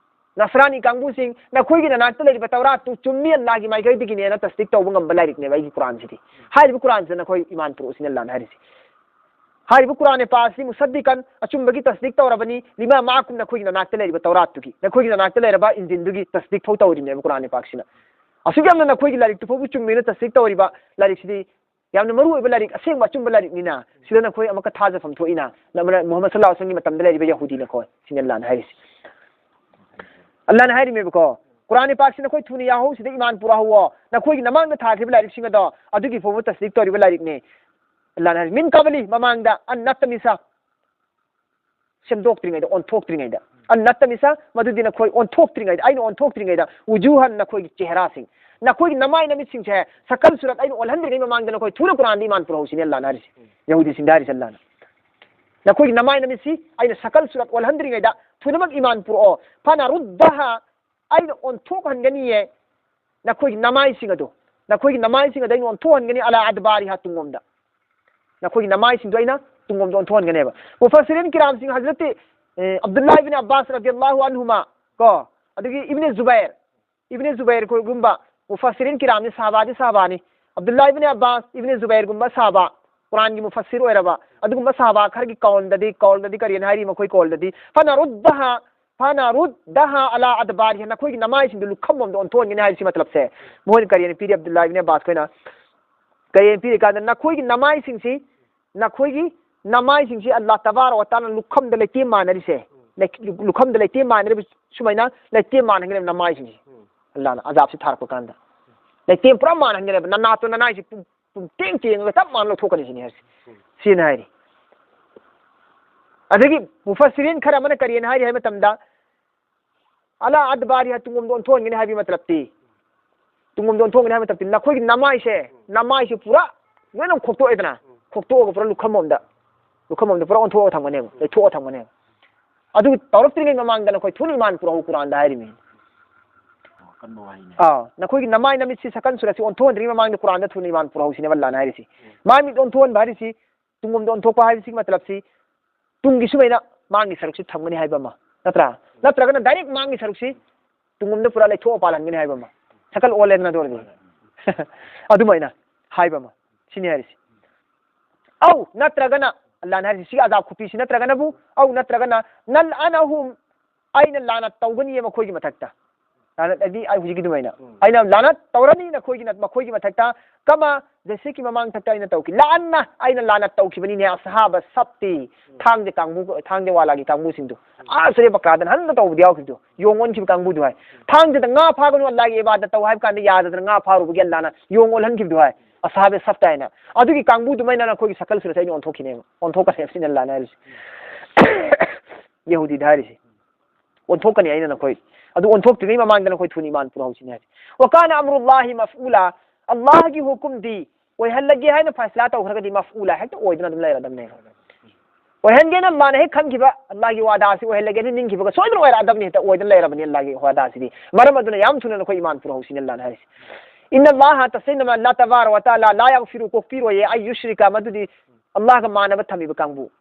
ꯅꯁꯔꯥꯅꯤ ꯀꯥꯡꯕꯨꯁꯤꯡ, ꯅꯈꯣꯏꯒꯤ ꯅꯅꯥꯛꯇ ꯂꯩꯔꯤꯕ ꯇꯧꯔꯥꯠꯇꯨ ꯆꯨꯝꯃꯤ, ꯑꯜꯂꯥꯍꯒꯤ ꯃꯥꯏꯀꯩꯗꯒꯤꯅꯦꯅ ꯇꯁꯗꯤꯛ ꯇꯧꯕ ꯉꯝꯕ ꯂꯥꯏꯔꯤꯛꯅꯦꯕ ꯑꯩꯒꯤ ꯀꯨꯔꯥꯟꯁꯤꯗꯤ꯫ ꯍꯥꯏꯔꯤꯕ ꯀꯨꯔꯥꯟꯁꯤꯗ ꯅꯈꯣꯏ ꯏꯃꯥꯟ ꯄꯨꯔꯛꯎ ꯁꯤꯅꯤ ꯑꯜꯂꯥꯍꯅ ꯍꯥꯏꯔꯤꯁꯤ꯫ ꯍꯥꯏꯔꯤꯕ ꯀꯨꯔꯥꯟ ꯄꯥꯛ ꯑꯁꯤ ꯃꯨꯁꯗꯤꯀꯟ, ꯑꯆꯨꯝꯕꯒꯤ ꯇꯁꯗꯤꯛ ꯇꯧꯔꯕꯅꯤ, ꯂꯤꯃꯥ ꯃꯥꯑꯀꯨꯝ, ꯅꯈꯣꯏꯒꯤ ꯅꯅꯥꯛꯇ ꯂꯩꯔꯤꯕ ꯇꯧꯔꯥꯠꯇꯨꯒꯤ, ꯅꯈꯣꯏꯒꯤ ꯅꯅꯥꯛꯇ ꯂꯩꯔꯕ ꯏꯟꯖꯤꯟꯗꯨꯒꯤ ꯇꯁꯗꯤꯛ ꯐꯥꯎ ꯇꯧꯔꯤꯕꯅꯦꯕ ꯀꯨꯔꯥꯟ ꯄꯥꯛꯁꯤꯅ꯫ ꯑꯁꯨꯛ ꯌꯥꯝꯅ ꯅꯈꯣꯏꯒꯤ ꯂꯥꯏꯔꯤꯛꯇꯨ ꯐꯥꯎꯕ ꯆꯨꯝꯃꯦꯅ ꯇꯁꯗꯤꯛ ꯇꯧꯔꯤꯕ ꯂꯥꯏꯔꯤꯛꯁꯤꯗꯤ ꯌꯥꯝꯅ ꯃꯔꯨ ꯑꯣꯏꯕ ꯂꯥꯏꯔꯤꯛ, ꯑꯁꯦꯡꯕ ꯑꯆꯨꯝꯕ ꯂꯥꯏꯔꯤꯛꯅꯤꯅ, ꯁꯤꯗ ꯅꯈꯣꯏ ꯑꯃꯨꯛꯀ ꯊꯥꯖꯐꯝ ꯊꯣꯛꯏꯅ, ꯅ-, ꯃꯨꯍꯝꯃꯗ ꯁꯜꯂꯜꯂꯥꯍꯨ ꯑꯂꯥꯏꯍꯤ ꯋꯁꯜꯂꯝꯒꯤ ꯃꯇꯝꯗ ꯂꯩꯔꯤꯕ ꯌꯍꯨꯗꯤ ꯅꯈꯣꯏ, ꯁꯤꯅꯤ ꯑꯜꯂꯥꯍꯅ ꯍꯥꯏꯔꯤꯁꯤ꯫ ꯑꯜꯂꯥꯍꯅ ꯍꯥꯏꯔꯤꯃꯦꯕꯀꯣ, ꯀꯨꯔꯥꯟ ꯄꯥꯛꯁꯤ ꯅꯈꯣꯏ ꯊꯨꯅ ꯌꯥꯍꯧ, ꯁꯤꯗ ꯏꯃꯥꯟ ꯄꯨꯔꯛꯍꯧꯋꯣ, ꯅꯈꯣꯏꯒꯤ ꯅꯃꯥꯡꯗ ꯊꯥꯈꯤꯕ ꯂꯥꯏꯔꯤꯛꯁꯤꯡ ꯑꯗꯣ ꯑꯗꯨꯒꯤ ꯐꯥꯎꯕ ꯇꯁꯗꯤꯛ ꯇꯧꯔꯤꯕ ꯂꯥꯏꯔꯤꯛꯅꯤ꯫ ꯑꯜꯂꯥꯍꯅ ꯍꯥꯏꯔꯤ, "ꯃꯤꯟ ꯀꯕꯂꯤ", ꯃꯃꯥꯡꯗ, "ꯑꯟ ꯅꯠꯇꯃꯤꯁꯥ", ꯁꯦꯝꯗꯣꯛꯇ꯭ꯔꯤꯉꯩꯗ, ꯑꯣꯟꯊꯣꯛꯇ꯭ꯔꯤꯉꯩꯗ, "ꯑꯟ ꯅꯠꯇꯃꯤꯁꯥ", ꯃꯗꯨꯗꯤ ꯅꯈꯣꯏ ꯑꯣꯟꯊꯣꯛꯇ꯭ꯔꯤꯉꯩꯗ, ꯑꯩꯅ ꯑꯣꯟꯊꯣꯛꯇ꯭ꯔꯤꯉꯩꯗ, "ꯋꯨꯖꯨꯍꯟ", ꯅꯈꯣꯏꯒꯤ ꯆꯦꯍꯔꯥꯁꯤꯡ, ꯅꯈꯣꯏꯒꯤ ꯅꯃꯥꯏ ꯅꯃꯤꯠꯁꯤꯡꯁꯦ ꯁꯀꯜ ꯁꯨꯔꯠ ꯑꯩꯅ ꯑꯣꯜꯍꯟꯗ꯭ꯔꯤꯉꯩ ꯃꯃꯥꯡꯗ ꯅꯈꯣꯏ ꯊꯨꯅ ꯀꯨꯔꯥꯟꯗ ꯏꯃꯥꯟ ꯄꯨꯔꯛꯍꯧꯁꯤꯅꯤ, ꯑꯜꯂꯥꯍꯅ ꯍꯥꯏꯔꯤꯁꯤ꯫ ꯌꯍꯨꯗꯤꯁꯤꯡꯗ ꯍꯥꯏꯔꯤꯁꯦ ꯑꯜꯂꯥꯍꯅ꯫ ꯅꯈꯣꯏꯒꯤ ꯅꯃꯥꯏ ꯅꯃꯤꯠꯁꯤ ꯑꯩꯅ ꯁꯀꯜ ꯁꯨꯔꯠ ꯑꯣꯜꯍꯟꯗ꯭ꯔꯤꯉꯩꯗ ꯊꯨꯅꯃꯛ ꯏꯃꯥꯟ ꯄꯨꯔꯛꯑꯣ꯫ "ꯐꯅꯔꯨꯗꯗꯍꯥ", ꯑꯩꯅ ꯑꯣꯟꯊꯣꯛꯍꯟꯒꯅꯤꯌꯦ ꯅꯈꯣꯏꯒꯤ ꯅꯃꯥꯏꯁꯤꯡ ꯑꯗꯨ, ꯅꯈꯣꯏꯒꯤ ꯅꯃꯥꯏꯁꯤꯡ ꯑꯗꯨ ꯑꯩꯅ ꯑꯣꯟꯊꯣꯛꯍꯟꯒꯅꯤ, "ꯑꯂꯥ ꯑꯗꯕꯥꯔꯤꯍꯥ", ꯇꯨꯡꯂꯣꯝꯗ꯫ ꯅꯈꯣꯏꯒꯤ ꯅꯃꯥꯏꯁꯤꯡꯗꯣ ꯑꯩꯅ ꯇꯨꯡꯂꯣꯝꯗ ꯑꯣꯟꯊꯣꯛꯍꯟꯒꯅꯦꯕ꯫ ꯃꯨꯐꯁꯤꯔꯤꯟ ꯀꯤꯔꯥꯝꯁꯤꯡ, ꯍꯖꯔꯠ, ꯑꯦ, ꯑꯕꯗꯨꯜꯂꯥ ꯏꯕꯤꯟ ꯑꯕꯥꯁ ꯔꯗꯤꯌꯜꯂꯥꯍꯨ ꯑꯟꯍꯨꯃꯥ, ꯀꯣ, ꯑꯗꯒꯤ ꯏꯕꯤꯅꯦ ꯖꯨꯕꯥꯏꯔ, ꯏꯕꯤꯅꯦ ꯖꯨꯕꯥꯏꯔ ꯈꯣꯏꯒꯨꯝꯕ ꯃꯨꯐꯁꯤꯔꯤꯟ ꯀꯤꯔꯥꯝꯅꯤ, ꯁꯍꯥꯕꯥꯗꯤ ꯁꯍꯥꯕꯥꯅꯤ꯫ ꯑꯕꯗꯨꯜꯂꯥ ꯏꯕꯤꯟ ꯑꯕꯥꯁ, ꯏꯕꯤꯅꯦ ꯖꯨꯕꯥꯏꯔꯒꯨꯝꯕ ꯁꯍꯥꯕꯥ, ꯀꯨꯔꯥꯟꯒꯤ ꯃꯨꯐꯁꯤꯔ ꯑꯣꯏꯔꯕ ꯑꯗꯨꯒꯨꯝꯕ ꯁꯍꯥꯕꯥ ꯈꯔꯒꯤ ꯀꯧꯜꯗꯗꯤ, ꯀꯧꯜꯗꯗꯤ ꯀꯔꯤꯅ ꯍꯥꯏꯔꯤ? ꯃꯈꯣꯏ ꯀꯧꯜꯗꯗꯤ, "ꯐꯅꯔꯨꯗꯗꯍꯥ, ꯐꯅꯔꯨꯗꯗꯍꯥ ꯑꯂꯥ ꯑꯗꯕꯥꯔꯤꯍꯥ", ꯅꯈꯣꯏꯒꯤ ꯅꯃꯥꯏꯁꯤꯡꯗꯨ ꯂꯨꯈꯝꯂꯣꯝꯗ ꯑꯣꯟꯊꯣꯛꯍꯟꯒꯅꯤ ꯍꯥꯏꯔꯤꯁꯤ ꯃꯇꯂꯕꯁꯦ꯫ ꯃꯣꯏꯅ ꯀꯔꯤꯅ ꯄꯤꯔꯤ? ꯑꯕꯗꯨꯜꯂꯥ ꯏꯕꯤꯟ ꯑꯕꯥꯁ ꯈꯣꯏꯅ ꯀꯔꯤꯅ ꯄꯤꯔꯤ ꯀꯥꯟꯗ, ꯅꯈꯣꯏꯒꯤ ꯅꯃꯥꯏꯁꯤꯡꯁꯤ, ꯅꯈꯣꯏꯒꯤ ꯅꯃꯥꯏꯁꯤꯡꯁꯤ ꯑꯜꯂꯥꯍ ꯇꯕꯥꯔꯛ ꯋ ꯇꯥꯂꯥꯅ ꯂꯨꯈꯝꯗ ꯂꯩꯇꯦꯝ ꯃꯥꯟꯅꯔꯤꯁꯦ, ꯂꯩ-, ꯂꯨꯈꯝꯗ ꯂꯩꯇꯦꯝ ꯃꯥꯟꯅꯔꯤꯕ ꯁꯨꯃꯥꯏꯅ ꯂꯩꯇꯦꯝ ꯃꯥꯟꯅꯍꯟꯒꯅꯦꯕ ꯅꯃꯥꯏꯁꯤꯡꯁꯤ꯫ ꯑꯜꯂꯥꯍꯅ ꯑꯖꯥꯕꯁꯤ ꯊꯥꯔꯛꯄ ꯀꯥꯟꯗ ꯂꯩꯇꯦꯝ ꯄꯨꯔꯥ ꯃꯥꯟꯅꯍꯟꯒꯅꯦꯕ, ꯅꯅꯥꯠꯇꯣ ꯅꯅꯥꯏꯁꯤ ꯄꯨꯡ ꯄꯨꯡꯇꯦꯡ ꯇꯦꯡꯉꯒ ꯆꯞ ꯃꯥꯟꯅ ꯂꯧꯊꯣꯛꯀꯅꯤ ꯁꯤꯅꯤ ꯍꯥꯏꯔꯤꯁꯦ꯫ ꯁꯤꯅ ꯍꯥꯏꯔꯤ꯫ ꯑꯗꯒꯤ ꯃꯨꯐꯁꯤꯔꯤꯟ ꯈꯔ ꯑꯃꯅ ꯀꯔꯤꯅ ꯍꯥꯏꯔꯤ ꯍꯥꯏꯕ ꯃꯇꯝꯗ, "ꯑꯂꯥ ꯑꯗꯕꯥꯔꯤꯍꯥ", ꯇꯨꯡꯂꯣꯝꯗ ꯑꯣꯟꯊꯣꯛꯍꯟꯒꯅꯤ ꯍꯥꯏꯕꯒꯤ ꯃꯇꯂꯕꯇꯤ, ꯇꯨꯡꯂꯣꯝꯗ ꯑꯣꯟꯊꯣꯛꯍꯟꯒꯅꯤ ꯍꯥꯏꯕ ꯃꯇꯂꯕꯇꯤ, ꯅꯈꯣꯏꯒꯤ ꯅꯃꯥꯏꯁꯦ, ꯅꯃꯥꯏꯁꯦ ꯄꯨꯔꯥ ꯂꯣꯏꯅ ꯈꯣꯛꯇꯣꯛꯑꯦꯗꯅ, ꯈꯣꯛꯇꯣꯛꯑꯒ ꯄꯨꯔꯥ ꯂꯨꯈꯝ ꯑꯃꯗ, ꯂꯨꯈꯝ ꯑꯃꯗ ꯄꯨꯔꯥ ꯑꯣꯟꯊꯣꯛꯑꯒ ꯊꯝꯒꯅꯦꯕ, ꯂꯩꯊꯣꯛꯑ ꯊꯝꯒꯅꯦꯕ꯫ ꯑꯗꯨ ꯇꯧꯔꯛꯇ꯭ꯔꯤꯉꯩ ꯃꯃꯥꯡꯗ ꯅꯈꯣꯏ ꯊꯨꯅ ꯏꯃꯥꯟ ꯄꯨꯔꯛꯎ, ꯀꯨꯔꯥꯟꯗ ꯍꯥꯏꯔꯤꯃꯤ꯫ ꯑꯀꯟꯕ ꯋꯥꯍꯩꯅꯦ꯫ ꯑꯥ, ꯅꯈꯣꯏꯒꯤ ꯅꯃꯥꯏ ꯅꯃꯤꯠꯁꯤ ꯁꯀꯟ ꯁꯨꯔꯠꯁꯤ ꯑꯣꯟꯊꯣꯛꯍꯟꯗ꯭ꯔꯤꯉꯩ ꯃꯃꯥꯡꯗ ꯀꯨꯔꯥꯟꯗ ꯊꯨꯅ ꯏꯃꯥꯟ ꯄꯨꯔꯛꯍꯧꯁꯤꯅꯦꯕ ꯑꯜꯂꯥꯅ ꯍꯥꯏꯔꯤꯁꯤ꯫ ꯃꯥꯏ ꯃꯤꯠ ꯑꯣꯟꯊꯣꯛꯍꯟꯕ ꯍꯥꯏꯔꯤꯁꯤ, ꯇꯨꯡꯂꯣꯝꯗ ꯑꯣꯟꯊꯣꯛꯄ ꯍꯥꯏꯕꯁꯤꯒꯤ ꯃꯇꯂꯕꯁꯤ ꯇꯨꯡꯒꯤ ꯁꯨꯃꯥꯏꯅ ꯃꯥꯡꯒꯤ ꯁꯔꯨꯛꯁꯤ ꯊꯝꯒꯅꯤ ꯍꯥꯏꯕ ꯑꯃ, ꯅꯠꯇ꯭ꯔꯥ? ꯅꯠꯇ꯭ꯔꯒꯅ direct ꯃꯥꯡꯒꯤ ꯁꯔꯨꯛꯁꯤ ꯇꯨꯡꯂꯣꯝꯗ ꯄꯨꯔꯥ ꯂꯩꯊꯣꯛꯑ ꯄꯥꯜꯍꯟꯒꯅꯤ ꯍꯥꯏꯕ ꯑꯃ, ꯁꯀꯜ ꯑꯣꯜꯂꯦꯗꯅ ꯑꯗꯨ ꯑꯣꯏꯔꯗꯤ꯫ ꯑꯗꯨꯃꯥꯏꯅ ꯍꯥꯏꯕ ꯑꯃ, ꯁꯤꯅꯤ ꯍꯥꯏꯔꯤꯁꯤ꯫ ꯑꯧ ꯅꯠꯇ꯭ꯔꯒꯅ, ꯑꯜꯂꯥꯅ ꯍꯥꯏꯔꯤꯁꯤ ꯁꯤꯒꯤ ꯑꯖꯥꯕ ꯈꯨꯄꯤꯁꯤ, ꯅꯠꯇ꯭ꯔꯒꯅꯕꯨ, ꯑꯧ ꯅꯠꯇ꯭ꯔꯒꯅ, ꯅꯜꯑꯅꯍꯨꯝ, ꯑꯩꯅ ꯂꯥꯅꯠ ꯇꯧꯒꯅꯤ ꯃꯈꯣꯏꯒꯤ ꯃꯊꯛꯇ꯫ ꯂꯥꯅꯠ ꯍꯥꯏꯗꯤ ꯑꯩ ꯍꯧꯖꯤꯛꯀꯤ ꯑꯗꯨꯃꯥꯏꯅ꯫ ꯎꯝ꯫ ꯑꯩꯅ ꯂꯥꯅꯠ ꯇꯧꯔꯅꯤ ꯅꯈꯣꯏꯒꯤ, ꯃꯈꯣꯏꯒꯤ ꯃꯊꯛꯇ, ꯀꯃ, ꯖꯩꯁꯦ ꯀꯤ ꯃꯃꯥꯡ ꯊꯛꯇ ꯑꯩꯅ ꯇꯧꯈꯤ꯫ ꯂꯥꯟꯅ ꯑꯩꯅ ꯂꯥꯅꯠ ꯇꯧꯈꯤꯕꯅꯤꯅꯦ, ꯑꯁꯍꯥꯕ ꯁꯞꯇꯤ, ꯎꯝ꯫ ꯊꯥꯡꯖ ꯀꯥꯡꯕꯨ, ꯊꯥꯡꯖ ꯋꯥꯂꯥꯒꯤ ꯀꯥꯡꯕꯨꯁꯤꯡꯗꯣ꯫ ꯎꯝ꯫ ꯑꯥ, ꯁꯨꯔꯦ ꯕꯀꯔꯥꯗꯅ ꯍꯟꯅ ꯇꯧꯕꯗꯤ ꯌꯥꯎꯈꯤꯕꯗꯣ, ꯌꯣꯡ ꯑꯣꯟꯈꯤꯕ ꯀꯥꯡꯕꯨꯗꯣ ꯍꯥꯏ꯫ ꯎꯝ꯫ ꯊꯥꯡꯖꯗ ꯉꯥ ꯐꯥꯒꯅꯨ, ꯑꯜꯂꯥꯒꯤ ꯏꯕꯥꯗꯠ ꯇꯧ ꯍꯥꯏꯕ ꯀꯥꯟꯗ ꯌꯥꯗꯗꯅ ꯉꯥ ꯐꯥꯔꯨꯕꯒꯤ ꯑꯜꯂꯥꯅ ꯌꯣꯡ ꯑꯣꯜꯍꯟꯈꯤꯕꯗꯣ ꯍꯥꯏ꯫ ꯑꯁꯍꯥꯕ ꯁꯞꯇ ꯍꯥꯏꯅ꯫ ꯑꯗꯨꯒꯤ ꯀꯥꯡꯕꯨꯗꯨꯃꯥꯏꯅ ꯅꯈꯣꯏꯒꯤ ꯁꯀꯜ ꯁꯨꯔꯠꯁꯦ ꯑꯩꯅ ꯑꯣꯟꯊꯣꯛꯈꯤꯅꯦꯕ꯫ ꯑꯣꯟꯊꯣꯛꯀꯅꯦꯕ ꯁꯤꯅ ꯑꯜꯂꯥꯅ ꯍꯥꯏꯔꯤꯁꯦ꯫ ꯌꯍꯨꯗꯤꯗ ꯍꯥꯏꯔꯤꯁꯦ꯫ ꯑꯣꯟꯊꯣꯛꯀꯅꯤ ꯑꯩꯅ ꯅꯈꯣꯏ꯫ ꯑꯗꯨ ꯑꯣꯟꯊꯣꯛꯇ꯭ꯔꯤꯉꯩ ꯃꯃꯥꯡꯗ ꯅꯈꯣꯏ ꯊꯨꯅ ꯏꯃꯥꯟ ꯄꯨꯔꯛꯍꯧꯁꯤꯅꯦ ꯍꯥꯏꯔꯤꯁꯦ꯫ ꯋꯀꯥꯅ ꯑꯃ꯭ꯔꯨꯜꯂꯥꯍꯤ ꯃꯐꯎꯂꯥ꯫ ꯑꯜꯂꯥꯍꯒꯤ ꯍꯨꯀꯨꯝꯗꯤ ꯑꯣꯏꯍꯜꯂꯒꯦ ꯍꯥꯏꯅ ꯐꯩꯁꯂꯥ ꯇꯧꯈ꯭ꯔꯒꯗꯤ ꯃꯐꯎꯂꯥ ꯍꯦꯛꯇ ꯑꯣꯏꯗꯅ ꯑꯗꯨꯝ ꯂꯩꯔꯗꯕꯅꯦꯕ꯫ ꯑꯣꯏꯍꯟꯒꯦꯅ ꯃꯥꯅ ꯍꯦꯛ ꯈꯟꯈꯤꯕ, ꯑꯜꯂꯥꯍꯒꯤ ꯋꯥꯗꯥꯁꯤ ꯑꯣꯏꯍꯜꯂꯒꯦꯅ ꯅꯤꯡꯈꯤꯕꯒ ꯁꯣꯏꯗꯅ ꯑꯣꯏꯔꯛꯑꯗꯕꯅꯤ, ꯍꯦꯛꯇ ꯑꯣꯏꯗꯅ ꯂꯩꯔꯕꯅꯤ ꯑꯜꯂꯥꯍꯒꯤ ꯋꯥꯗꯥꯁꯤꯗꯤ꯫ ꯃꯔꯝ ꯑꯗꯨꯅ ꯌꯥꯝ ꯊꯨꯅ ꯅꯈꯣꯏ ꯏꯃꯥꯟ ꯄꯨꯔꯛꯍꯧꯁꯤꯅꯦ ꯑꯜꯂꯥꯍꯅ ꯍꯥꯏꯔꯤꯁꯦ꯫ ꯏꯟꯅ ꯑꯜꯂꯥꯍ, ꯇꯁꯦꯡꯅ ꯑꯜꯂꯥꯍ ꯇꯕꯥꯔ ꯋ ꯇꯥꯂꯥ, ꯂꯥ ꯌꯥꯒꯐꯤꯔꯨ, ꯀꯣꯛꯄꯤꯔꯣꯏꯌꯦ, ꯑꯩ ꯌꯨꯁ꯭ꯔꯤꯀ, ꯃꯗꯨꯗꯤ ꯑꯜꯂꯥꯍꯒ ꯃꯥꯟꯅꯕ ꯊꯝꯃꯤꯕ ꯀꯥꯡꯕꯨ꯫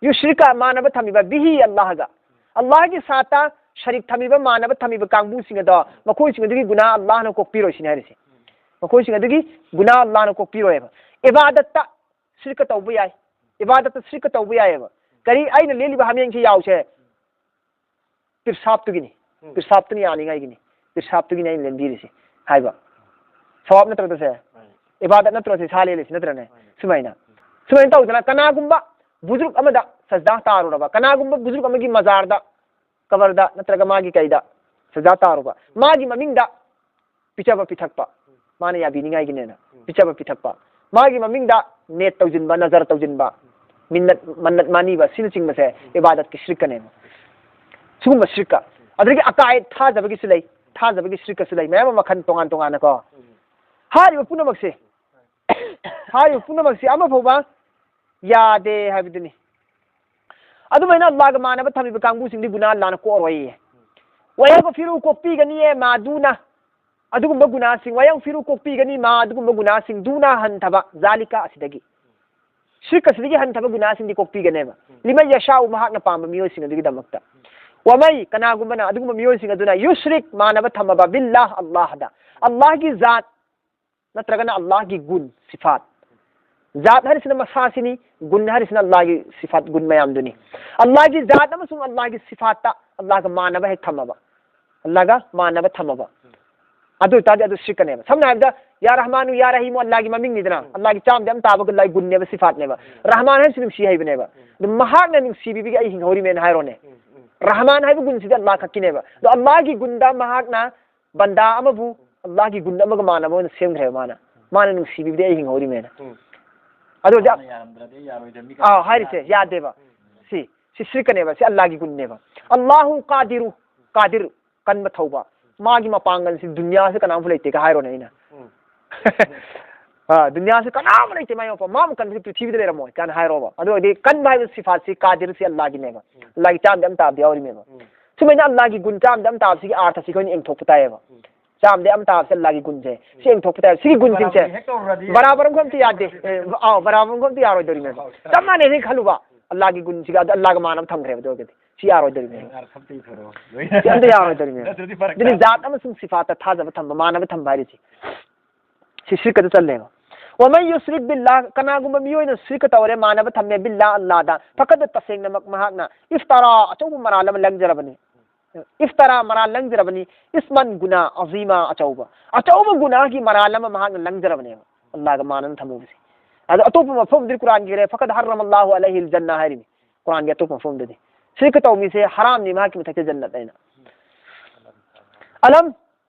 ꯌꯨꯁ꯭ꯔꯤꯀ, ꯃꯥꯟꯅꯕ ꯊꯝꯃꯤꯕ, ꯕꯤꯍꯤ, ꯑꯜꯂꯥꯍꯒ꯫ ꯑꯜꯂꯥꯍꯒꯤ ꯁꯥꯠꯇ ꯁꯔꯤꯛ ꯊꯝꯃꯤꯕ, ꯃꯥꯟꯅꯕ ꯊꯝꯃꯤꯕ ꯀꯥꯡꯕꯨꯁꯤꯡ ꯑꯗꯣ, ꯃꯈꯣꯏꯁꯤꯡ ꯑꯗꯨꯒꯤ ꯒꯨꯅꯥ ꯑꯜꯂꯥꯍꯅ ꯀꯣꯛꯄꯤꯔꯣꯏ ꯁꯤꯅꯤ ꯍꯥꯏꯔꯤꯁꯦ꯫ ꯃꯈꯣꯏꯁꯤꯡ ꯑꯗꯨꯒꯤ ꯒꯨꯅꯥ ꯑꯜꯂꯥꯍꯅ ꯀꯣꯛꯄꯤꯔꯣꯏꯕ꯫ ꯏꯕꯥꯗꯠꯇ ꯁꯤꯔꯀ ꯇꯧꯕ ꯌꯥꯏ꯫ ꯏꯕꯥꯗꯠꯇ ꯁꯤꯔꯀ ꯇꯧꯕ ꯌꯥꯏꯑꯕ꯫ ꯀꯔꯤ? ꯑꯩꯅ ꯂꯦꯜꯂꯤꯕ ꯍꯥꯃꯦꯡꯁꯤ ꯌꯥꯎꯁꯦ꯫ ꯄꯤꯔꯁꯥꯞꯇꯨꯒꯤꯅꯤ꯫ ꯎꯝ꯫ ꯄꯤꯔꯁꯥꯞꯇꯨꯅ ꯌꯥꯅꯤꯡꯉꯥꯏꯒꯤꯅꯤ꯫ ꯄꯤꯔꯁꯥꯞꯇꯨꯒꯤꯅꯤ ꯑꯩꯅ ꯂꯦꯟꯕꯤꯔꯤꯁꯤ ꯍꯥꯏꯕ꯫ ꯁꯋꯥꯕ ꯅꯠꯇ꯭ꯔꯣ ꯇꯧꯁꯦ? ꯃꯥꯅꯤ꯫ ꯏꯕꯥꯗꯠ ꯅꯠꯇ꯭ꯔꯣ ꯁꯤ ꯁꯥ ꯂꯦꯜꯂꯤꯁꯤ, ꯅꯠꯇ꯭ꯔꯅꯦ? ꯃꯥꯅꯤ꯫ ꯁꯨꯃꯥꯏꯅ꯫ ꯁꯨꯃꯥꯏꯅ ꯇꯧꯗꯅ ꯀꯅꯥꯒꯨꯝꯕ ꯕꯨꯖꯨꯔꯨꯛ ꯑꯃꯗ ꯁꯖꯗꯥ ꯇꯥꯔꯨꯔꯕ, ꯀꯅꯥꯒꯨꯝꯕ ꯕꯨꯖꯨꯔꯨꯛ ꯑꯃꯒꯤ ꯃꯖꯥꯔꯗ, ꯀꯕꯔꯗ ꯅꯠꯇ꯭ꯔꯒ ꯃꯥꯒꯤ ꯀꯩꯗ ꯁꯖꯗꯥ ꯇꯥꯔꯨꯕ, ꯃꯥꯒꯤ ꯃꯃꯤꯡꯗ ꯄꯤꯖꯕ ꯄꯤꯊꯛꯄ, ꯃꯥꯅ ꯌꯥꯕꯤꯅꯤꯡꯉꯥꯏꯒꯤꯅꯦꯅ ꯄꯤꯖꯕ ꯄꯤꯊꯛꯄ, ꯃꯥꯒꯤ ꯃꯃꯤꯡꯗ ꯅꯦꯠ ꯇꯧꯁꯤꯟꯕ, ꯅꯖꯔ ꯇꯧꯁꯤꯟꯕ, ꯃꯤꯟꯅꯠ, ꯃꯟꯅꯠ ꯃꯥꯅꯤꯕ, ꯁꯤꯅꯆꯤꯡꯕꯁꯦ ꯏꯕꯥꯗꯠꯀꯤ ꯁꯤꯔꯀꯅꯦꯕ꯫ ꯁꯤꯒꯨꯝꯕ ꯁꯤꯔꯀ꯫ ꯑꯗꯨꯗꯒꯤ ꯑꯀꯥꯏ ꯊꯥꯖꯕꯒꯤꯁꯨ ꯂꯩ, ꯊꯥꯖꯕꯒꯤ ꯁꯤꯔꯀꯁꯨ ꯂꯩ, ꯃꯌꯥꯝ ꯑꯃ ꯃꯈꯜ ꯇꯣꯉꯥꯟ ꯇꯣꯉꯥꯟꯅꯀꯣ꯫ ꯍꯥꯏꯔꯤꯕ ꯄꯨꯝꯅꯃꯛꯁꯦ ꯍꯥꯏꯔꯤꯕ ꯄꯨꯝꯅꯃꯛꯁꯤ ꯑꯃ ꯐꯥꯎꯕ ꯌꯥꯗꯦ ꯍꯥꯏꯕꯗꯨꯅꯤ꯫ ꯑꯗꯨꯃꯥꯏꯅ ꯑꯜꯂꯥꯒ ꯃꯥꯟꯅꯕ ꯊꯝꯃꯤꯕ ꯀꯥꯡꯕꯨꯁꯤꯡꯗꯤ ꯒꯨꯅꯥ ꯑꯜꯂꯥꯅ ꯀꯣꯛꯑꯔꯣꯏꯌꯦ꯫ ꯋꯌꯒꯐꯤꯔꯨ ꯀꯣꯛꯄꯤꯒꯅꯤꯌꯦ ꯃꯥ ꯗꯨꯅ꯫ ꯑꯗꯨꯒꯨꯝꯕ ꯒꯨꯅꯥꯁꯤꯡ, ꯋꯌꯒꯐꯤꯔꯨ ꯀꯣꯛꯄꯤꯒꯅꯤ ꯃꯥ ꯑꯗꯨꯒꯨꯝꯕ ꯒꯨꯅꯥꯁꯤꯡ ꯗꯨꯅ ꯍꯟꯊꯕ, ꯖꯥꯂꯤꯀ ꯑꯁꯤꯗꯒꯤ꯫ ꯁꯤꯔꯛ ꯑꯁꯤꯗꯒꯤ ꯍꯟꯊꯕ ꯒꯨꯅꯥꯁꯤꯡꯗꯤ ꯀꯣꯛꯄꯤꯒꯅꯦꯕ꯫ ꯂꯤꯃꯟ ꯌꯁꯥꯎ ꯃꯍꯥꯛꯅ ꯄꯥꯝꯕ ꯃꯤꯑꯣꯏꯁꯤꯡ ꯑꯗꯨꯒꯤꯗꯃꯛꯇ꯫ ꯋꯃꯩ ꯀꯅꯥꯒꯨꯝꯕꯅ ꯑꯗꯨꯒꯨꯝꯕ ꯃꯤꯑꯣꯏꯁꯤꯡ ꯑꯗꯨꯅ ꯌꯨꯁ꯭ꯔꯤꯛ ꯃꯥꯟꯅꯕ ꯊꯝꯃꯕ ꯕꯤꯜꯂꯥꯍ ꯑꯜꯂꯥꯍꯗ꯫ ꯑꯜꯂꯥꯍꯒꯤ ꯖꯥꯠ ꯅꯠꯇ꯭ꯔꯒꯅ ꯑꯜꯂꯥꯍꯒꯤ ꯒꯨꯟ, ꯁꯤꯐꯥꯠ꯫ ꯖꯥꯠ ꯍꯥꯏꯔꯤꯁꯤꯅ ꯃꯁꯥꯁꯤꯅꯤ, ꯒꯨꯟ ꯍꯥꯏꯔꯤꯁꯤꯅ ꯑꯜꯂꯥꯍꯒꯤ ꯁꯤꯐꯥꯠ ꯒꯨꯟ ꯃꯌꯥꯝꯗꯨꯅꯤ꯫ ꯑꯜꯂꯥꯍꯒꯤ ꯖꯥꯠ ꯑꯃꯁꯨꯡ ꯑꯜꯂꯥꯍꯒꯤ ꯁꯤꯐꯥꯠꯇ ꯑꯜꯂꯥꯍꯒ ꯃꯥꯟꯅꯕ ꯍꯦꯛ ꯊꯝꯃꯕ꯫ ꯑꯜꯂꯥꯍꯒ ꯃꯥꯟꯅꯕ ꯊꯝꯃꯕ꯫ ꯑꯗꯨ ꯑꯣꯏꯇꯥꯔꯗꯤ ꯑꯗꯨ ꯁꯤꯔꯛꯀꯅꯦꯕ꯫ ꯁꯝꯅ ꯍꯥꯏꯔꯕꯗ, ꯌꯥ ꯔꯍꯃꯥꯅꯨ, ꯌꯥ ꯔꯍꯤꯃꯨ ꯑꯜꯂꯥꯍꯒꯤ ꯃꯃꯤꯡꯅꯤꯗꯅ, ꯎꯝ꯫ ꯑꯜꯂꯥꯍꯒꯤ ꯆꯥꯝꯗ ꯑꯃ ꯇꯥꯕ ꯂꯥꯏ ꯒꯨꯟꯅꯦꯕ, ꯁꯤꯐꯥꯠꯅꯦꯕ꯫ ꯎꯝ꯫ ꯔꯍꯃꯥꯟ ꯍꯥꯏꯔꯤꯁꯤ ꯅꯨꯡꯁꯤ ꯍꯩꯕꯅꯦꯕ꯫ ꯎꯝ꯫ ꯑꯗꯨ ꯃꯍꯥꯛꯅ ꯅꯨꯡꯁꯤꯕꯤꯕꯒꯤ ꯑꯩ ꯍꯤꯡꯍꯧꯔꯤꯃꯦꯅ ꯍꯥꯏꯔꯣꯅꯦ꯫ ꯎꯝ, ꯎꯝ꯫ ꯔꯍꯃꯥꯟ ꯍꯥꯏꯕ ꯒꯨꯟꯁꯤꯗꯤ ꯑꯜꯂꯥꯍ ꯈꯛꯀꯤꯅꯦꯕ꯫ ꯑꯗꯣ ꯑꯜꯂꯥꯍꯒꯤ ꯒꯨꯟꯗ ꯃꯍꯥꯛꯅ ꯕꯟꯗꯥ ꯑꯃꯕꯨ ꯑꯜꯂꯥꯍꯒꯤ ꯒꯨꯟ ꯑꯃꯒ ꯃꯥꯟꯅꯕ ꯑꯣꯏꯅ ꯁꯦꯝꯈ꯭ꯔꯦꯕ ꯃꯥꯅ꯫ ꯃꯥꯅ ꯅꯨꯡꯁꯤꯕꯤꯕꯗꯤ ꯑꯩ ꯍꯤꯡꯍꯧꯔꯤꯃꯦꯅ꯫ ꯎꯝ꯫ ꯑꯗꯨ ꯑꯣꯏꯔꯗꯤ ꯃꯥꯅ ꯌꯥꯔꯝꯗ꯭ꯔꯗꯤ ꯌꯥꯔꯣꯏꯗ, ꯃꯤ ꯑꯥ, ꯀꯅꯥꯝꯇ ꯍꯥꯏꯔꯤꯁꯦ ꯌꯥꯗꯦ꯫ ꯌꯥꯗꯦꯕ꯫ ꯎꯝ꯫ ꯁꯤ, ꯁꯤ ꯁꯤꯔꯛꯀꯅꯦꯕ, ꯁꯤ ꯑꯜꯂꯥꯍꯒꯤ ꯒꯨꯟꯅꯦꯕ꯫ ꯑꯜꯂꯥꯍꯨ ꯀꯥꯗꯤꯔꯨ, ꯀꯥꯗꯤꯔ, ꯀꯟꯕ ꯊꯧꯕ꯫ ꯃꯥꯒꯤ ꯃꯄꯥꯡꯒꯜꯁꯤ ꯗꯨꯅꯤꯌꯥꯁꯤ ꯀꯅꯥꯝꯁꯨ ꯂꯩꯇꯦꯒ ꯍꯥꯏꯔꯣꯅꯦ ꯑꯩꯅ꯫ ꯎꯝ꯫ ꯑꯥ, ꯗꯨꯅꯤꯌꯥꯁꯤ ꯀꯅꯥꯝ ꯂꯩꯇꯦ ꯃꯥꯒꯤ ꯃꯄꯥꯡ, ꯃꯥꯃꯨꯛ ꯀꯟꯕꯁꯤ ꯄ꯭ꯔꯤꯊꯤꯕꯤꯗ ꯂꯩꯔꯝꯃꯣꯏ ꯀꯥꯏꯅ ꯍꯥꯏꯔꯣꯕ꯫ ꯑꯗꯨ ꯑꯣꯏꯔꯗꯤ ꯀꯟꯕ ꯍꯥꯏꯕ ꯁꯤꯐꯥꯠꯁꯤ ꯀꯥꯗꯤꯔꯁꯤ ꯑꯜꯂꯥꯍꯒꯤꯅꯦꯕ꯫ ꯎꯝ꯫ ꯑꯜꯂꯥꯍꯒꯤ ꯆꯥꯝꯗ ꯑꯃ ꯇꯥꯕꯗ ꯌꯥꯎꯔꯤꯅꯦꯕ꯫ ꯎꯝ꯫ ꯁꯨꯃꯥꯏꯅ ꯑꯜꯂꯥꯍꯒꯤ ꯒꯨꯟ ꯆꯥꯝꯗ ꯑꯃ ꯇꯥꯕꯁꯤꯒꯤ ꯑꯥꯔꯊꯁꯤ ꯑꯩꯈꯣꯏꯅ ꯌꯦꯡꯊꯣꯛꯄ ꯇꯥꯏꯌꯦꯕ꯫ ꯎꯝ꯫ ꯆꯥꯝꯗ ꯑꯃ ꯇꯥꯕꯁꯦ ꯑꯜꯂꯥꯍꯒꯤ ꯒꯨꯟꯁꯦ꯫ ꯁꯤ ꯌꯦꯡꯊꯣꯛꯄ ꯇꯥꯏꯌꯦꯕ꯫ ꯁꯤꯒꯤ ꯒꯨꯟꯁꯤꯡꯁꯦ ꯕꯔꯥꯕꯔ ꯍꯦꯛ ꯇꯧꯔꯨꯔꯗꯤ ꯕꯔꯥꯕꯔ ꯑꯝꯈꯛ ꯑꯝꯇ ꯌꯥꯗꯦ꯫ ꯑꯦ, ꯑꯥꯎ, ꯕꯔꯥꯕꯔ ꯑꯝꯈꯛ ꯑꯝꯇ ꯌꯥꯔꯣꯏꯗꯧꯔꯤꯅꯦꯕ꯫ ꯑꯥꯎ꯫ ꯆꯞ ꯃꯥꯟꯅꯩ ꯍꯦꯛ ꯈꯜꯂꯨꯕ꯫ ꯑꯜꯂꯥꯍꯒꯤ ꯒꯨꯟꯁꯤꯒ ꯑꯗꯨ ꯑꯜꯂꯥꯍꯒ ꯃꯥꯟꯅꯕ ꯊꯝꯈ꯭ꯔꯦꯕ ꯑꯗꯨ ꯑꯣꯏꯔꯒꯗꯤ꯫ ꯁꯤ ꯌꯥꯔꯣꯏꯗꯧꯔꯤꯅꯦꯕ꯫ ꯑꯥꯔꯊ ꯑꯝꯇ ꯏꯊꯣꯔꯛꯑꯣ꯫ ꯁꯤ ꯑꯝꯇ ꯌꯥꯔꯣꯏꯗꯧꯔꯤꯅꯦꯕ꯫ ꯅꯠꯇ꯭ꯔꯗꯤ ꯐꯔꯛ ꯑꯗꯨꯅꯤ ꯇꯥꯔꯦ꯫ ꯖꯥꯠ ꯑꯃꯁꯨꯡ ꯁꯤꯐꯥꯠꯇ ꯊꯥꯖꯕ ꯊꯝꯕ, ꯃꯥꯟꯅꯕ ꯊꯝꯕ ꯍꯥꯏꯔꯤꯁꯤ꯫ ꯁꯤ ꯁꯤꯔꯛꯇ ꯆꯜꯂꯦꯕ꯫ ꯋꯃꯟ ꯌꯨꯁ꯭ꯔꯤꯛ ꯕꯤꯜꯂꯥꯍ, ꯀꯅꯥꯒꯨꯝꯕ ꯃꯤꯑꯣꯏꯅ ꯁꯤꯔꯛ ꯇꯧꯔꯦ, ꯃꯥꯟꯅꯕ ꯊꯝꯃꯦ, ꯕꯤꯜꯂꯥꯍ, ꯑꯜꯂꯥꯍꯗ, ꯐꯀꯗ, ꯇꯁꯦꯡꯅꯃꯛ ꯃꯍꯥꯛꯅ, ꯏꯐꯇꯥꯔꯥ, ꯑꯆꯧꯕ ꯃꯔꯥꯜ ꯑꯃ ꯂꯪꯖꯔꯕꯅꯤ꯫ ꯏꯐꯇꯥꯔꯥ, ꯃꯔꯥꯜ ꯂꯪꯖꯔꯕꯅꯤ, ꯏꯁꯃꯟ, ꯒꯨꯅꯥ, ꯑꯖꯤꯃꯥ, ꯑꯆꯧꯕ, ꯑꯆꯧꯕ ꯒꯨꯅꯥꯒꯤ ꯃꯔꯥꯜ ꯑꯃ ꯃꯍꯥꯛꯅ ꯂꯪꯖꯔꯕꯅꯦꯕ, ꯑꯜꯂꯥꯍꯒ ꯃꯥꯟꯅꯅ ꯊꯝꯃꯨꯕꯁꯦ꯫ ꯑꯗꯣ ꯑꯇꯣꯞꯄ ꯃꯐꯝꯗꯤ ꯀꯨꯔꯥꯟꯒꯤ ꯂꯩꯔꯦ, ꯐꯀꯗ ꯍꯔꯔꯃ ꯑꯜꯂꯥꯍꯨ ꯑꯂꯩꯍꯤꯜ ꯖꯟꯅ ꯍꯥꯏꯔꯤꯅꯤ꯫ ꯀꯨꯔꯥꯟꯒꯤ ꯑꯇꯣꯞꯄ ꯃꯐꯝꯗꯗꯤ ꯁꯤꯔꯛ ꯇꯧꯕ ꯃꯤꯁꯦ ꯍꯔꯥꯝꯅꯤ ꯃꯍꯥꯛꯀꯤ ꯃꯊꯛꯇ ꯖꯟꯅꯠ ꯍꯥꯏꯅ꯫ ꯑꯂꯝ,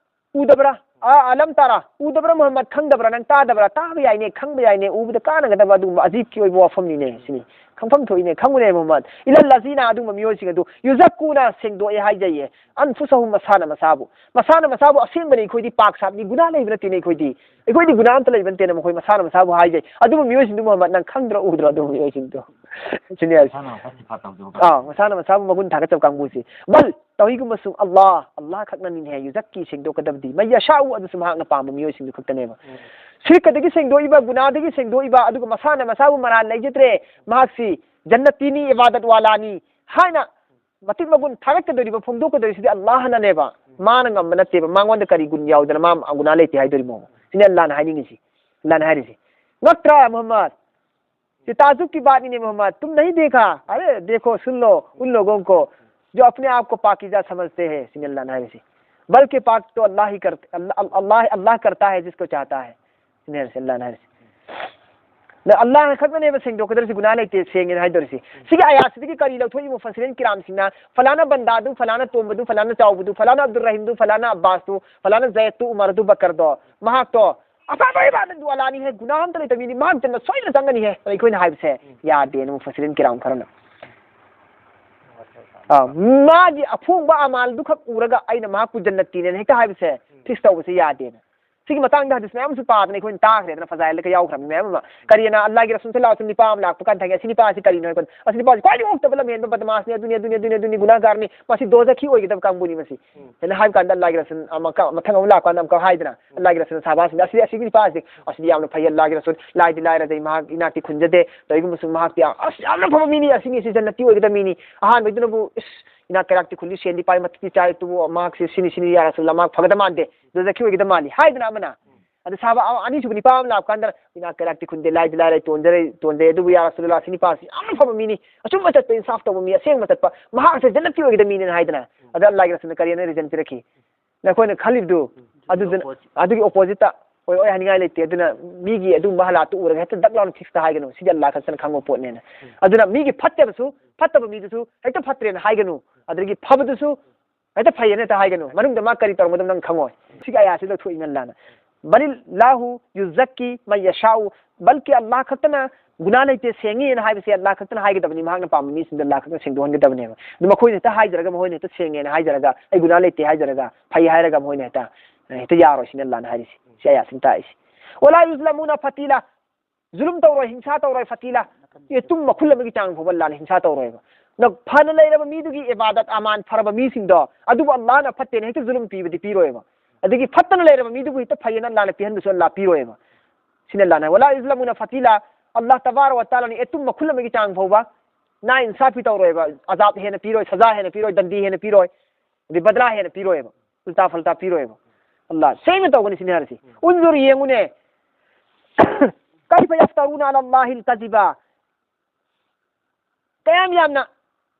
ꯎꯗꯕ꯭ꯔꯥ? ꯑ, ꯑꯂꯝ ꯇꯥꯔꯥ, ꯎꯗꯕ꯭ꯔꯥ ꯃꯨꯍꯝꯃꯗ, ꯈꯪꯗꯕ꯭ꯔꯥ, ꯅꯪ ꯇꯥꯗꯕ꯭ꯔꯥ? ꯇꯥꯕ ꯌꯥꯏꯅꯦ, ꯈꯪꯕ ꯌꯥꯏꯅꯦ, ꯎꯕꯗ ꯀꯥꯟꯅꯒꯗꯕ ꯑꯗꯨꯒꯨꯝꯕ ꯑꯖꯤꯕꯀꯤ ꯑꯣꯏꯕ ꯋꯥꯐꯝꯅꯤꯅꯦ ꯁꯤꯅꯤ꯫ ꯈꯪꯐꯝ ꯊꯣꯛꯏꯅꯦ, ꯈꯪꯉꯨꯅꯦ ꯃꯨꯍꯝꯃꯗ꯫ ꯏꯂꯜ ꯂꯖꯤꯅ, ꯑꯗꯨꯒꯨꯝꯕ ꯃꯤꯑꯣꯏꯁꯤꯡ ꯑꯗꯨ ꯌꯨꯖꯛꯀꯨꯅ ꯁꯦꯡꯗꯣꯛꯑꯦ ꯍꯥꯏꯖꯩꯌꯦ꯫ ꯑꯟꯐꯨꯁꯍꯨꯝ, ꯃꯁꯥꯅ ꯃꯁꯥꯕꯨ꯫ ꯃꯁꯥꯅ ꯃꯁꯥꯕꯨ ꯑꯁꯦꯡꯕꯅꯤ, ꯑꯩꯈꯣꯏꯗꯤ ꯄꯥꯛ ꯁꯥꯞꯅꯤ, ꯒꯨꯅꯥ ꯂꯩꯕ ꯅꯠꯇꯦꯅꯦ ꯑꯩꯈꯣꯏꯗꯤ꯫ ꯑꯩꯈꯣꯏꯗꯤ ꯒꯨꯅꯥ ꯑꯝꯇ ꯂꯩꯕ ꯅꯠꯇꯦꯅ ꯃꯈꯣꯏ ꯃꯁꯥꯅ ꯃꯁꯥꯕꯨ ꯍꯥꯏꯖꯩ꯫ ꯑꯗꯨꯕꯨ ꯃꯤꯑꯣꯏꯁꯤꯡꯗꯨ ꯃꯨꯍꯝꯃꯗ ꯅꯪ ꯈꯪꯗ꯭ꯔꯣ, ꯎꯗ꯭ꯔꯣ ꯑꯗꯨꯕꯨ ꯃꯤꯑꯣꯏꯁꯤꯡꯗꯣ? ꯁꯤꯅꯤ ꯍꯥꯏꯁꯦ꯫ ꯃꯁꯥꯅ ꯃꯁꯥ ꯁꯤꯐꯥꯠ ꯇꯧꯖꯕ ꯑꯥ, ꯀꯥꯡꯕꯨ꯫ ꯃꯁꯥꯅ ꯃꯁꯥꯕꯨ ꯃꯒꯨꯟ ꯊꯥꯒꯠꯆꯕ ꯀꯥꯡꯕꯨꯁꯤ꯫ ꯕꯜ, ꯇꯧꯏꯒꯨꯝꯕꯁꯨꯡ ꯑꯜꯂꯥꯍ, ꯑꯜꯂꯥꯍ ꯈꯛꯅꯅꯤꯅꯦ ꯍꯦ ꯌꯨꯖꯛꯀꯤ ꯁꯦꯡꯗꯣꯛꯀꯗꯕꯗꯤ꯫ ꯃꯩ ꯌꯁꯥꯎ, ꯑꯗꯨꯁꯨ ꯃꯍꯥꯛꯅ ꯄꯥꯝꯕ ꯃꯤꯑꯣꯏꯁꯤꯡꯗꯨ ꯈꯛꯇꯅꯦꯕ꯫ ꯎꯝ꯫ ꯁꯤꯔꯀꯗꯒꯤ ꯁꯦꯡꯗꯣꯛꯏꯕ, ꯒꯨꯅꯥꯗꯒꯤ ꯁꯦꯡꯗꯣꯛꯏꯕ, ꯑꯗꯨꯒ ꯃꯁꯥꯅ ꯃꯁꯥꯕꯨ ꯃꯔꯥꯜ ꯂꯩꯖꯗ꯭ꯔꯦ, ꯃꯍꯥꯛꯁꯤ ꯖꯟꯅꯇꯤꯅꯤ, ꯏꯕꯥꯗꯠ ꯋꯥꯂꯥꯅꯤ ꯍꯥꯏꯅ ꯃꯇꯤꯛ ꯃꯒꯨꯟ ꯊꯥꯒꯠꯀꯗꯧꯔꯤꯕ, ꯐꯣꯡꯗꯣꯛꯀꯗꯧꯔꯤꯁꯤꯗꯤ ꯑꯜꯂꯥꯍꯅꯅꯦꯕ꯫ ꯃꯥꯅ ꯉꯝꯕ ꯅꯠꯇꯦꯕ꯫ ꯃꯉꯣꯟꯗ ꯀꯔꯤ ꯒꯨꯟ ꯌꯥꯎꯗꯅ ꯃꯥ ꯒꯨꯅꯥ ꯂꯩꯇꯦ ꯍꯥꯏꯗꯣꯔꯤꯃꯣ? ꯁꯤꯅꯤ ꯑꯜꯂꯥꯍꯅ ꯍꯥꯏꯅꯤꯡꯉꯤꯁꯤ꯫ ꯑꯜꯂꯥꯍꯅ ꯍꯥꯏꯔꯤꯁꯤ꯫ ꯉꯛꯇ꯭ꯔꯥ ꯃꯨꯍꯝꯃꯗ? ꯁꯤ ꯇꯥꯖꯨꯕꯀꯤ ꯕꯥꯠꯅꯤꯅꯦ ꯃꯨꯍꯝꯃꯗ꯫ ꯇꯨꯝ ꯅꯍꯤ ꯗꯦꯈꯥ? ꯑꯔꯦ ꯗꯦꯈꯣ, ꯁꯨꯟ ꯂꯣ, ꯎꯟ ꯂꯣꯒꯣꯡ ꯀꯣ ꯖꯣ ꯑꯄꯅꯦ ꯑꯥꯞ ꯀꯣ ꯄꯥꯀꯤꯖꯥ ꯁꯃꯖꯇꯦ ꯍꯦ꯫ ꯁꯤꯅꯤ ꯑꯜꯂꯥꯍꯅ ꯍꯥꯏꯔꯤꯁꯤ꯫ ꯕꯜꯀꯤ ꯄꯥꯛ ꯇꯣ ꯑꯜꯂꯥꯍ ꯍꯤ ꯀꯔ-, ꯑꯜꯂꯥꯍ, ꯑꯜꯂꯥꯍ, ꯑꯜꯂꯥꯍ ꯀꯔꯇꯥ ꯍꯦ ꯖꯤꯁꯀꯣ ꯆꯥꯍꯇꯥ ꯍꯦ꯫ ꯁꯤꯅꯤ ꯍꯥꯏꯔꯤꯁꯦ, ꯑꯜꯂꯥꯍꯅ ꯍꯥꯏꯔꯤꯁꯦ꯫ ꯑꯗ ꯑꯜꯂꯥꯍ ꯈꯛꯇꯅꯦꯕ ꯁꯦꯡꯗꯣꯛꯀꯗꯧꯔꯤꯁꯤ, ꯒꯨꯅꯥ ꯂꯩꯇꯦ, ꯁꯦꯡꯉꯦꯅ ꯍꯥꯏꯗꯧꯔꯤꯁꯤ꯫ ꯁꯤꯒꯤ ꯑꯌꯥꯠꯁꯤꯗꯒꯤ ꯀꯔꯤ ꯂꯧꯊꯣꯛꯏ? ꯃꯨꯐꯁꯤꯔꯤꯟ ꯀꯤꯔꯥꯝꯁꯤꯡꯅ ꯐꯂꯥꯅ ꯕꯟꯗꯥꯗꯨ, ꯐꯂꯥꯅ ꯇꯣꯝꯕꯗꯨ, ꯐꯂꯥꯅ ꯆꯥꯎꯕꯗꯨ, ꯐꯂꯥꯅ ꯑꯕꯗꯨꯜ ꯔꯍꯤꯝꯗꯨ, ꯐꯂꯥꯅ ꯑꯕꯕꯥꯁꯇꯨ, ꯐꯂꯥꯅ ꯖꯌꯦꯠꯇꯨ, ꯎꯃꯔꯗꯨ, ꯕꯀꯔꯗꯣ, ꯃꯍꯥꯛꯇꯣ ꯑꯐꯕ ꯏꯕꯥꯗꯠ ꯋꯥꯂꯥꯅꯤ ꯍꯦ, ꯒꯨꯅꯥ ꯑꯝꯇ ꯂꯩꯇꯕ ꯃꯤꯅꯤ, ꯃꯍꯥꯛ ꯖꯟꯅꯠ ꯁꯣꯏꯗꯅ ꯆꯪꯒꯅꯤ ꯍꯦ, ꯑꯩꯈꯣꯏꯅ ꯍꯥꯏꯕꯁꯦ ꯌꯥꯗꯦꯅ ꯃꯨꯐꯁꯤꯔꯤꯟ ꯀꯤꯔꯥꯝ ꯈꯔꯅ꯫ ꯑꯥ, ꯃꯥꯒꯤ ꯑꯐꯣꯡꯕ ꯑꯃꯥꯜꯗꯨ ꯈꯛ ꯎꯔꯒ ꯑꯩꯅ ꯃꯍꯥꯛꯄꯨ ꯖꯟꯅꯠꯇꯤꯅꯦꯅ ꯍꯦꯛꯇ ꯍꯥꯏꯕꯁꯦ ꯐꯤꯛꯁ ꯇꯧꯕꯁꯦ ꯌꯥꯗꯦꯅ꯫ ꯁꯤꯒꯤ ꯃꯇꯥꯡꯗ ꯍꯗꯤꯁ ꯃꯌꯥꯝ ꯑꯃꯁꯨ ꯄꯥꯗꯅ ꯑꯩꯈꯣꯏꯅ ꯇꯥꯈ꯭ꯔꯦꯗꯅ, ꯐꯖꯥꯏꯜꯗꯒ ꯌꯥꯎꯈ꯭ꯔꯕꯅꯤ ꯃꯌꯥꯝ ꯑꯃ꯫ ꯀꯔꯤꯅ ꯑꯜꯂꯥꯍꯒꯤ ꯔꯁꯨꯜ ꯁꯜꯂꯜꯂꯥꯍꯨ ꯑꯂꯩꯍꯤ ꯋꯁꯜꯂꯝ ꯅꯤꯄꯥ ꯑꯃ ꯂꯥꯛꯄ ꯀꯥꯟꯗ ꯍꯪꯉꯦ, "ꯑꯁꯤ ꯅꯤꯄꯥ ꯑꯁꯤ ꯀꯔꯤꯅꯣ?" ꯍꯥꯏꯕ ꯀꯥꯟꯗ, "ꯑꯁꯤ ꯅꯤꯄꯥ ꯑꯁꯤ ꯈ꯭ꯋꯥꯏꯗꯒꯤ ꯑꯣꯛꯇꯕ ꯂꯝꯍꯦꯟꯕ ꯕꯗꯃꯥꯁꯅꯤ, ꯑꯗꯨꯅꯤ, ꯑꯗꯨꯅꯤ, ꯑꯗꯨꯅꯤ, ꯑꯗꯨꯅꯤ, ꯒꯨꯅꯥꯍꯒꯥꯔꯅꯤ, ꯃꯁꯤ ꯗꯣꯖꯈꯤ ꯑꯣꯏꯒꯗꯕ ꯀꯥꯡꯕꯨꯅꯤ ꯃꯁꯤ"꯫ ꯍꯥꯏꯅ ꯍꯥꯏꯕ ꯀꯥꯟꯗ ꯑꯜꯂꯥꯍꯒꯤ ꯔꯁꯨꯜ ꯑꯃꯨꯛꯀ ꯃꯊꯪ ꯑꯃꯨꯛ ꯂꯥꯛꯄ ꯀꯥꯟꯗ ꯑꯃꯨꯛꯀ ꯍꯥꯏꯗꯅ, ꯑꯜꯂꯥꯍꯒꯤ ꯔꯁꯨꯜ ꯁꯍꯥꯕꯥꯁꯤꯡꯗ, "ꯑꯁꯤ, ꯑꯁꯤꯒꯤ ꯅꯤꯄꯥ ꯑꯁꯤ, ꯑꯁꯤꯗꯤ ꯌꯥꯝꯅ ꯐꯩ, ꯑꯜꯂꯥꯍꯒꯤ ꯔꯁꯨꯜ, ꯂꯥꯏꯗꯤ ꯂꯥꯏꯔꯗ ꯃꯍꯥꯛ ꯏꯅꯥꯛꯇꯤ ꯈꯨꯟꯖꯗꯦ, ꯇꯧꯏꯒꯨꯝꯕꯁꯨ ꯃꯍꯥꯛꯇꯤ ꯌꯥꯝ, ꯑꯁ, ꯌꯥꯝꯅ ꯐꯕ ꯃꯤꯅꯤ, ꯑꯁꯤ ꯃꯤꯁꯤ ꯖꯟꯅꯠꯇꯤ ꯑꯣꯏꯒꯗꯕ ꯃꯤꯅꯤ"꯫ ꯑꯍꯥꯟꯕꯩꯗꯨꯅꯕꯨ, "ꯏꯁ, ꯏꯅꯥꯛ ꯀꯩꯔꯥꯛꯇꯤ ꯈꯨꯜꯂꯤ, ꯁꯦꯟꯗꯤ ꯄꯥꯏ, ꯃꯇꯤꯛꯇꯤ ꯆꯥꯏ, ꯑꯗꯨꯕꯨ ꯃꯍꯥꯛꯁꯤ ꯁꯤꯅꯤ, ꯁꯤꯅꯤ, ꯌꯥ ꯔꯁꯨꯜ, ꯃꯍꯥꯛ ꯐꯒꯗꯕ ꯃꯥꯟꯗꯦ, ꯗꯣꯖꯈꯤ ꯑꯣꯏꯒꯗꯕ ꯃꯥꯜꯂꯤ" ꯍꯥꯏꯗꯅ ꯑꯃꯅ꯫ ꯑꯗ ꯁꯍꯥꯕꯥ ꯑ-, ꯑꯅꯤꯁꯨꯕ ꯅꯤꯄꯥ ꯑꯃ ꯂꯥꯛꯄ ꯀꯥꯟꯗ, "ꯏꯅꯥꯛ ꯀꯩꯔꯥꯛꯇꯤ ꯈꯨꯟꯗꯦ, ꯂꯥꯏꯗꯤ ꯂꯥꯏꯔꯦ, ꯇꯣꯟꯖꯔꯦ, ꯇꯣꯟꯖꯩ, ꯑꯗꯨꯕꯨ ꯌꯥ ꯔꯁꯨꯜꯂꯥꯍ, ꯁꯤ ꯅꯤꯄꯥꯁꯤ ꯌꯥꯝꯅ ꯐꯕ ꯃꯤꯅꯤ, ꯑꯆꯨꯝꯕ ꯆꯠꯄ, ꯏꯟꯁꯥꯐ ꯇꯧꯕ ꯃꯤ, ꯑꯁꯦꯡꯕ ꯆꯠꯄ, ꯃꯍꯥꯛꯁꯦ ꯖꯟꯅꯠꯇꯤ ꯑꯣꯏꯒꯗꯕ ꯃꯤꯅꯦꯅ" ꯍꯥꯏꯗꯅ꯫ ꯑꯗ ꯑꯜꯂꯥꯍꯒꯤ ꯔꯁꯨꯜꯅ ꯀꯔꯤꯅ ꯔꯤꯖꯟ ꯄꯤꯔꯛꯈꯤ? ꯅꯈꯣꯏꯅ ꯈꯜꯂꯤꯕꯗꯨ, ꯑꯗꯨꯗꯨꯅ, ꯑꯗꯨꯒꯤ ꯑꯣꯄꯣꯖꯤꯠꯇ ꯑꯣꯏ, ꯑꯣꯏ ꯍꯥꯏꯅꯤꯡꯉꯥꯏ ꯂꯩꯇꯦ꯫ ꯑꯗꯨꯅ ꯃꯤꯒꯤ ꯑꯗꯨꯒꯨꯝꯕ ꯍꯥꯂꯥꯠꯇꯨ ꯎꯔꯒ ꯍꯦꯛꯇ ꯗꯛ ꯂꯥꯎꯅ ꯐꯤꯛꯁꯇ ꯍꯥꯏꯒꯅꯨ, "ꯁꯤꯗꯤ ꯑꯜꯂꯥꯍ ꯈꯛꯇꯅ ꯈꯪꯕ ꯄꯣꯠꯅꯦꯅ"꯫ ꯑꯗꯨꯅ ꯃꯤꯒꯤ ꯐꯠꯇꯕꯁꯨ, ꯐꯠꯇꯕ ꯃꯤꯗꯨꯁꯨ ꯍꯦꯛꯇ ꯐꯠꯇ꯭ꯔꯦꯅ ꯍꯥꯏꯒꯅꯨ꯫ ꯑꯗꯨꯗꯒꯤ ꯐꯕꯗꯨꯁꯨ ꯍꯦꯛꯇ ꯐꯩꯌꯦꯅ ꯍꯦꯛꯇ ꯍꯥꯏꯒꯅꯨ꯫ ꯃꯅꯨꯡꯗ ꯃꯥ ꯀꯔꯤ ꯇꯧꯔꯝꯒꯗꯕ ꯅꯪ ꯈꯪꯉꯣꯏ꯫ ꯁꯤꯒꯤ ꯑꯌꯥꯁꯤ ꯂꯧꯊꯣꯛꯏ ꯅꯪ ꯂꯥꯟꯅ꯫ "ꯕꯂꯤꯜꯂꯥꯍꯨ ꯌꯨꯖꯛꯀꯤ ꯃꯟ ꯌꯁꯥꯎ"꯫ ꯕꯜꯀꯤ ꯑꯜꯂꯥꯍ ꯈꯛꯇꯅ ꯒꯨꯅꯥ ꯂꯩꯇꯦ, ꯁꯦꯡꯉꯤꯅ ꯍꯥꯏꯕꯁꯦ ꯑꯜꯂꯥꯍ ꯈꯛꯇꯅ ꯍꯥꯏꯒꯗꯕꯅꯤ꯫ ꯃꯍꯥꯛꯅ ꯄꯥꯝꯕ ꯃꯤꯁꯤꯡꯗ ꯑꯜꯂꯥꯍ ꯈꯛꯇꯅ ꯁꯦꯡꯗꯣꯛꯍꯟꯒꯗꯕꯅꯦꯕ꯫ ꯑꯗꯨ ꯃꯈꯣꯏꯅ ꯍꯦꯛꯇ ꯍꯥꯏꯖꯔꯒ, ꯃꯈꯣꯏꯅ ꯍꯦꯛꯇ "ꯁꯦꯡꯉꯦꯅ" ꯍꯥꯏꯖꯔꯒ, "ꯑꯩ ꯒꯨꯅꯥ ꯂꯩꯇꯦ" ꯍꯥꯏꯖꯔꯒ, ꯐꯩ ꯍꯥꯏꯔꯒ ꯃꯈꯣꯏꯅ ꯍꯦꯛꯇ, ꯍꯦꯛꯇ ꯌꯥꯔꯣꯏ꯫ ꯁꯤꯅꯤ ꯑꯜꯂꯥꯍꯅ ꯍꯥꯏꯔꯤꯁꯤ꯫ ꯁꯤ ꯑꯌꯥꯁꯤꯅ ꯇꯥꯛꯏꯁꯤ꯫ "ꯋꯂꯥ ꯌꯨꯖꯂꯃꯨꯅ ꯐꯇꯤꯂꯥ"꯫ ꯖꯨꯂꯨꯝ ꯇꯧꯔꯣꯏ, ꯍꯤꯡꯁꯥ ꯇꯧꯔꯣꯏ, ꯐꯇꯤꯂꯥ꯫ ꯌꯦꯇꯨꯝ ꯃꯈꯨꯜ ꯑꯃꯒꯤ ꯆꯥꯡ ꯐꯥꯎꯕ ꯑꯜꯂꯥꯍꯅ ꯍꯤꯡꯁꯥ ꯇꯧꯔꯣꯏꯕ꯫ ꯅ-, ꯐꯅ ꯂꯩꯔꯕ ꯃꯤꯗꯨꯒꯤ ꯏꯕꯥꯗꯠ ꯑꯃꯥꯟ ꯐꯔꯕ ꯃꯤꯁꯤꯡꯗꯣ, ꯑꯗꯨꯕꯨ ꯑꯜꯂꯥꯍꯅ ꯐꯠꯇꯦꯅ ꯍꯦꯛꯇ ꯖꯨꯂꯨꯝ ꯄꯤꯕꯗꯤ ꯄꯤꯔꯣꯏꯕ꯫ ꯑꯗꯒꯤ ꯐꯠꯇꯅ ꯂꯩꯔꯕ ꯃꯤꯗꯨꯕꯨ ꯍꯦꯛꯇ ꯐꯩꯌꯦꯅ ꯑꯜꯂꯥꯍꯅ ꯄꯤꯍꯟꯕꯁꯨ ꯑꯜꯂꯥꯍ ꯄꯤꯔꯣꯏꯕ꯫ ꯁꯤꯅ ꯑꯜꯂꯥꯍꯅ, "ꯋꯂꯥ ꯌꯨꯖꯂꯃꯨꯅ ꯐꯇꯤꯂꯥ", ꯑꯜꯂꯥꯍ ꯇꯕꯥꯔꯛ ꯋ ꯇꯥꯂꯥꯅ ꯌꯦꯇꯨꯝ ꯃꯈꯨꯜ ꯑꯃꯒꯤ ꯆꯥꯡ ꯐꯥꯎꯕ ꯅꯥ ꯏꯟꯁꯥꯐꯤ ꯇꯧꯔꯣꯏꯕ, ꯑꯖꯥꯕ ꯍꯦꯟꯅ ꯄꯤꯔꯣꯏ, ꯁꯖꯥ ꯍꯦꯟꯅ ꯄꯤꯔꯣꯏ, ꯗꯟꯗꯤ ꯍꯦꯟꯅ ꯄꯤꯔꯣꯏ꯫ ꯑꯗꯩ ꯕꯗꯂꯥ ꯍꯦꯟꯅ ꯄꯤꯔꯣꯏꯕ, ꯎꯜꯇꯥ ꯐꯜꯇꯥ ꯄꯤꯔꯣꯏꯕ꯫ ꯑꯜꯂꯥꯍ ꯁꯦꯡꯅ ꯇꯧꯒꯅꯤ ꯁꯤꯅꯤ ꯍꯥꯏꯔꯤꯁꯤ꯫ ꯎꯟꯖꯨꯔ ꯌꯦꯡꯉꯨꯅꯦ, "ꯀꯩꯐ ꯌꯐꯇꯔꯨꯅ ꯑꯂꯥ ꯑꯜꯂꯥꯍꯤꯜ ꯀꯖꯤꯕ"꯫ ꯀꯌꯥꯝ ꯌꯥꯝꯅ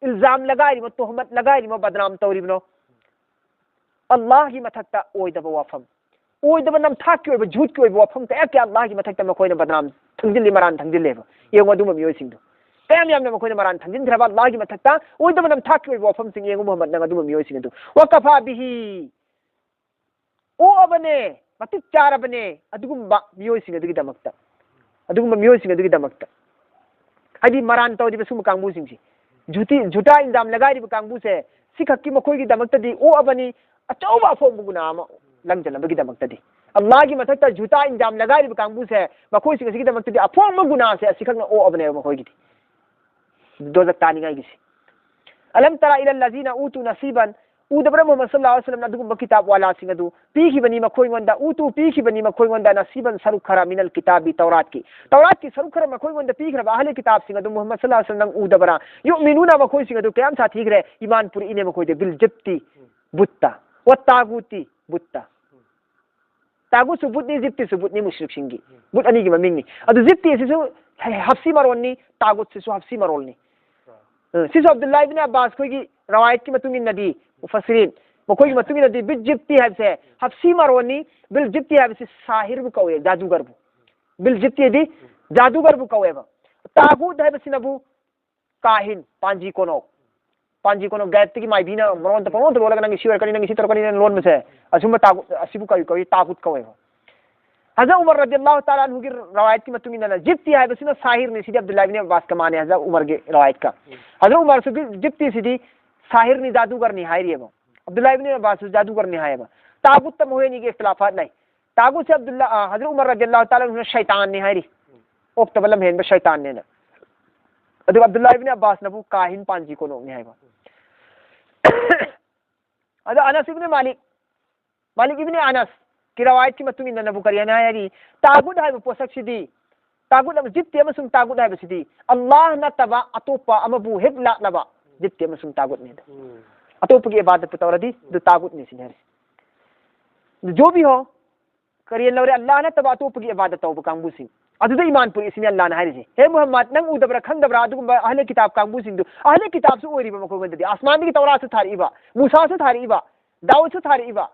ꯏꯜꯖꯥꯝ ꯂꯒꯥꯏꯔꯤꯕ, ꯇꯣꯍꯃꯠ ꯂꯒꯥꯏꯔꯤꯕ, ꯕꯗꯅꯥꯝ ꯇꯧꯔꯤꯕꯅꯣ? ꯑꯜꯂꯥꯍꯒꯤ ꯃꯊꯛꯇ ꯑꯣꯏꯗꯕ ꯋꯥꯐꯝ, ꯑꯣꯏꯗꯕ ꯅꯝꯊꯥꯛꯀꯤ ꯑꯣꯏꯕ, ꯖꯨꯠꯀꯤ ꯑꯣꯏꯕ ꯋꯥꯐꯝ ꯀꯌꯥ ꯀꯌꯥ ꯑꯜꯂꯥꯍꯒꯤ ꯃꯊꯛꯇ ꯃꯈꯣꯏꯅ ꯕꯗꯅꯥꯝ ꯊꯪꯖꯤꯜꯂꯤ, ꯃꯔꯥꯟ ꯊꯪꯖꯤꯜꯂꯦꯕ꯫ ꯌꯦꯡꯉꯣ ꯑꯗꯨꯝꯕ ꯃꯤꯑꯣꯏꯁꯤꯡꯗꯣ꯫ ꯀꯌꯥꯝ ꯌꯥꯝꯅ ꯃꯈꯣꯏꯅ ꯃꯔꯥꯟ ꯊꯪꯖꯤꯟꯈ꯭ꯔꯕ ꯑꯜꯂꯥꯍꯒꯤ ꯃꯊꯛꯇ ꯑꯣꯏꯗꯕ ꯅꯝꯊꯥꯛꯀꯤ ꯑꯣꯏꯕ ꯋꯥꯐꯝꯁꯤꯡ ꯌꯦꯡꯉꯨ ꯃꯨꯍꯝꯃꯗ, ꯅꯪ ꯑꯗꯨꯝꯕ ꯃꯤꯑꯣꯏꯁꯤꯡ ꯑꯗꯨ꯫ ꯋꯀꯐꯥ ꯕꯤꯍꯤ꯫ ꯑꯣꯛꯑꯕꯅꯦ, ꯃꯇꯤꯛ ꯆꯥꯔꯕꯅꯦ ꯑꯗꯨꯒꯨꯝꯕ ꯃꯤꯑꯣꯏꯁꯤꯡ ꯑꯗꯨꯒꯤꯗꯃꯛꯇ꯫ ꯑꯗꯨꯒꯨꯝꯕ ꯃꯤꯑꯣꯏꯁꯤꯡ ꯑꯗꯨꯒꯤꯗꯃꯛꯇ꯫ ꯍꯥꯏꯗꯤ ꯃꯔꯥꯟ ꯇꯧꯔꯤꯕ ꯁꯨꯝꯕ ꯀꯥꯡꯕꯨꯁꯤꯡꯁꯦ꯫ ꯖꯨꯇꯤ, ꯖꯨꯇꯥ ꯏꯟꯖꯥꯝ ꯂꯒꯥꯏꯔꯤꯕ ꯀꯥꯡꯕꯨꯁꯦ, ꯁꯤꯈꯛꯀꯤ ꯃꯈꯣꯏꯒꯤꯗꯃꯛꯇꯗꯤ ꯑꯣꯛꯑꯕꯅꯤ, ꯑꯆꯧꯕ ꯑꯐꯣꯡꯕ ꯒꯨꯅꯥ ꯑꯃ ꯂꯪꯖꯅꯕꯒꯤꯗꯃꯛꯇꯗꯤ꯫ ꯑꯜꯂꯥꯍꯒꯤ ꯃꯊꯛꯇ ꯖꯨꯇꯥ ꯏꯟꯖꯥꯝ ꯂꯒꯥꯏꯔꯤꯕ ꯀꯥꯡꯕꯨꯁꯦ, ꯃꯈꯣꯏꯁꯤꯡ ꯑꯁꯤꯒꯤꯗꯃꯛꯇꯗꯤ ꯑꯐꯣꯡꯕ ꯒꯨꯅꯥꯁꯦ ꯑꯁꯤꯈꯛꯅ ꯑꯣꯛꯑꯕꯅꯦꯕ ꯃꯈꯣꯏꯒꯤꯗꯤ꯫ ꯗꯣꯖꯛ ꯇꯥꯅꯤꯡꯉꯥꯏꯒꯤꯁꯤ꯫ "ꯑꯂꯝ ꯇꯔꯥ ꯏꯂꯜ ꯂꯖꯤꯅ ꯎꯇꯨ ꯅꯁꯤꯕꯟ", ꯎꯗꯕ꯭ꯔꯥ ꯃꯨꯍꯝꯃꯗ ꯁꯜꯂꯜꯂꯥꯍꯨ ꯑꯂꯩꯍꯤ ꯋꯁꯜꯂꯝꯅ ꯑꯗꯨꯒꯨꯝꯕ ꯀꯤꯇꯥꯕ ꯋꯥꯂꯥꯁꯤꯡ ꯑꯗꯨ ꯄꯤꯈꯤꯕꯅꯤ ꯃꯈꯣꯏꯉꯣꯟꯗ, ꯎꯇꯨ ꯄꯤꯈꯤꯕꯅꯤ ꯃꯈꯣꯏꯉꯣꯟꯗ, "ꯅꯁꯤꯕꯟ", ꯁꯔꯨꯛ ꯈꯔ, "ꯃꯤꯅꯜ ꯀꯤꯇꯥꯕꯤ", ꯇꯧꯔꯥꯠꯀꯤ, ꯇꯧꯔꯥꯠꯀꯤ ꯁꯔꯨꯛ ꯈꯔ ꯃꯈꯣꯏꯉꯣꯟꯗ ꯄꯤꯈ꯭ꯔꯕ ꯑꯍꯂꯤ ꯀꯤꯇꯥꯕꯁꯤꯡ ꯑꯗꯨ ꯃꯨꯍꯝꯃꯗ ꯁꯜꯂꯜꯂꯥꯍꯨ ꯑꯂꯩꯍꯤ ꯋꯁꯜꯂꯝ ꯅꯪ ꯎꯗꯕ꯭ꯔꯥ? "ꯌꯨꯑꯃꯤꯅꯨꯅ", ꯃꯈꯣꯏꯁꯤꯡ ꯑꯗꯨ ꯀꯌꯥꯝ ꯁꯥꯊꯤꯈ꯭ꯔꯦ? ꯏꯃꯥꯟ ꯄꯨꯔꯛꯏꯅꯦ ꯃꯈꯣꯏꯗ, "ꯕꯤꯜ ꯖꯤꯞꯇꯤ", ꯕꯨꯠꯇ, "ꯋꯠ ꯇꯥꯒꯨꯇꯤ", ꯕꯨꯠꯇ꯫ ꯇꯥꯒꯨꯠꯁꯨ ꯕꯨꯠꯅꯤ, ꯖꯤꯞꯇꯤꯁꯨ ꯕꯨꯠꯅꯤ, ꯃꯨꯁ꯭ꯔꯤꯛꯁꯤꯡꯒꯤ ꯕꯨꯠ ꯑꯅꯤꯒꯤ ꯃꯃꯤꯡꯅꯤ꯫ ꯑꯗꯨ ꯖꯤꯞꯇꯤ ꯑꯁꯤꯁꯨ ꯍꯞꯁꯤ ꯃꯔꯣꯟꯅꯤ, ꯇꯥꯒꯨꯠꯁꯤꯁꯨ ꯍꯞꯁꯤ ꯃꯔꯣꯜꯅꯤ꯫ ꯑ, ꯁꯤꯁꯨ ꯑꯕꯗꯨꯜꯂꯥ ꯏꯕꯤꯟ ꯑꯕꯥꯁ ꯈꯣꯏꯒꯤ ꯔꯋꯥꯌꯠꯀꯤ ꯃꯇꯨꯡ ꯏꯟꯅꯗꯤ, ꯃꯨꯐꯁꯤꯔꯤꯟ ꯃꯈꯣꯏꯒꯤ ꯃꯇꯨꯡ ꯏꯟꯅꯗꯤ, ꯕꯤꯜ ꯖꯤꯞꯇꯤ ꯍꯥꯏꯕꯁꯦ ꯍꯞꯁꯤ ꯃꯔꯣꯟꯅꯤ, ꯕꯤꯜ ꯖꯤꯞꯇꯤ ꯍꯥꯏꯕꯁꯤ ꯁꯥꯍꯤꯔꯕꯨ ꯀꯧꯋꯦ, ꯖꯥꯗꯨꯒꯔꯕꯨ꯫ ꯕꯤꯜ ꯖꯤꯞꯇꯤ ꯍꯥꯏꯗꯤ ꯖꯥꯗꯨꯒꯔꯕꯨ ꯀꯧꯋꯦꯕ꯫ ꯇꯥꯒꯨꯠ ꯍꯥꯏꯕꯁꯤꯅꯕꯨ ꯀꯥꯍꯤꯟ, ꯄꯥꯟꯖꯤ ꯀꯣꯅꯣꯛ꯫ ꯄꯥꯟꯖꯤ ꯀꯣꯅꯣ ꯒꯥꯏꯗꯇꯒꯤ ꯃꯥꯏꯕꯤꯅ ꯃꯔꯣꯟ ꯇ-, ꯄꯪꯂꯣꯟꯗ ꯂꯣꯜꯂꯒ ꯅꯪꯒꯤ ꯁꯤ ꯑꯣꯏꯔꯛꯀꯅꯤ, ꯅꯪꯒꯤ ꯁꯤ ꯇꯧꯔꯛꯀꯅꯤꯅ ꯂꯣꯟꯕꯁꯦ, ꯑꯁꯨꯝꯕ ꯇꯥꯒꯨꯠ, ꯑꯁꯤꯕꯨ ꯀꯔꯤ ꯀꯧꯏ? ꯇꯥꯒꯨꯠ ꯀꯧꯋꯦꯕ꯫ ꯍꯖꯔꯠ ꯎꯃꯔ ꯔꯗꯤꯌꯜꯂꯥꯍꯨ ꯇꯥꯂꯥ ꯑꯟꯍꯨꯒꯤ ꯔꯋꯥꯌꯠꯀꯤ ꯃꯇꯨꯡ ꯏꯟꯅ ꯖꯤꯞꯇꯤ ꯍꯥꯏꯕꯁꯤꯅ ꯁꯥꯍꯤꯔꯅꯤ, ꯁꯤꯗꯤ ꯑꯕꯗꯨꯜꯂꯥ ꯏꯕꯅꯤ ꯑꯕꯥꯁꯀ ꯃꯥꯟꯅꯩ ꯍꯖꯔꯠ ꯎꯃꯔꯒꯤ ꯔꯋꯥꯌꯠꯀ꯫ ꯍꯖꯔꯠ ꯎꯃꯔꯁꯨ ꯖꯤꯞꯇꯤꯁꯤꯗꯤ ꯁꯥꯍꯤꯔꯅꯤ, ꯖꯥꯗꯨꯒꯔꯅꯤ ꯍꯥꯏꯔꯤꯑꯕ꯫ ꯑꯕꯗꯨꯜꯂꯥ ꯏꯕꯅꯤ ꯑꯕꯥꯁꯁꯨ ꯖꯥꯗꯨꯒꯔꯅꯤ ꯍꯥꯏꯌꯦꯕ꯫ ꯇꯥꯒꯨꯠꯇ ꯃꯈꯣꯏ ꯑꯅꯤꯒꯤ ꯏꯈꯇꯤꯂꯥꯐꯥꯠ ꯂꯩ꯫ ꯇꯥꯒꯨꯠꯁꯦ ꯑꯕꯗꯨꯜꯂꯥ, ꯑ, ꯍꯖꯔꯠ ꯎꯃꯔ ꯔꯗꯤꯌꯜꯂꯥꯍꯨ ꯇꯥꯂꯥ ꯑꯟꯍꯨꯅ ꯁꯩꯇꯥꯟꯅꯤ ꯍꯥꯏꯔꯤ꯫ ꯑꯣꯛꯇꯕ ꯂꯝꯍꯦꯟꯕ ꯁꯩꯇꯥꯟꯅꯦꯅ꯫ ꯑꯗꯨꯒ ꯑꯕꯗꯨꯜꯂꯥ ꯏꯕꯅꯤ ꯑꯕꯥꯁꯅꯕꯨ ꯀꯥꯍꯤꯟ, ꯄꯥꯟꯖꯤ ꯀꯣꯅꯣꯛꯅꯤ ꯍꯥꯏꯕ꯫ ꯑꯗꯣ ꯑꯅꯁ ꯏꯕꯅꯤ ꯃꯥꯂꯤꯛ, ꯃꯥꯂꯤꯛ ꯏꯕꯅꯤ ꯑꯅꯁꯀꯤ ꯔꯋꯥꯌꯠꯀꯤ ꯃꯇꯨꯡ ꯏꯟꯅꯅꯕꯨ ꯀꯔꯤ ꯍꯥꯏꯅ ꯍꯥꯏꯔꯤ? ꯇꯥꯒꯨꯠ ꯍꯥꯏꯕ ꯄꯣꯠꯁꯛꯁꯤꯗꯤ, ꯇꯥꯒꯨꯠ ꯑꯃ, ꯖꯤꯞꯇꯤ ꯑꯃꯁꯨꯡ ꯇꯥꯒꯨꯠ ꯍꯥꯏꯕꯁꯤꯗꯤ ꯑꯜꯂꯥꯍ ꯅꯠꯇꯕ ꯑꯇꯣꯞꯄ ꯑꯃꯕꯨ ꯍꯦꯛ ꯂꯥꯠꯂꯕ ꯖꯤꯞꯇꯤ ꯑꯃꯁꯨꯡ ꯇꯥꯒꯨꯠꯅꯤ꯫ ꯑꯗꯣ ꯑꯇꯣꯞꯄꯒꯤ ꯏꯕꯥꯗꯠꯄꯨ ꯇꯧꯔꯗꯤ ꯑꯗꯨ ꯇꯥꯒꯨꯠꯅꯤ ꯁꯤꯅꯤ ꯍꯥꯏꯔꯤ꯫ ꯑꯗꯨ ꯖꯣ ꯚꯤ ꯍꯣ, ꯀꯔꯦꯟ ꯂꯧꯔꯦ, ꯑꯜꯂꯥꯍ ꯅꯠꯇꯕ ꯑꯇꯣꯞꯄꯒꯤ ꯏꯕꯥꯗꯠ ꯇꯧꯕ ꯀꯥꯡꯕꯨꯁꯤꯡ꯫ ꯑꯗꯨꯗ ꯏꯃꯥꯟ ꯄꯨꯔꯛꯏꯁꯤꯅꯤ ꯑꯜꯂꯥꯍꯅ ꯍꯥꯏꯔꯤꯁꯦ꯫ ꯍꯦ ꯃꯨꯍꯝꯃꯗ, ꯅꯪ ꯎꯗꯕ꯭ꯔꯥ ꯈꯪꯗꯕ꯭ꯔꯥ ꯑꯗꯨꯒꯨꯝꯕ ꯑꯍꯂꯦ ꯀꯤꯇꯥꯕ ꯀꯥꯡꯕꯨꯁꯤꯡꯗꯨ? ꯑꯍꯂꯦ ꯀꯤꯇꯥꯕꯁꯨ ꯑꯣꯏꯔꯤꯕ ꯃꯈꯣꯏꯉꯣꯟꯗꯗꯤ꯫ ꯑꯁꯃꯥꯟꯗꯒꯤ ꯇꯧꯔꯥꯁꯨ ꯊꯥꯔꯛꯏꯕ, ꯃꯨꯁꯥꯁꯨ ꯊꯥꯔꯛꯏꯕ, ꯗꯥꯎꯗꯁꯨ ꯊꯥꯔꯛꯏꯕ,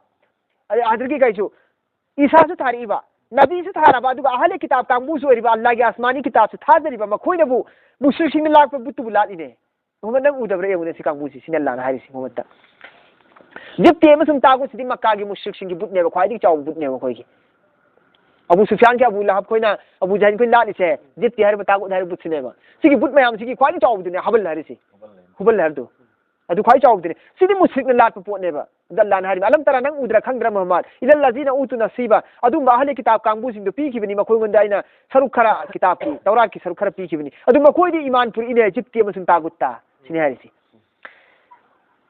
ꯑꯗꯩ ꯑꯗꯨꯗꯒꯤ ꯀꯩꯁꯨ, ꯏꯁꯥꯁꯨ ꯊꯥꯔꯛꯏꯕ, ꯅꯕꯤꯁꯨ ꯊꯥꯔꯕ, ꯑꯗꯨꯒ ꯑꯍꯂꯦ ꯀꯤꯇꯥꯕ ꯀꯥꯡꯕꯨꯁꯨ ꯑꯣꯏꯔꯤꯕ, ꯑꯜꯂꯥꯍꯒꯤ ꯑꯁꯃꯥꯅꯤ ꯀꯤꯇꯥꯕꯁꯨ ꯊꯥꯖꯔꯤꯕ ꯃꯈꯣꯏꯅꯕꯨ ꯃꯨꯁ꯭ꯔꯤꯛꯁꯤꯡꯅ ꯂꯥꯠꯄ ꯕꯨꯠꯇꯨꯕꯨ ꯂꯥꯠꯂꯤꯅꯦ꯫ ꯃꯨꯍꯝꯃꯗ, ꯅꯪ ꯎꯗꯕ꯭ꯔꯥ ꯌꯦꯡꯉꯨꯅꯦ ꯁꯤ ꯀꯥꯡꯕꯨꯁꯤ, ꯁꯤꯅꯤ ꯑꯜꯂꯥꯍꯅ ꯍꯥꯏꯔꯤꯁꯤ ꯃꯨꯍꯝꯃꯗꯇ꯫ ꯖꯤꯞꯇꯤ ꯑꯃꯁꯨꯡ ꯇꯥꯒꯨꯠꯁꯤꯗꯤ ꯃꯛꯀꯥꯒꯤ ꯃꯨꯁ꯭ꯔꯤꯛꯁꯤꯡꯒꯤ ꯕꯨꯠꯅꯦꯕ, ꯈ꯭ꯋꯥꯏꯗꯒꯤ ꯆꯥꯎꯕ ꯕꯨꯠꯅꯦꯕ ꯑꯩꯈꯣꯏꯒꯤ꯫ ꯑꯕꯨ ꯁꯨꯐꯤꯌꯥꯟꯒꯤ, ꯑꯕꯨ ꯂꯍꯕ ꯈꯣꯏꯅ, ꯑꯕꯨ ꯖꯍꯟ ꯈꯣꯏꯅ ꯂꯥꯠꯂꯤꯁꯦ ꯖꯤꯞꯇꯤ ꯍꯥꯏꯔꯤꯕ ꯇꯥꯒꯨꯠ ꯍꯥꯏꯔꯤꯕ ꯕꯨꯠꯁꯤꯅꯦꯕ꯫ ꯁꯤꯒꯤ ꯕꯨꯠ ꯃꯌꯥꯝꯁꯤꯒꯤ ꯈ꯭ꯋꯥꯏꯗꯒꯤ ꯆꯥꯎꯕꯗꯨꯅꯦ ꯍꯕꯜ ꯍꯥꯏꯔꯤꯁꯤ꯫ ꯍꯨꯕꯜ ꯍꯥꯏꯕꯗꯣ꯫ ꯑꯗꯨ ꯈ꯭ꯋꯥꯏ ꯆꯥꯎꯕꯗꯨꯅꯦ꯫ ꯁꯤꯗꯤ ꯃꯨꯁ꯭ꯔꯤꯛꯅ ꯂꯥꯠꯄ ꯄꯣꯠꯅꯦꯕ꯫ ꯑꯗ ꯑꯜꯂꯥꯍꯅ ꯍꯥꯏꯔꯤꯕ, "ꯑꯂꯝ ꯇꯔꯥ, ꯅꯪ ꯎꯗ꯭ꯔꯥ ꯈꯪꯗ꯭ꯔꯥ ꯃꯨꯍꯝꯃꯗ? ꯏꯂꯜ ꯂꯖꯤꯅ ꯎꯇꯨ ꯅꯁꯤꯕ, ꯑꯗꯨꯒꯨꯝꯕ ꯑꯍꯂꯦ ꯀꯤꯇꯥꯕ ꯀꯥꯡꯕꯨꯁꯤꯡꯗꯣ ꯄꯤꯈꯤꯕꯅꯤ, ꯃꯈꯣꯏꯉꯣꯟꯗ ꯑꯩꯅ ꯁꯔꯨꯛ ꯈꯔ ꯀꯤꯇꯥꯕꯀꯤ, ꯇꯧꯔꯥꯠꯀꯤ ꯁꯔꯨꯛ ꯈꯔ ꯄꯤꯈꯤꯕꯅꯤ꯫ ꯑꯗꯨ ꯃꯈꯣꯏꯗꯤ ꯏꯃꯥꯟ ꯄꯨꯔꯛꯏꯅꯦ ꯖꯤꯞꯇꯤ ꯑꯃꯁꯨꯡ ꯇꯥꯒꯨꯠꯇ"꯫ ꯁꯤꯅꯤ ꯍꯥꯏꯔꯤꯁꯤ꯫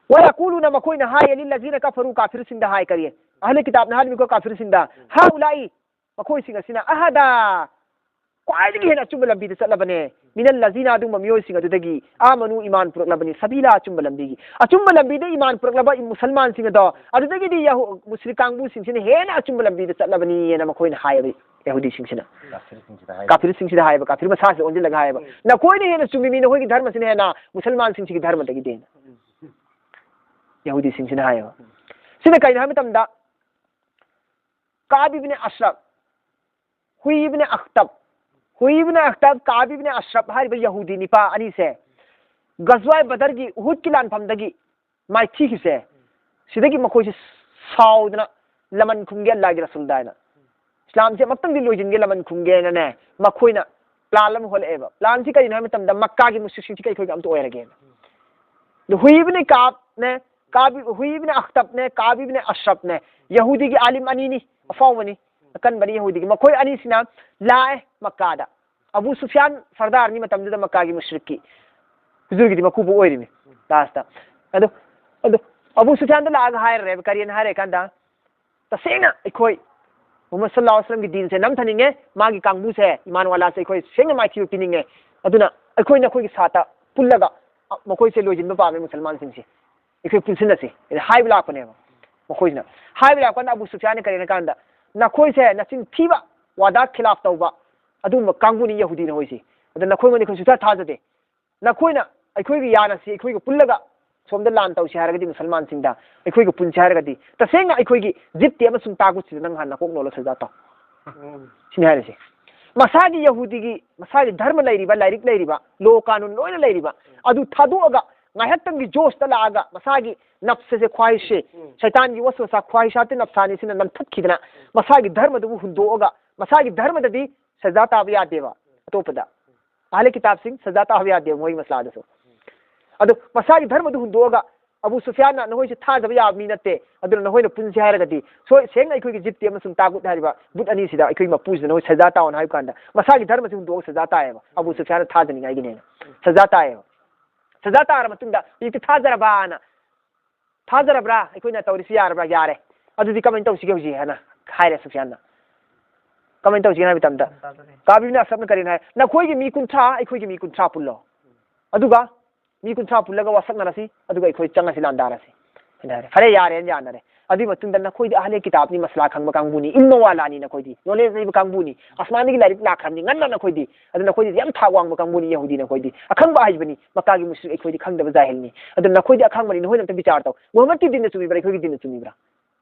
"ꯋꯌꯥꯀꯨꯂꯨꯅ", ꯃꯈꯣꯏꯅ ꯍꯥꯏꯌꯦ, "ꯂꯤꯜꯂꯖꯤꯅ ꯀꯐꯔꯨ", ꯀꯥꯐꯤꯔꯁꯤꯡꯗ ꯍꯥꯏ꯫ ꯀꯔꯤ? ꯑꯍꯂꯦ ꯀꯤꯇꯥꯕꯅ ꯍꯥꯏꯔꯤꯕꯀꯣ ꯀꯥꯐꯤꯔꯁꯤꯡꯗ, "ꯍꯥꯎꯂꯥꯏ", ꯃꯈꯣꯏꯁꯤꯡ ꯑꯁꯤꯅ, "ꯑꯍꯗꯥ", ꯈ꯭ꯋꯥꯏꯗꯒꯤ ꯍꯦꯟꯅ ꯑꯆꯨꯝꯕ ꯂꯝꯕꯤꯗ ꯆꯠꯂꯕꯅꯦ, "ꯃꯤꯅꯜ ꯂꯖꯤꯅ", ꯑꯗꯨꯒꯨꯝꯕ ꯃꯤꯑꯣꯏꯁꯤꯡ ꯑꯗꯨꯗꯒꯤ, "ꯑꯥꯃꯅꯨ", ꯏꯃꯥꯟ ꯄꯨꯔꯛꯂꯕꯅꯤ, "ꯁꯕꯤꯂꯥ", ꯑꯆꯨꯝꯕ ꯂꯝꯕꯤꯒꯤ꯫ ꯑꯆꯨꯝꯕ ꯂꯝꯕꯤꯗ ꯏꯃꯥꯟ ꯄꯨꯔꯛꯂꯕ ꯏ-, ꯃꯨꯁꯜꯃꯥꯟꯁꯤꯡ ꯑꯗꯣ, ꯑꯗꯨꯗꯒꯤꯗꯤ ꯌꯍꯨ-, ꯃꯨꯁ꯭ꯔꯤꯛ ꯀꯥꯡꯕꯨꯁꯤꯡꯁꯤꯅ ꯍꯦꯟꯅ ꯑꯆꯨꯝꯕ ꯂꯝꯕꯤꯗ ꯆꯠꯂꯕꯅꯤꯅ ꯃꯈꯣꯏꯅ ꯍꯥꯏꯌꯦꯕ, ꯌꯍꯨꯗꯤꯁꯤꯡꯁꯤꯅ꯫ ꯀꯥꯐꯤꯔꯁꯤꯡꯁꯤꯗ ꯍꯥꯏ꯫ ꯀꯥꯐꯤꯔꯁꯤꯡꯁꯤꯗ ꯍꯥꯏꯌꯦꯕ, ꯀꯥꯐꯤꯔ ꯃꯁꯥꯁꯤꯗ ꯑꯣꯟꯁꯤꯜꯂꯒ ꯍꯥꯏꯌꯦꯕ, "ꯅꯈꯣꯏꯅ ꯍꯦꯟꯅ ꯆꯨꯝꯃꯤ, ꯃꯤ ꯅꯈꯣꯏꯒꯤ ꯙꯔꯃꯁꯤꯅ ꯍꯦꯟꯅ ꯃꯨꯁꯜꯃꯥꯟꯁꯤꯡꯁꯤꯒꯤ ꯙꯔꯃꯗꯒꯤꯗꯤ"꯫ ꯌꯍꯨꯗꯤꯁꯤꯡꯁꯤꯅ ꯍꯥꯏꯌꯦꯕ꯫ ꯁꯤꯅ ꯀꯩꯅꯣ ꯍꯥꯏꯕ ꯃꯇꯝꯗ, ꯀꯥꯕ ꯏꯕꯅ ꯑꯁ꯭ꯔꯞ, ꯍꯨꯏ ꯏꯕꯅ ꯑꯈꯇꯕ, ꯍꯨꯏ ꯏꯕꯅ ꯑꯈꯇꯕ, ꯀꯥꯕ ꯏꯕꯅ ꯑꯁ꯭ꯔꯞ ꯍꯥꯏꯔꯤꯕ ꯌꯍꯨꯗꯤ ꯅꯤꯄꯥ ꯑꯅꯤꯁꯦ, ꯒꯖꯋꯥꯏ ꯕꯗꯔꯒꯤ, ꯎꯍꯨꯗꯀꯤ ꯂꯥꯟꯐꯝꯗꯒꯤ ꯃꯥꯏꯊꯤꯈꯤꯕꯁꯦ, ꯁꯤꯗꯒꯤ ꯃꯈꯣꯏꯁꯦ ꯁꯥꯎꯗꯅ ꯂꯃꯟ ꯈꯨꯝꯒꯦ ꯑꯜꯂꯥꯒꯤ ꯔꯁꯨꯜꯗ ꯍꯥꯏꯅ, ꯏꯁꯂꯥꯝꯁꯦ ꯑꯃꯨꯛꯇꯪꯗꯤ ꯂꯣꯏꯁꯤꯟꯒꯦ ꯂꯃꯟ ꯈꯨꯝꯒꯦꯅꯅꯦ, ꯃꯈꯣꯏꯅ ꯄ꯭ꯂꯥꯟ ꯑꯃ ꯍꯣꯜꯂꯛꯑꯦꯕ꯫ ꯄ꯭ꯂꯥꯟꯁꯤ ꯀꯔꯤꯅꯣ ꯍꯥꯏꯕ ꯃꯇꯝꯗ ꯃꯛꯀꯥꯒꯤ ꯃꯨꯁ꯭ꯔꯤꯛꯁꯤꯡꯁꯤꯒ ꯑꯩꯈꯣꯏꯒ ꯑꯝꯇ ꯑꯣꯏꯔꯒꯦꯅ꯫ ꯑꯗꯣ ꯍꯨꯏ ꯏꯕꯅ ꯀꯥꯞꯅꯦ, ꯀꯥꯕꯤ, ꯍꯨꯏ ꯏꯕꯅ ꯑꯈꯇꯕꯅꯦ, ꯀꯥꯕꯤ ꯏꯕꯅ ꯑꯁ꯭ꯔꯞꯅꯦ, ꯌꯍꯨꯗꯤꯒꯤ ꯑꯥꯂꯤꯝ ꯑꯅꯤꯅꯤ, ꯑꯐꯥꯎꯕꯅꯤ, ꯑꯀꯟꯕꯅꯤ ꯌꯍꯨꯗꯤꯒꯤ꯫ ꯃꯈꯣꯏ ꯑꯅꯤꯁꯤꯅ ꯂꯥꯛꯑꯦ ꯃꯛꯀꯥꯗ꯫ ꯑꯕꯨ ꯁꯨꯐꯤꯌꯥꯟ ꯁꯔꯗꯥꯔꯅꯤ ꯃꯇꯝꯗꯨꯗ ꯃꯛꯀꯥꯒꯤ ꯃꯨꯁ꯭ꯔꯤꯛꯀꯤ, ꯍꯨꯖꯨꯔꯒꯤꯗꯤ ꯃꯀꯨꯕꯣꯛ ꯑꯣꯏꯔꯤꯅꯤ ꯂꯥꯁꯇ꯫ ꯑꯗꯣ, ꯑꯗꯣ ꯑꯕꯨ ꯁꯨꯐꯤꯌꯥꯟꯗ ꯂꯥꯛꯑꯒ ꯍꯥꯏꯔꯦꯕ, ꯀꯔꯤꯅ ꯍꯥꯏꯔꯦ ꯀꯥꯟꯗ, "ꯇꯁꯦꯡꯅ ꯑꯩꯈꯣꯏ ꯃꯨꯍꯝꯃꯗ ꯁꯜꯂꯜꯂꯥꯍꯨ ꯑꯂꯩꯍꯤ ꯋꯁꯜꯂꯝꯒꯤ ꯗꯤꯟꯁꯦ ꯅꯝꯊꯅꯤꯡꯉꯦ, ꯃꯥꯒꯤ ꯀꯥꯡꯕꯨꯁꯦ, ꯏꯃꯥꯟ ꯋꯥꯂꯥꯁꯦ ꯑꯩꯈꯣꯏ ꯁꯦꯡꯅ ꯃꯥꯏꯊꯤꯕ ꯄꯤꯅꯤꯡꯉꯦ, ꯑꯗꯨꯅ ꯑꯩꯈꯣꯏ ꯅꯈꯣꯏꯒꯤ ꯁꯥꯠꯇ ꯄꯨꯜꯂꯒ, ꯑ, ꯃꯈꯣꯏꯁꯦ ꯂꯣꯏꯁꯤꯟꯕ ꯄꯥꯝꯃꯦ ꯃꯨꯁꯜꯃꯥꯟꯁꯤꯡꯁꯦ, ꯑꯩꯈꯣꯏ ꯄꯨꯟꯁꯤꯟꯅꯁꯤ" ꯍꯥꯏꯅ ꯍꯥꯏꯕ ꯂꯥꯛꯄꯅꯦꯕ ꯃꯈꯣꯏꯁꯤꯅ꯫ ꯍꯥꯏꯕ ꯂꯥꯛꯄ ꯀꯥꯟꯗ ꯑꯕꯨ ꯁꯨꯐꯤꯌꯥꯟꯅ ꯀꯔꯤꯅ ꯀꯥꯟꯗ, "ꯅꯈꯣꯏꯁꯦ ꯅꯆꯤꯟ ꯊꯤꯕ, ꯋꯥꯗꯥ ꯈꯤꯂꯥꯐ ꯇꯧꯕ, ꯑꯗꯨꯒꯨꯝꯕ ꯀꯥꯡꯕꯨꯅꯤ ꯌꯍꯨꯗꯤ ꯅꯈꯣꯏꯁꯤ꯫ ꯑꯗ ꯅꯈꯣꯏꯉꯣꯟꯗ ꯑꯩꯈꯣꯏ ꯁꯨꯡꯊꯥ ꯊꯥꯖꯗꯦ꯫ ꯅꯈꯣꯏꯅ ꯑꯩꯈꯣꯏꯒ ꯌꯥꯅꯁꯤ, ꯑꯩꯈꯣꯏꯒ ꯄꯨꯜꯂꯒ ꯁꯣꯝꯗ ꯂꯥꯟ ꯇꯧꯁꯤ ꯍꯥꯏꯔꯒꯗꯤ, ꯃꯨꯁꯜꯃꯥꯟꯁꯤꯡꯗ ꯑꯩꯈꯣꯏꯒ ꯄꯨꯟꯁꯤ ꯍꯥꯏꯔꯒꯗꯤ, ꯇꯁꯦꯡꯅ ꯑꯩꯈꯣꯏꯒꯤ ꯖꯤꯞꯇꯤ ꯑꯃꯁꯨꯡ ꯇꯥꯒꯨꯠꯁꯤꯗ ꯅꯪ ꯍꯥꯟꯅ ꯀꯣꯛ ꯅꯣꯜꯂ ꯁꯖꯥ ꯇꯧ" ꯎꯝ꯫ ꯁꯤꯅꯤ ꯍꯥꯏꯔꯤꯁꯦ꯫ ꯃꯁꯥꯒꯤ ꯌꯍꯨꯗꯤꯒꯤ, ꯃꯁꯥꯒꯤ ꯙꯔꯃ ꯂꯩꯔꯤꯕ, ꯂꯥꯏꯔꯤꯛ ꯂꯩꯔꯤꯕ, ꯂꯣ ꯀꯥꯅꯨꯟ ꯂꯣꯏꯅ ꯂꯩꯔꯤꯕ, ꯑꯗꯨ ꯊꯥꯗꯣꯛꯑꯒ ꯉꯥꯏꯍꯥꯛꯇꯪꯒꯤ ꯖꯣꯁꯇ ꯂꯥꯛꯑꯒ ꯃꯁꯥꯒꯤ ꯅꯞꯁꯁꯦ ꯈ꯭ꯋꯥꯏꯁꯦ, ꯎꯝ꯫ ꯁꯩꯇꯥꯟꯒꯤ ꯋꯥꯁꯋꯥꯁꯥ ꯈ꯭ꯋꯥꯏꯁꯥꯇꯤ ꯅꯞꯁꯥꯅꯤꯁꯤꯅ ꯅꯝꯊꯠꯈꯤꯗꯅ ꯃꯁꯥꯒꯤ ꯙꯔꯃꯗꯨꯕꯨ ꯍꯨꯟꯗꯣꯛꯑꯒ, ꯃꯁꯥꯒꯤ ꯙꯔꯃꯗꯗꯤ ꯁꯖꯥ ꯇꯥꯕ ꯌꯥꯗꯦꯕ ꯑꯇꯣꯞꯄꯗ꯫ ꯑꯍꯂꯦ ꯀꯤꯇꯥꯕꯁꯤꯡ ꯁꯖꯥ ꯇꯥꯕ ꯌꯥꯗꯦꯕ ꯃꯣꯏꯒꯤ ꯃꯁꯂꯥꯗꯁꯨ꯫ ꯑꯗꯣ ꯃꯁꯥꯒꯤ ꯙꯔꯃꯗꯨ ꯍꯨꯟꯗꯣꯛꯑꯒ ꯑꯕꯨ ꯁꯨꯐꯤꯌꯥꯟꯅ "ꯅꯈꯣꯏꯁꯦ ꯊꯥꯖꯕ ꯌꯥꯕ ꯃꯤ ꯅꯠꯇꯦ, ꯑꯗꯨꯅ ꯅꯈꯣꯏꯅ ꯄꯨꯟꯁꯤ ꯍꯥꯏꯔꯒꯗꯤ ꯁꯣꯏ ꯁꯦꯡꯅ ꯑꯩꯈꯣꯏꯒꯤ ꯖꯤꯞꯇꯤ ꯑꯃꯁꯨꯡ ꯇꯥꯒꯨꯠ ꯍꯥꯏꯔꯤꯕ ꯕꯨꯠ ꯑꯅꯤꯁꯤꯗ ꯑꯩꯈꯣꯏꯒꯤ ꯃꯄꯨꯁꯤꯗ ꯅꯈꯣꯏ ꯁꯖꯥ ꯇꯥꯎꯅ" ꯍꯥꯏꯕ ꯀꯥꯟꯗ ꯃꯁꯥꯒꯤ ꯙꯔꯃꯁꯤ ꯍꯨꯟꯗꯣꯛꯑꯒ ꯁꯖꯥ ꯇꯥꯏꯌꯦꯕ꯫ ꯑꯕꯨ ꯁꯨꯐꯤꯌꯥꯟꯅ ꯊꯥꯖꯅꯤꯡꯉꯥꯏꯒꯤꯅꯦꯅ ꯁꯖꯥ ꯇꯥꯏꯌꯦꯕ꯫ ꯁꯖꯥ ꯇꯥꯔ ꯃꯇꯨꯡꯗ ꯍꯧꯖꯤꯛꯇꯤ ꯊꯥꯖꯔꯕꯅ, "ꯊꯥꯖꯔꯕ꯭ꯔꯥ? ꯑꯩꯈꯣꯏꯅ ꯇꯧꯔꯤꯁꯤ ꯌꯥꯔꯕ꯭ꯔꯥ? ꯌꯥꯔꯦ꯫ ꯑꯗꯨꯗꯤ ꯀꯃꯥꯏꯅ ꯇꯧꯁꯤꯒꯦ ꯍꯧꯖꯤꯛ?" ꯍꯥꯏꯅ ꯍꯥꯏꯔꯦ ꯁꯨꯐꯤꯌꯥꯟꯅ꯫ ꯀꯃꯥꯏꯅ ꯇꯧꯁꯤꯒꯦ ꯍꯥꯏꯕ ꯃꯇꯝꯗ, ꯇꯥꯗꯔꯦ꯫ ꯀꯥꯕꯤꯕꯤꯅ ꯑꯁ꯭ꯔꯞꯅ ꯀꯔꯤꯅꯣ ꯍꯥꯏ? "ꯅꯈꯣꯏꯒꯤ ꯃꯤ ꯀꯨꯟꯊ꯭ꯔꯥ, ꯑꯩꯈꯣꯏꯒꯤ ꯃꯤ ꯀꯨꯟꯊ꯭ꯔꯥ ꯄꯨꯜꯂꯣ꯫ ꯑꯗꯨꯒ ꯃꯤ ꯀꯨꯟꯊ꯭ꯔꯥ ꯄꯨꯜꯂꯒ ꯋꯥꯁꯛꯅꯔꯁꯤ, ꯑꯗꯨꯒ ꯑꯩꯈꯣꯏ ꯆꯪꯉꯁꯤ ꯂꯥꯟꯗꯥꯔꯁꯤ" ꯍꯥꯏꯅ ꯍꯥꯏꯔꯦ꯫ "ꯐꯔꯦ, ꯌꯥꯔꯦꯅ ꯌꯥꯅꯔꯦ꯫ ꯑꯗꯨꯒꯤ ꯃꯇꯨꯡꯗ ꯅꯈꯣꯏꯗꯤ ꯑꯍꯂꯦ ꯀꯤꯇꯥꯕꯅꯤ, ꯃꯁꯂꯥ ꯈꯪꯕ ꯀꯥꯡꯕꯨꯅꯤ, ꯏꯜꯃ ꯋꯥꯂꯥꯅꯤ ꯅꯈꯣꯏꯗꯤ, ꯅꯣꯂꯦꯖ ꯂꯩꯕ ꯀꯥꯡꯕꯨꯅꯤ, ꯑꯁꯃꯥꯟꯗꯒꯤ ꯂꯥꯏꯔꯤꯛ ꯂꯥꯛꯈ꯭ꯔꯕꯅꯤ ꯉꯟꯅ ꯅꯈꯣꯏꯗꯤ, ꯑꯗꯨ ꯅꯈꯣꯏꯗꯤ ꯌꯥꯝ ꯊꯥꯛ ꯋꯥꯡꯕ ꯀꯥꯡꯕꯨꯅꯤ, ꯌꯍꯨꯗꯤ ꯅꯈꯣꯏꯗꯤ, ꯑꯈꯪꯕ ꯑꯍꯩꯕꯅꯤ, ꯃꯛꯀꯥꯒꯤ ꯃꯨꯁ꯭ꯔꯤꯛ ꯑꯩꯈꯣꯏꯗꯤ ꯈꯪꯗꯕ ꯖꯥꯍꯤꯜꯅꯤ꯫ ꯑꯗꯨ ꯅꯈꯣꯏꯗꯤ ꯑꯈꯪꯕꯅꯤ, ꯅꯈꯣꯏꯅ ꯑꯝꯇ ꯕꯤꯆꯥꯔ ꯇꯧ, ꯃꯨꯍꯝꯃꯗꯀꯤ ꯗꯤꯟꯅ ꯆꯨꯝꯃꯤꯕ꯭ꯔꯥ, ꯑꯩꯈꯣꯏꯒꯤ ꯗꯤꯟꯅ ꯆꯨꯝꯃꯤꯕ꯭ꯔꯥ?"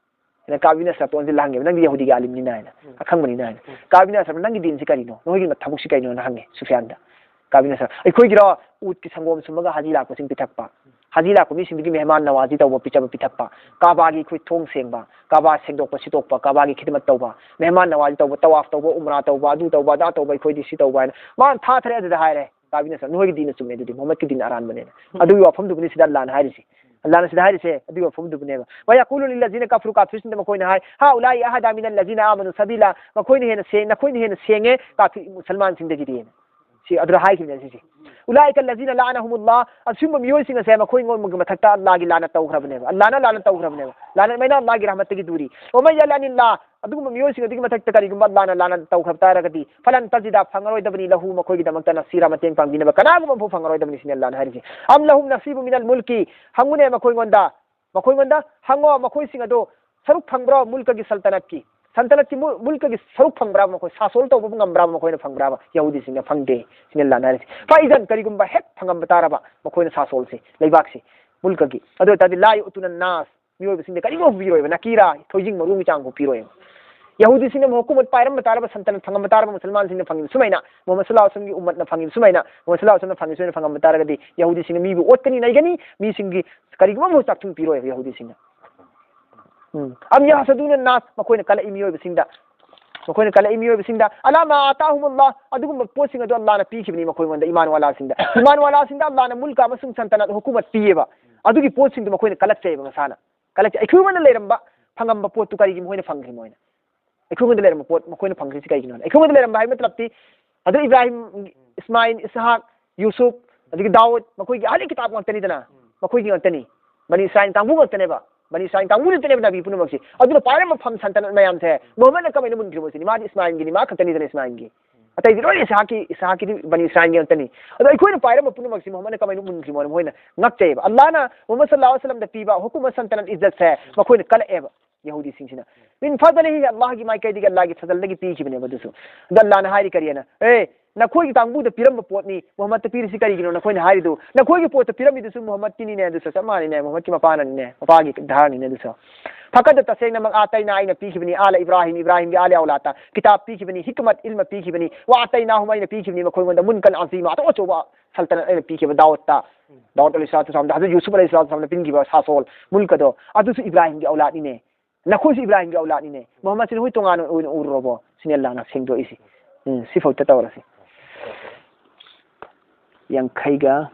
ꯍꯥꯏꯅ ꯀꯥꯕꯤꯅ ꯑꯁ꯭ꯔꯞꯇ ꯑꯣꯟꯁꯤꯜꯂ ꯍꯪꯉꯦꯕ, "ꯅꯪꯗꯤ ꯌꯍꯨꯗꯤꯒꯤ ꯑꯥꯂꯤꯝꯅꯤꯅ" ꯍꯥꯏꯅ, ꯎꯝ꯫ "ꯑꯈꯪꯕꯅꯤꯅ" ꯍꯥꯏꯅ꯫ ꯎꯝ꯫ ꯀꯥꯕꯤꯅ ꯑꯁ꯭ꯔꯞꯅ, "ꯅꯪꯒꯤ ꯗꯤꯟꯁꯤ ꯀꯔꯤꯅꯣ? ꯅꯈꯣꯏꯒꯤ ꯊꯕꯛꯁꯤ ꯀꯩꯅꯣꯅ?" ꯍꯪꯉꯦ ꯁꯨꯐꯤꯌꯥꯟꯗ꯫ ꯀꯥꯕꯤꯅ ꯁꯥ-, ꯑꯩꯈꯣꯏꯒꯤꯔꯣ? ꯎꯠꯀꯤ ꯁꯪꯒꯣꯝ ꯁꯨꯝꯃꯒ ꯍꯥꯖꯤ ꯂꯥꯛꯄꯁꯤꯡ ꯄꯤꯊꯛꯄ, ꯍꯥꯖꯤ ꯂꯥꯛꯄ ꯃꯤꯁꯤꯡꯗꯨꯒꯤ ꯃꯦꯍꯃꯥꯟ ꯅꯋꯥꯖꯤ ꯇꯧꯕ, ꯄꯤꯖꯕ ꯄꯤꯊꯛꯄ, ꯀꯥꯕꯥꯒꯤ ꯑꯩꯈꯣꯏ ꯊꯣꯡ ꯁꯦꯡꯕ, ꯀꯥꯕꯥ ꯁꯦꯡꯗꯣꯛꯄ ꯁꯤꯠꯇꯣꯛꯄ, ꯀꯥꯕꯥꯒꯤ ꯈꯤꯗꯃꯠ ꯇꯧꯕ, ꯃꯦꯍꯃꯥꯟ ꯅꯋꯥꯖꯤ ꯇꯧꯕ, ꯇꯋꯥꯐ ꯇꯧꯕ, ꯎꯝꯔꯥ ꯇꯧꯕ, ꯑꯗꯨ ꯇꯧꯕ, ꯑꯗꯥ ꯇꯧꯕ, ꯑꯩꯈꯣꯏꯗꯤ ꯁꯤ ꯇꯧꯕ ꯍꯥꯏꯅ ꯃꯥꯅ ꯊꯥ ꯊꯥꯔꯦ꯫ ꯑꯗꯨꯗ ꯍꯥꯏꯔꯦ ꯀꯥꯕꯤꯅ ꯁꯥ-, ꯅꯣꯏꯒꯤ ꯗꯤꯟꯅ ꯆꯨꯝꯃꯦ, ꯑꯗꯨꯗꯤ ꯃꯨꯍꯝꯃꯗꯀꯤ ꯗꯤꯟ ꯑꯔꯥꯟꯕꯅꯦꯅ꯫ ꯑꯗꯨꯒꯤ ꯋꯥꯐꯝꯗꯨꯕꯨꯅꯤ ꯁꯤꯗ ꯑꯜꯂꯥꯅ ꯍꯥꯏꯔꯤꯁꯦ꯫ ꯑꯜꯂꯥꯅ ꯁꯤꯗ ꯍꯥꯏꯔꯤꯁꯦ ꯑꯗꯨꯒꯤ ꯋꯥꯐꯝꯗꯨꯕꯨꯅꯦꯕ꯫ "ꯋꯌꯥꯀꯨꯂꯨ ꯂꯤꯜꯂꯖꯤꯅ ꯀꯐꯔꯨ", ꯀꯥꯐꯤꯔꯁꯤꯡꯗ ꯃꯈꯣꯏꯅ ꯍꯥꯏ, "ꯍꯥꯎꯂꯥꯏ ꯑꯍꯗꯥ ꯃꯤꯅꯜ ꯂꯖꯤꯅ ꯑꯥꯃꯅꯨ ꯁꯕꯤꯂꯥ", ꯃꯈꯣꯏꯅ ꯍꯦꯟꯅ ꯁꯦꯡ-, ꯅꯈꯣꯏꯅ ꯍꯦꯟꯅ ꯁꯦꯡꯉꯦ ꯀꯥꯐꯤ-, ꯃꯨꯁꯜꯃꯥꯟꯁꯤꯡꯗꯒꯤꯗꯤ꯫ ꯁꯤ ꯑꯗꯨꯗ ꯍꯥꯏꯈꯤꯕꯅꯦ ꯁꯤꯁꯦ꯫ "ꯎꯂꯥꯏꯀ ꯂꯖꯤꯅ ꯂꯥꯅꯍꯨꯃꯨꯜꯂꯥ", ꯑꯁꯤꯒꯨꯝꯕ ꯃꯤꯑꯣꯏꯁꯤꯡ ꯑꯁꯦ ꯃꯈꯣꯏ ꯃꯊꯛꯇ ꯑꯜꯂꯥꯒꯤ ꯂꯥꯅ ꯇꯧꯈ꯭ꯔꯕꯅꯦꯕ, ꯑꯜꯂꯥꯅ ꯂꯥꯅ ꯇꯧꯈ꯭ꯔꯕꯅꯦꯕ, ꯂꯥꯅꯠ ꯃꯩꯅ ꯑꯜꯂꯥꯒꯤ ꯔꯍꯃꯠꯇꯒꯤ ꯗꯨꯔꯤ꯫ "ꯋꯃꯟ ꯌꯂꯑꯅꯤꯜꯂꯥ", ꯑꯗꯨꯒꯨꯝꯕ ꯃꯤꯑꯣꯏꯁꯤꯡ ꯑꯗꯨꯒꯤ ꯃꯊꯛꯇ ꯀꯔꯤꯒꯨꯝꯕ ꯑꯜꯂꯥꯅ ꯂꯥꯅ ꯇꯧꯈ꯭ꯔꯕ ꯇꯥꯔꯒꯗꯤ, "ꯐꯂꯟ ꯇꯖꯤꯗ", ꯐꯪꯉꯔꯣꯏꯗꯕꯅꯤ, "ꯂꯍꯨ", ꯃꯈꯣꯏꯒꯤꯗꯃꯛꯇ, "ꯅꯁꯤꯔꯥ", ꯃꯇꯦꯡ ꯄꯥꯡꯕꯤꯅꯕ ꯀꯅꯥꯒꯨꯝꯕ ꯑꯃꯐꯥꯎ ꯐꯪꯉꯔꯣꯏꯗꯕꯅꯤ ꯁꯤꯅꯤ ꯑꯜꯂꯥꯅ ꯍꯥꯏꯔꯤꯁꯦ꯫ "ꯑꯝ ꯂꯍꯨꯝ ꯅꯁꯤꯕꯨ ꯃꯤꯅꯜ ꯃꯨꯜꯀꯤ", ꯍꯪꯉꯨꯅꯦ ꯃꯈꯣꯏꯉꯣꯟꯗ, ꯃꯈꯣꯏꯉꯣꯟꯗ ꯍꯪꯉꯣ, ꯃꯈꯣꯏꯁꯤꯡ ꯑꯗꯣ ꯁꯔꯨꯛ ꯐꯪꯕ꯭ꯔꯣ ꯃꯨꯜꯀꯒꯤ ꯁꯜꯇꯅꯠꯀꯤ? ꯁꯜꯇꯅꯠꯀꯤ ꯃꯨ-, ꯃꯨꯜꯀꯒꯤ ꯁꯔꯨꯛ ꯐꯪꯕ꯭ꯔꯥ? ꯃꯈꯣꯏ ꯁꯥꯁꯣꯜ ꯇꯧꯕ ꯉꯝꯕ꯭ꯔꯥ? ꯃꯈꯣꯏꯅ ꯐꯪꯕ꯭ꯔꯥꯕ? ꯌꯍꯨꯗꯤꯁꯤꯡꯅ ꯐꯪꯗꯦ ꯁꯤꯅꯤ ꯑꯜꯂꯥꯅ ꯍꯥꯏꯔꯤꯁꯦ꯫ ꯐꯥꯏꯖꯟ, ꯀꯔꯤꯒꯨꯝꯕ ꯍꯦꯛ ꯐꯪꯉꯝꯕ ꯇꯥꯔꯕ ꯃꯈꯣꯏꯅ ꯁꯥꯁꯣꯜꯁꯦ, ꯂꯩꯕꯥꯛꯁꯦ, ꯃꯨꯜꯀꯒꯤ, ꯑꯗꯨ ꯑꯣꯏꯇꯥꯔꯗꯤ ꯂꯥ ꯌꯨꯑꯇꯨꯅ ꯅꯥꯁ, ꯃꯤꯑꯣꯏꯕꯁꯤꯡꯗ ꯀꯔꯤꯒꯨꯝꯕ ꯄꯤꯔꯣꯏꯕ, ꯅꯀꯤꯔꯥ, ꯊꯣꯏꯖꯤꯡ ꯃꯔꯨꯒꯤ ꯆꯥꯡꯐꯥꯎ ꯄꯤꯔꯣꯏꯕ꯫ ꯌꯍꯨꯗꯤꯁꯤꯡꯅ ꯍꯨꯀꯨꯃꯠ ꯄꯥꯏꯔꯝꯕ ꯇꯥꯔꯕ, ꯁꯟꯇꯅ ꯐꯪꯉꯝꯕ ꯇꯥꯔꯕ, ꯃꯨꯁꯜꯃꯥꯟꯁꯤꯡꯅ ꯐꯪꯉꯤꯕ ꯁꯨꯃꯥꯏꯅ, ꯃꯨꯍꯝꯃꯗ ꯁꯜꯂꯥꯍꯨ ꯑꯂꯩꯍꯤ ꯋꯁꯜꯂꯝꯒꯤ ꯎꯝꯃꯠꯅ ꯐꯪꯉꯤꯕ ꯁꯨꯃꯥꯏꯅ, ꯃꯨꯍꯝꯃꯗ ꯁꯜꯂꯥꯍꯨ ꯑꯂꯩꯍꯤ ꯋꯁꯜꯂꯝꯅ ꯐꯪꯉꯤꯕ ꯁꯨꯃꯥꯏꯅ ꯐꯪꯉꯝꯕ ꯇꯥꯔꯒꯗꯤ, ꯌꯍꯨꯗꯤꯁꯤꯡꯅ ꯃꯤꯕꯨ ꯑꯣꯠꯀꯅꯤ, ꯅꯩꯒꯅꯤ, ꯃꯤꯁꯤꯡꯒꯤ ꯀꯔꯤꯒꯨꯝꯕ ꯑꯃꯐꯥꯎ ꯆꯥꯛꯊꯨꯡ ꯄꯤꯔꯣꯏꯕ ꯌꯍꯨꯗꯤꯁꯤꯡꯅ꯫ ꯎꯝ꯫ "ꯑꯝ ꯌꯍꯁꯨꯗꯨꯅ ꯅꯥꯁ", ꯃꯈꯣꯏꯅ ꯀꯜꯂꯛꯏ ꯃꯤꯑꯣꯏꯕꯁꯤꯡꯗ꯫ ꯃꯈꯣꯏꯅ ꯀꯜꯂꯛꯏ ꯃꯤꯑꯣꯏꯕꯁꯤꯡꯗ, "ꯑꯂꯥ ꯃꯥ ꯑꯥꯇꯥꯍꯨꯃꯨꯜꯂꯥꯍ", ꯑꯗꯨꯒꯨꯝꯕ ꯄꯣꯠꯁꯤꯡ ꯑꯗꯨ ꯑꯜꯂꯥꯅ ꯄꯤꯈꯤꯕꯅꯤ ꯃꯈꯣꯏꯉꯣꯟꯗ, ꯏꯃꯥꯟ ꯋꯥꯂꯥꯁꯤꯡꯗ꯫ ꯏꯃꯥꯟ ꯋꯥꯂꯥꯁꯤꯡꯗ ꯑꯜꯂꯥꯅ ꯃꯨꯜꯀ ꯑꯃꯁꯨꯡ ꯁꯟꯇꯅꯠ, ꯍꯨꯀꯨꯃꯠ ꯄꯤꯌꯦꯕ꯫ ꯑꯗꯨꯒꯤ ꯄꯣꯠꯁꯤꯡꯗꯨ ꯃꯈꯣꯏꯅ ꯀꯜꯂꯛꯆꯩꯕ ꯃꯁꯥꯅ꯫ ꯀꯜꯂꯛꯆꯩ꯫ ꯑꯩꯈꯣꯏꯉꯣꯟꯗ ꯂꯩꯔꯝꯕ, ꯐꯪꯉꯝꯕ ꯄꯣꯠꯇꯨ ꯀꯔꯤꯒꯤ ꯃꯈꯣꯏꯅ ꯐꯪꯈ꯭ꯔꯤ ꯃꯣꯏꯅ? ꯑꯩꯈꯣꯏꯉꯣꯟꯗ ꯂꯩꯔꯝꯕ ꯄꯣꯠ ꯃꯈꯣꯏꯅ ꯐꯪꯈ꯭ꯔꯤꯁꯤ ꯀꯩꯒꯤꯅꯣ? ꯑꯩꯈꯣꯏꯉꯣꯟꯗ ꯂꯩꯔꯝꯕ ꯍꯥꯏꯕ ꯃꯇꯂꯕꯇꯤ, ꯑꯗꯨ ꯏꯕ꯭ꯔꯥꯍꯤꯝ, ꯏꯁꯃꯥꯏꯜ, ꯏꯁꯍꯥꯛ, ꯌꯨꯁꯨꯞ, ꯑꯗꯒꯤ ꯗꯥꯎꯗ, ꯃꯈꯣꯏꯒꯤ ꯑꯍꯂꯤ ꯀꯤꯇꯥꯕ ꯉꯥꯛꯇꯅꯤꯗꯅ, ꯃꯈꯣꯏꯒꯤ ꯉꯥꯛꯇꯅꯤ꯫ ꯕꯅꯤ ꯏꯁꯔꯥꯏꯜ ꯀꯥꯡꯕꯨ ꯉꯥꯛꯇꯅꯦꯕ꯫ ꯕꯅꯤ ꯏꯁꯔꯥꯏꯜ ꯀꯥꯡꯕꯨ ꯉꯥꯛꯇꯅꯦꯕ ꯅꯕꯤ ꯄꯨꯝꯅꯃꯛꯁꯤ꯫ ꯑꯗꯨꯅ ꯄꯥꯏꯔꯝꯕ ꯐꯝ ꯁꯟꯇꯅꯠ ꯃꯌꯥꯝꯁꯦ ꯃꯨꯍꯝꯃꯗꯅ ꯀꯃꯥꯏꯅ ꯃꯨꯟꯈ꯭ꯔꯤꯕ ꯁꯤꯅꯤ? ꯃꯥꯗꯤ ꯏꯁꯃꯥꯏꯜꯒꯤꯅꯤ, ꯃꯥ ꯈꯛꯇꯅꯤꯗꯅ ꯏꯁꯃꯥꯏꯜꯒꯤ꯫ ꯑꯇꯩꯗꯤ ꯂꯣꯏꯅ ꯏꯁꯍꯥꯛꯀꯤ, ꯏꯁꯍꯥꯛꯀꯤꯗꯤ ꯕꯅꯤ ꯏꯁꯔꯥꯏꯜꯒꯤ ꯉꯥꯛꯇꯅꯤ꯫ ꯑꯗꯣ ꯑꯩꯈꯣꯏꯅ ꯄꯥꯏꯔꯝꯕ ꯄꯨꯝꯅꯃꯛꯁꯤ ꯃꯨꯍꯝꯃꯗꯅ ꯀꯃꯥꯏꯅ ꯃꯨꯟꯈ꯭ꯔꯤꯕꯅꯣ? ꯃꯣꯏꯅ ꯉꯛꯆꯩꯑꯕ꯫ ꯑꯜꯂꯥꯍꯅ ꯃꯨꯍꯝꯃꯗ ꯁꯜꯂꯥꯍꯨ ꯑꯂꯩꯍꯤ ꯋꯁꯜꯂꯝꯗ ꯄꯤꯕ ꯍꯨꯀꯨꯃꯠ ꯁꯟꯇꯅꯠ ꯏꯖꯠꯁꯦ ꯃꯈꯣꯏꯅ ꯀꯜꯂꯛꯑꯦꯕ꯫ ꯌꯍꯨꯗꯤꯁꯤꯡꯁꯤꯅ꯫ ꯃꯤꯟ ꯐꯗꯂꯤꯍꯤ, ꯑꯜꯂꯥꯍꯒꯤ ꯃꯥꯏꯀꯩꯗꯒꯤ, ꯑꯜꯂꯥꯍꯒꯤ ꯐꯖꯜꯗꯒꯤ ꯄꯤꯈꯤꯕꯅꯦꯕ ꯑꯗꯨꯁꯨ꯫ ꯑꯗꯣ ꯑꯜꯂꯥꯍꯅ ꯍꯥꯏꯔꯤ ꯀꯔꯤꯅ? "ꯑꯦ, ꯅꯈꯣꯏꯒꯤ ꯀꯥꯡꯕꯨꯗ ꯄꯤꯔꯝꯕ ꯄꯣꯠꯅꯤ ꯃꯨꯍꯝꯃꯗꯇ ꯄꯤꯔꯤꯁꯤ ꯀꯔꯤꯒꯤꯅꯣ ꯅꯈꯣꯏꯅ ꯍꯥꯏꯔꯤꯗꯨ? ꯅꯈꯣꯏꯒꯤ ꯄꯣꯠꯇ ꯄꯤꯔꯝꯃꯤꯗꯨꯁꯨ ꯃꯨꯍꯝꯃꯗꯀꯤꯅꯤꯅꯦ, ꯑꯗꯨꯁꯨ ꯆꯞ ꯃꯥꯟꯅꯩꯅꯦ, ꯃꯨꯍꯝꯃꯗꯀꯤ ꯃꯄꯥꯅꯅꯤꯅꯦ, ꯃꯄꯥꯒꯤ ꯙꯔꯥꯅꯤꯅꯦ ꯑꯗꯨꯁꯨ꯫ ꯐꯀꯗ ꯇꯁꯦꯡꯅꯃꯛ ꯑꯥꯇꯩꯅꯥ ꯑꯩꯅ ꯄꯤꯈꯤꯕꯅꯤ, ꯑꯥꯂ ꯏꯕ꯭ꯔꯥꯍꯤꯝ, ꯏꯕ꯭ꯔꯥꯍꯤꯝꯒꯤ ꯑꯥꯂ ꯑꯧꯂꯥꯗꯇ ꯀꯤꯇꯥꯕ ꯄꯤꯈꯤꯕꯅꯤ, ꯍꯤꯀꯃꯠ ꯏꯜꯃ ꯄꯤꯈꯤꯕꯅꯤ, ꯋꯥ ꯑꯥꯇꯩꯅꯥꯍꯨꯝ ꯑꯩꯅ ꯄꯤꯈꯤꯕꯅꯤ ꯃꯈꯣꯏꯉꯣꯟꯗ ꯃꯨꯜꯀꯟ ꯑꯖꯤꯃ ꯑꯆꯧ ꯑꯆꯧꯕ ꯁꯜꯇꯅꯠ ꯑꯩꯅ ꯄꯤꯈꯤꯕ ꯗꯥꯎꯗꯇ, ꯗꯥꯎꯗ ꯑꯂꯤ ꯁꯂꯥꯇꯨ ꯁꯂꯥꯝꯗ, ꯍꯧꯖꯤꯛ ꯌꯨꯁꯨꯐ ꯑꯂꯤ ꯁꯂꯥꯇꯨ ꯁꯂꯥꯝꯅ ꯄꯤꯈꯤꯕ ꯁꯥꯁꯣꯜ ꯃꯨꯜꯀꯗꯣ ꯑꯗꯨꯁꯨ ꯏꯕ꯭ꯔꯥꯍꯤꯝꯒꯤ ꯑꯧꯂꯥꯗꯅꯤꯅꯦ꯫ ꯅꯈꯣꯏꯁꯨ ꯏꯕ꯭ꯔꯥꯍꯤꯝꯒꯤ ꯑꯧꯂꯥꯗꯅꯤꯅꯦ꯫ ꯃꯨꯍꯝꯃꯗꯁꯤ ꯅꯈꯣꯏ ꯇꯣꯉꯥꯟꯅ ꯑꯣꯏꯅ ꯎꯔꯨꯔꯕꯣ? ꯁꯤꯅꯤ ꯑꯜꯂꯥꯍꯅ ꯁꯦꯡꯗꯣꯛꯏꯁꯤ꯫ ꯎꯝ, ꯁꯤꯐꯥꯎꯗ ꯇꯧꯔꯁꯤ꯫ ꯌꯥꯡꯈꯩꯒ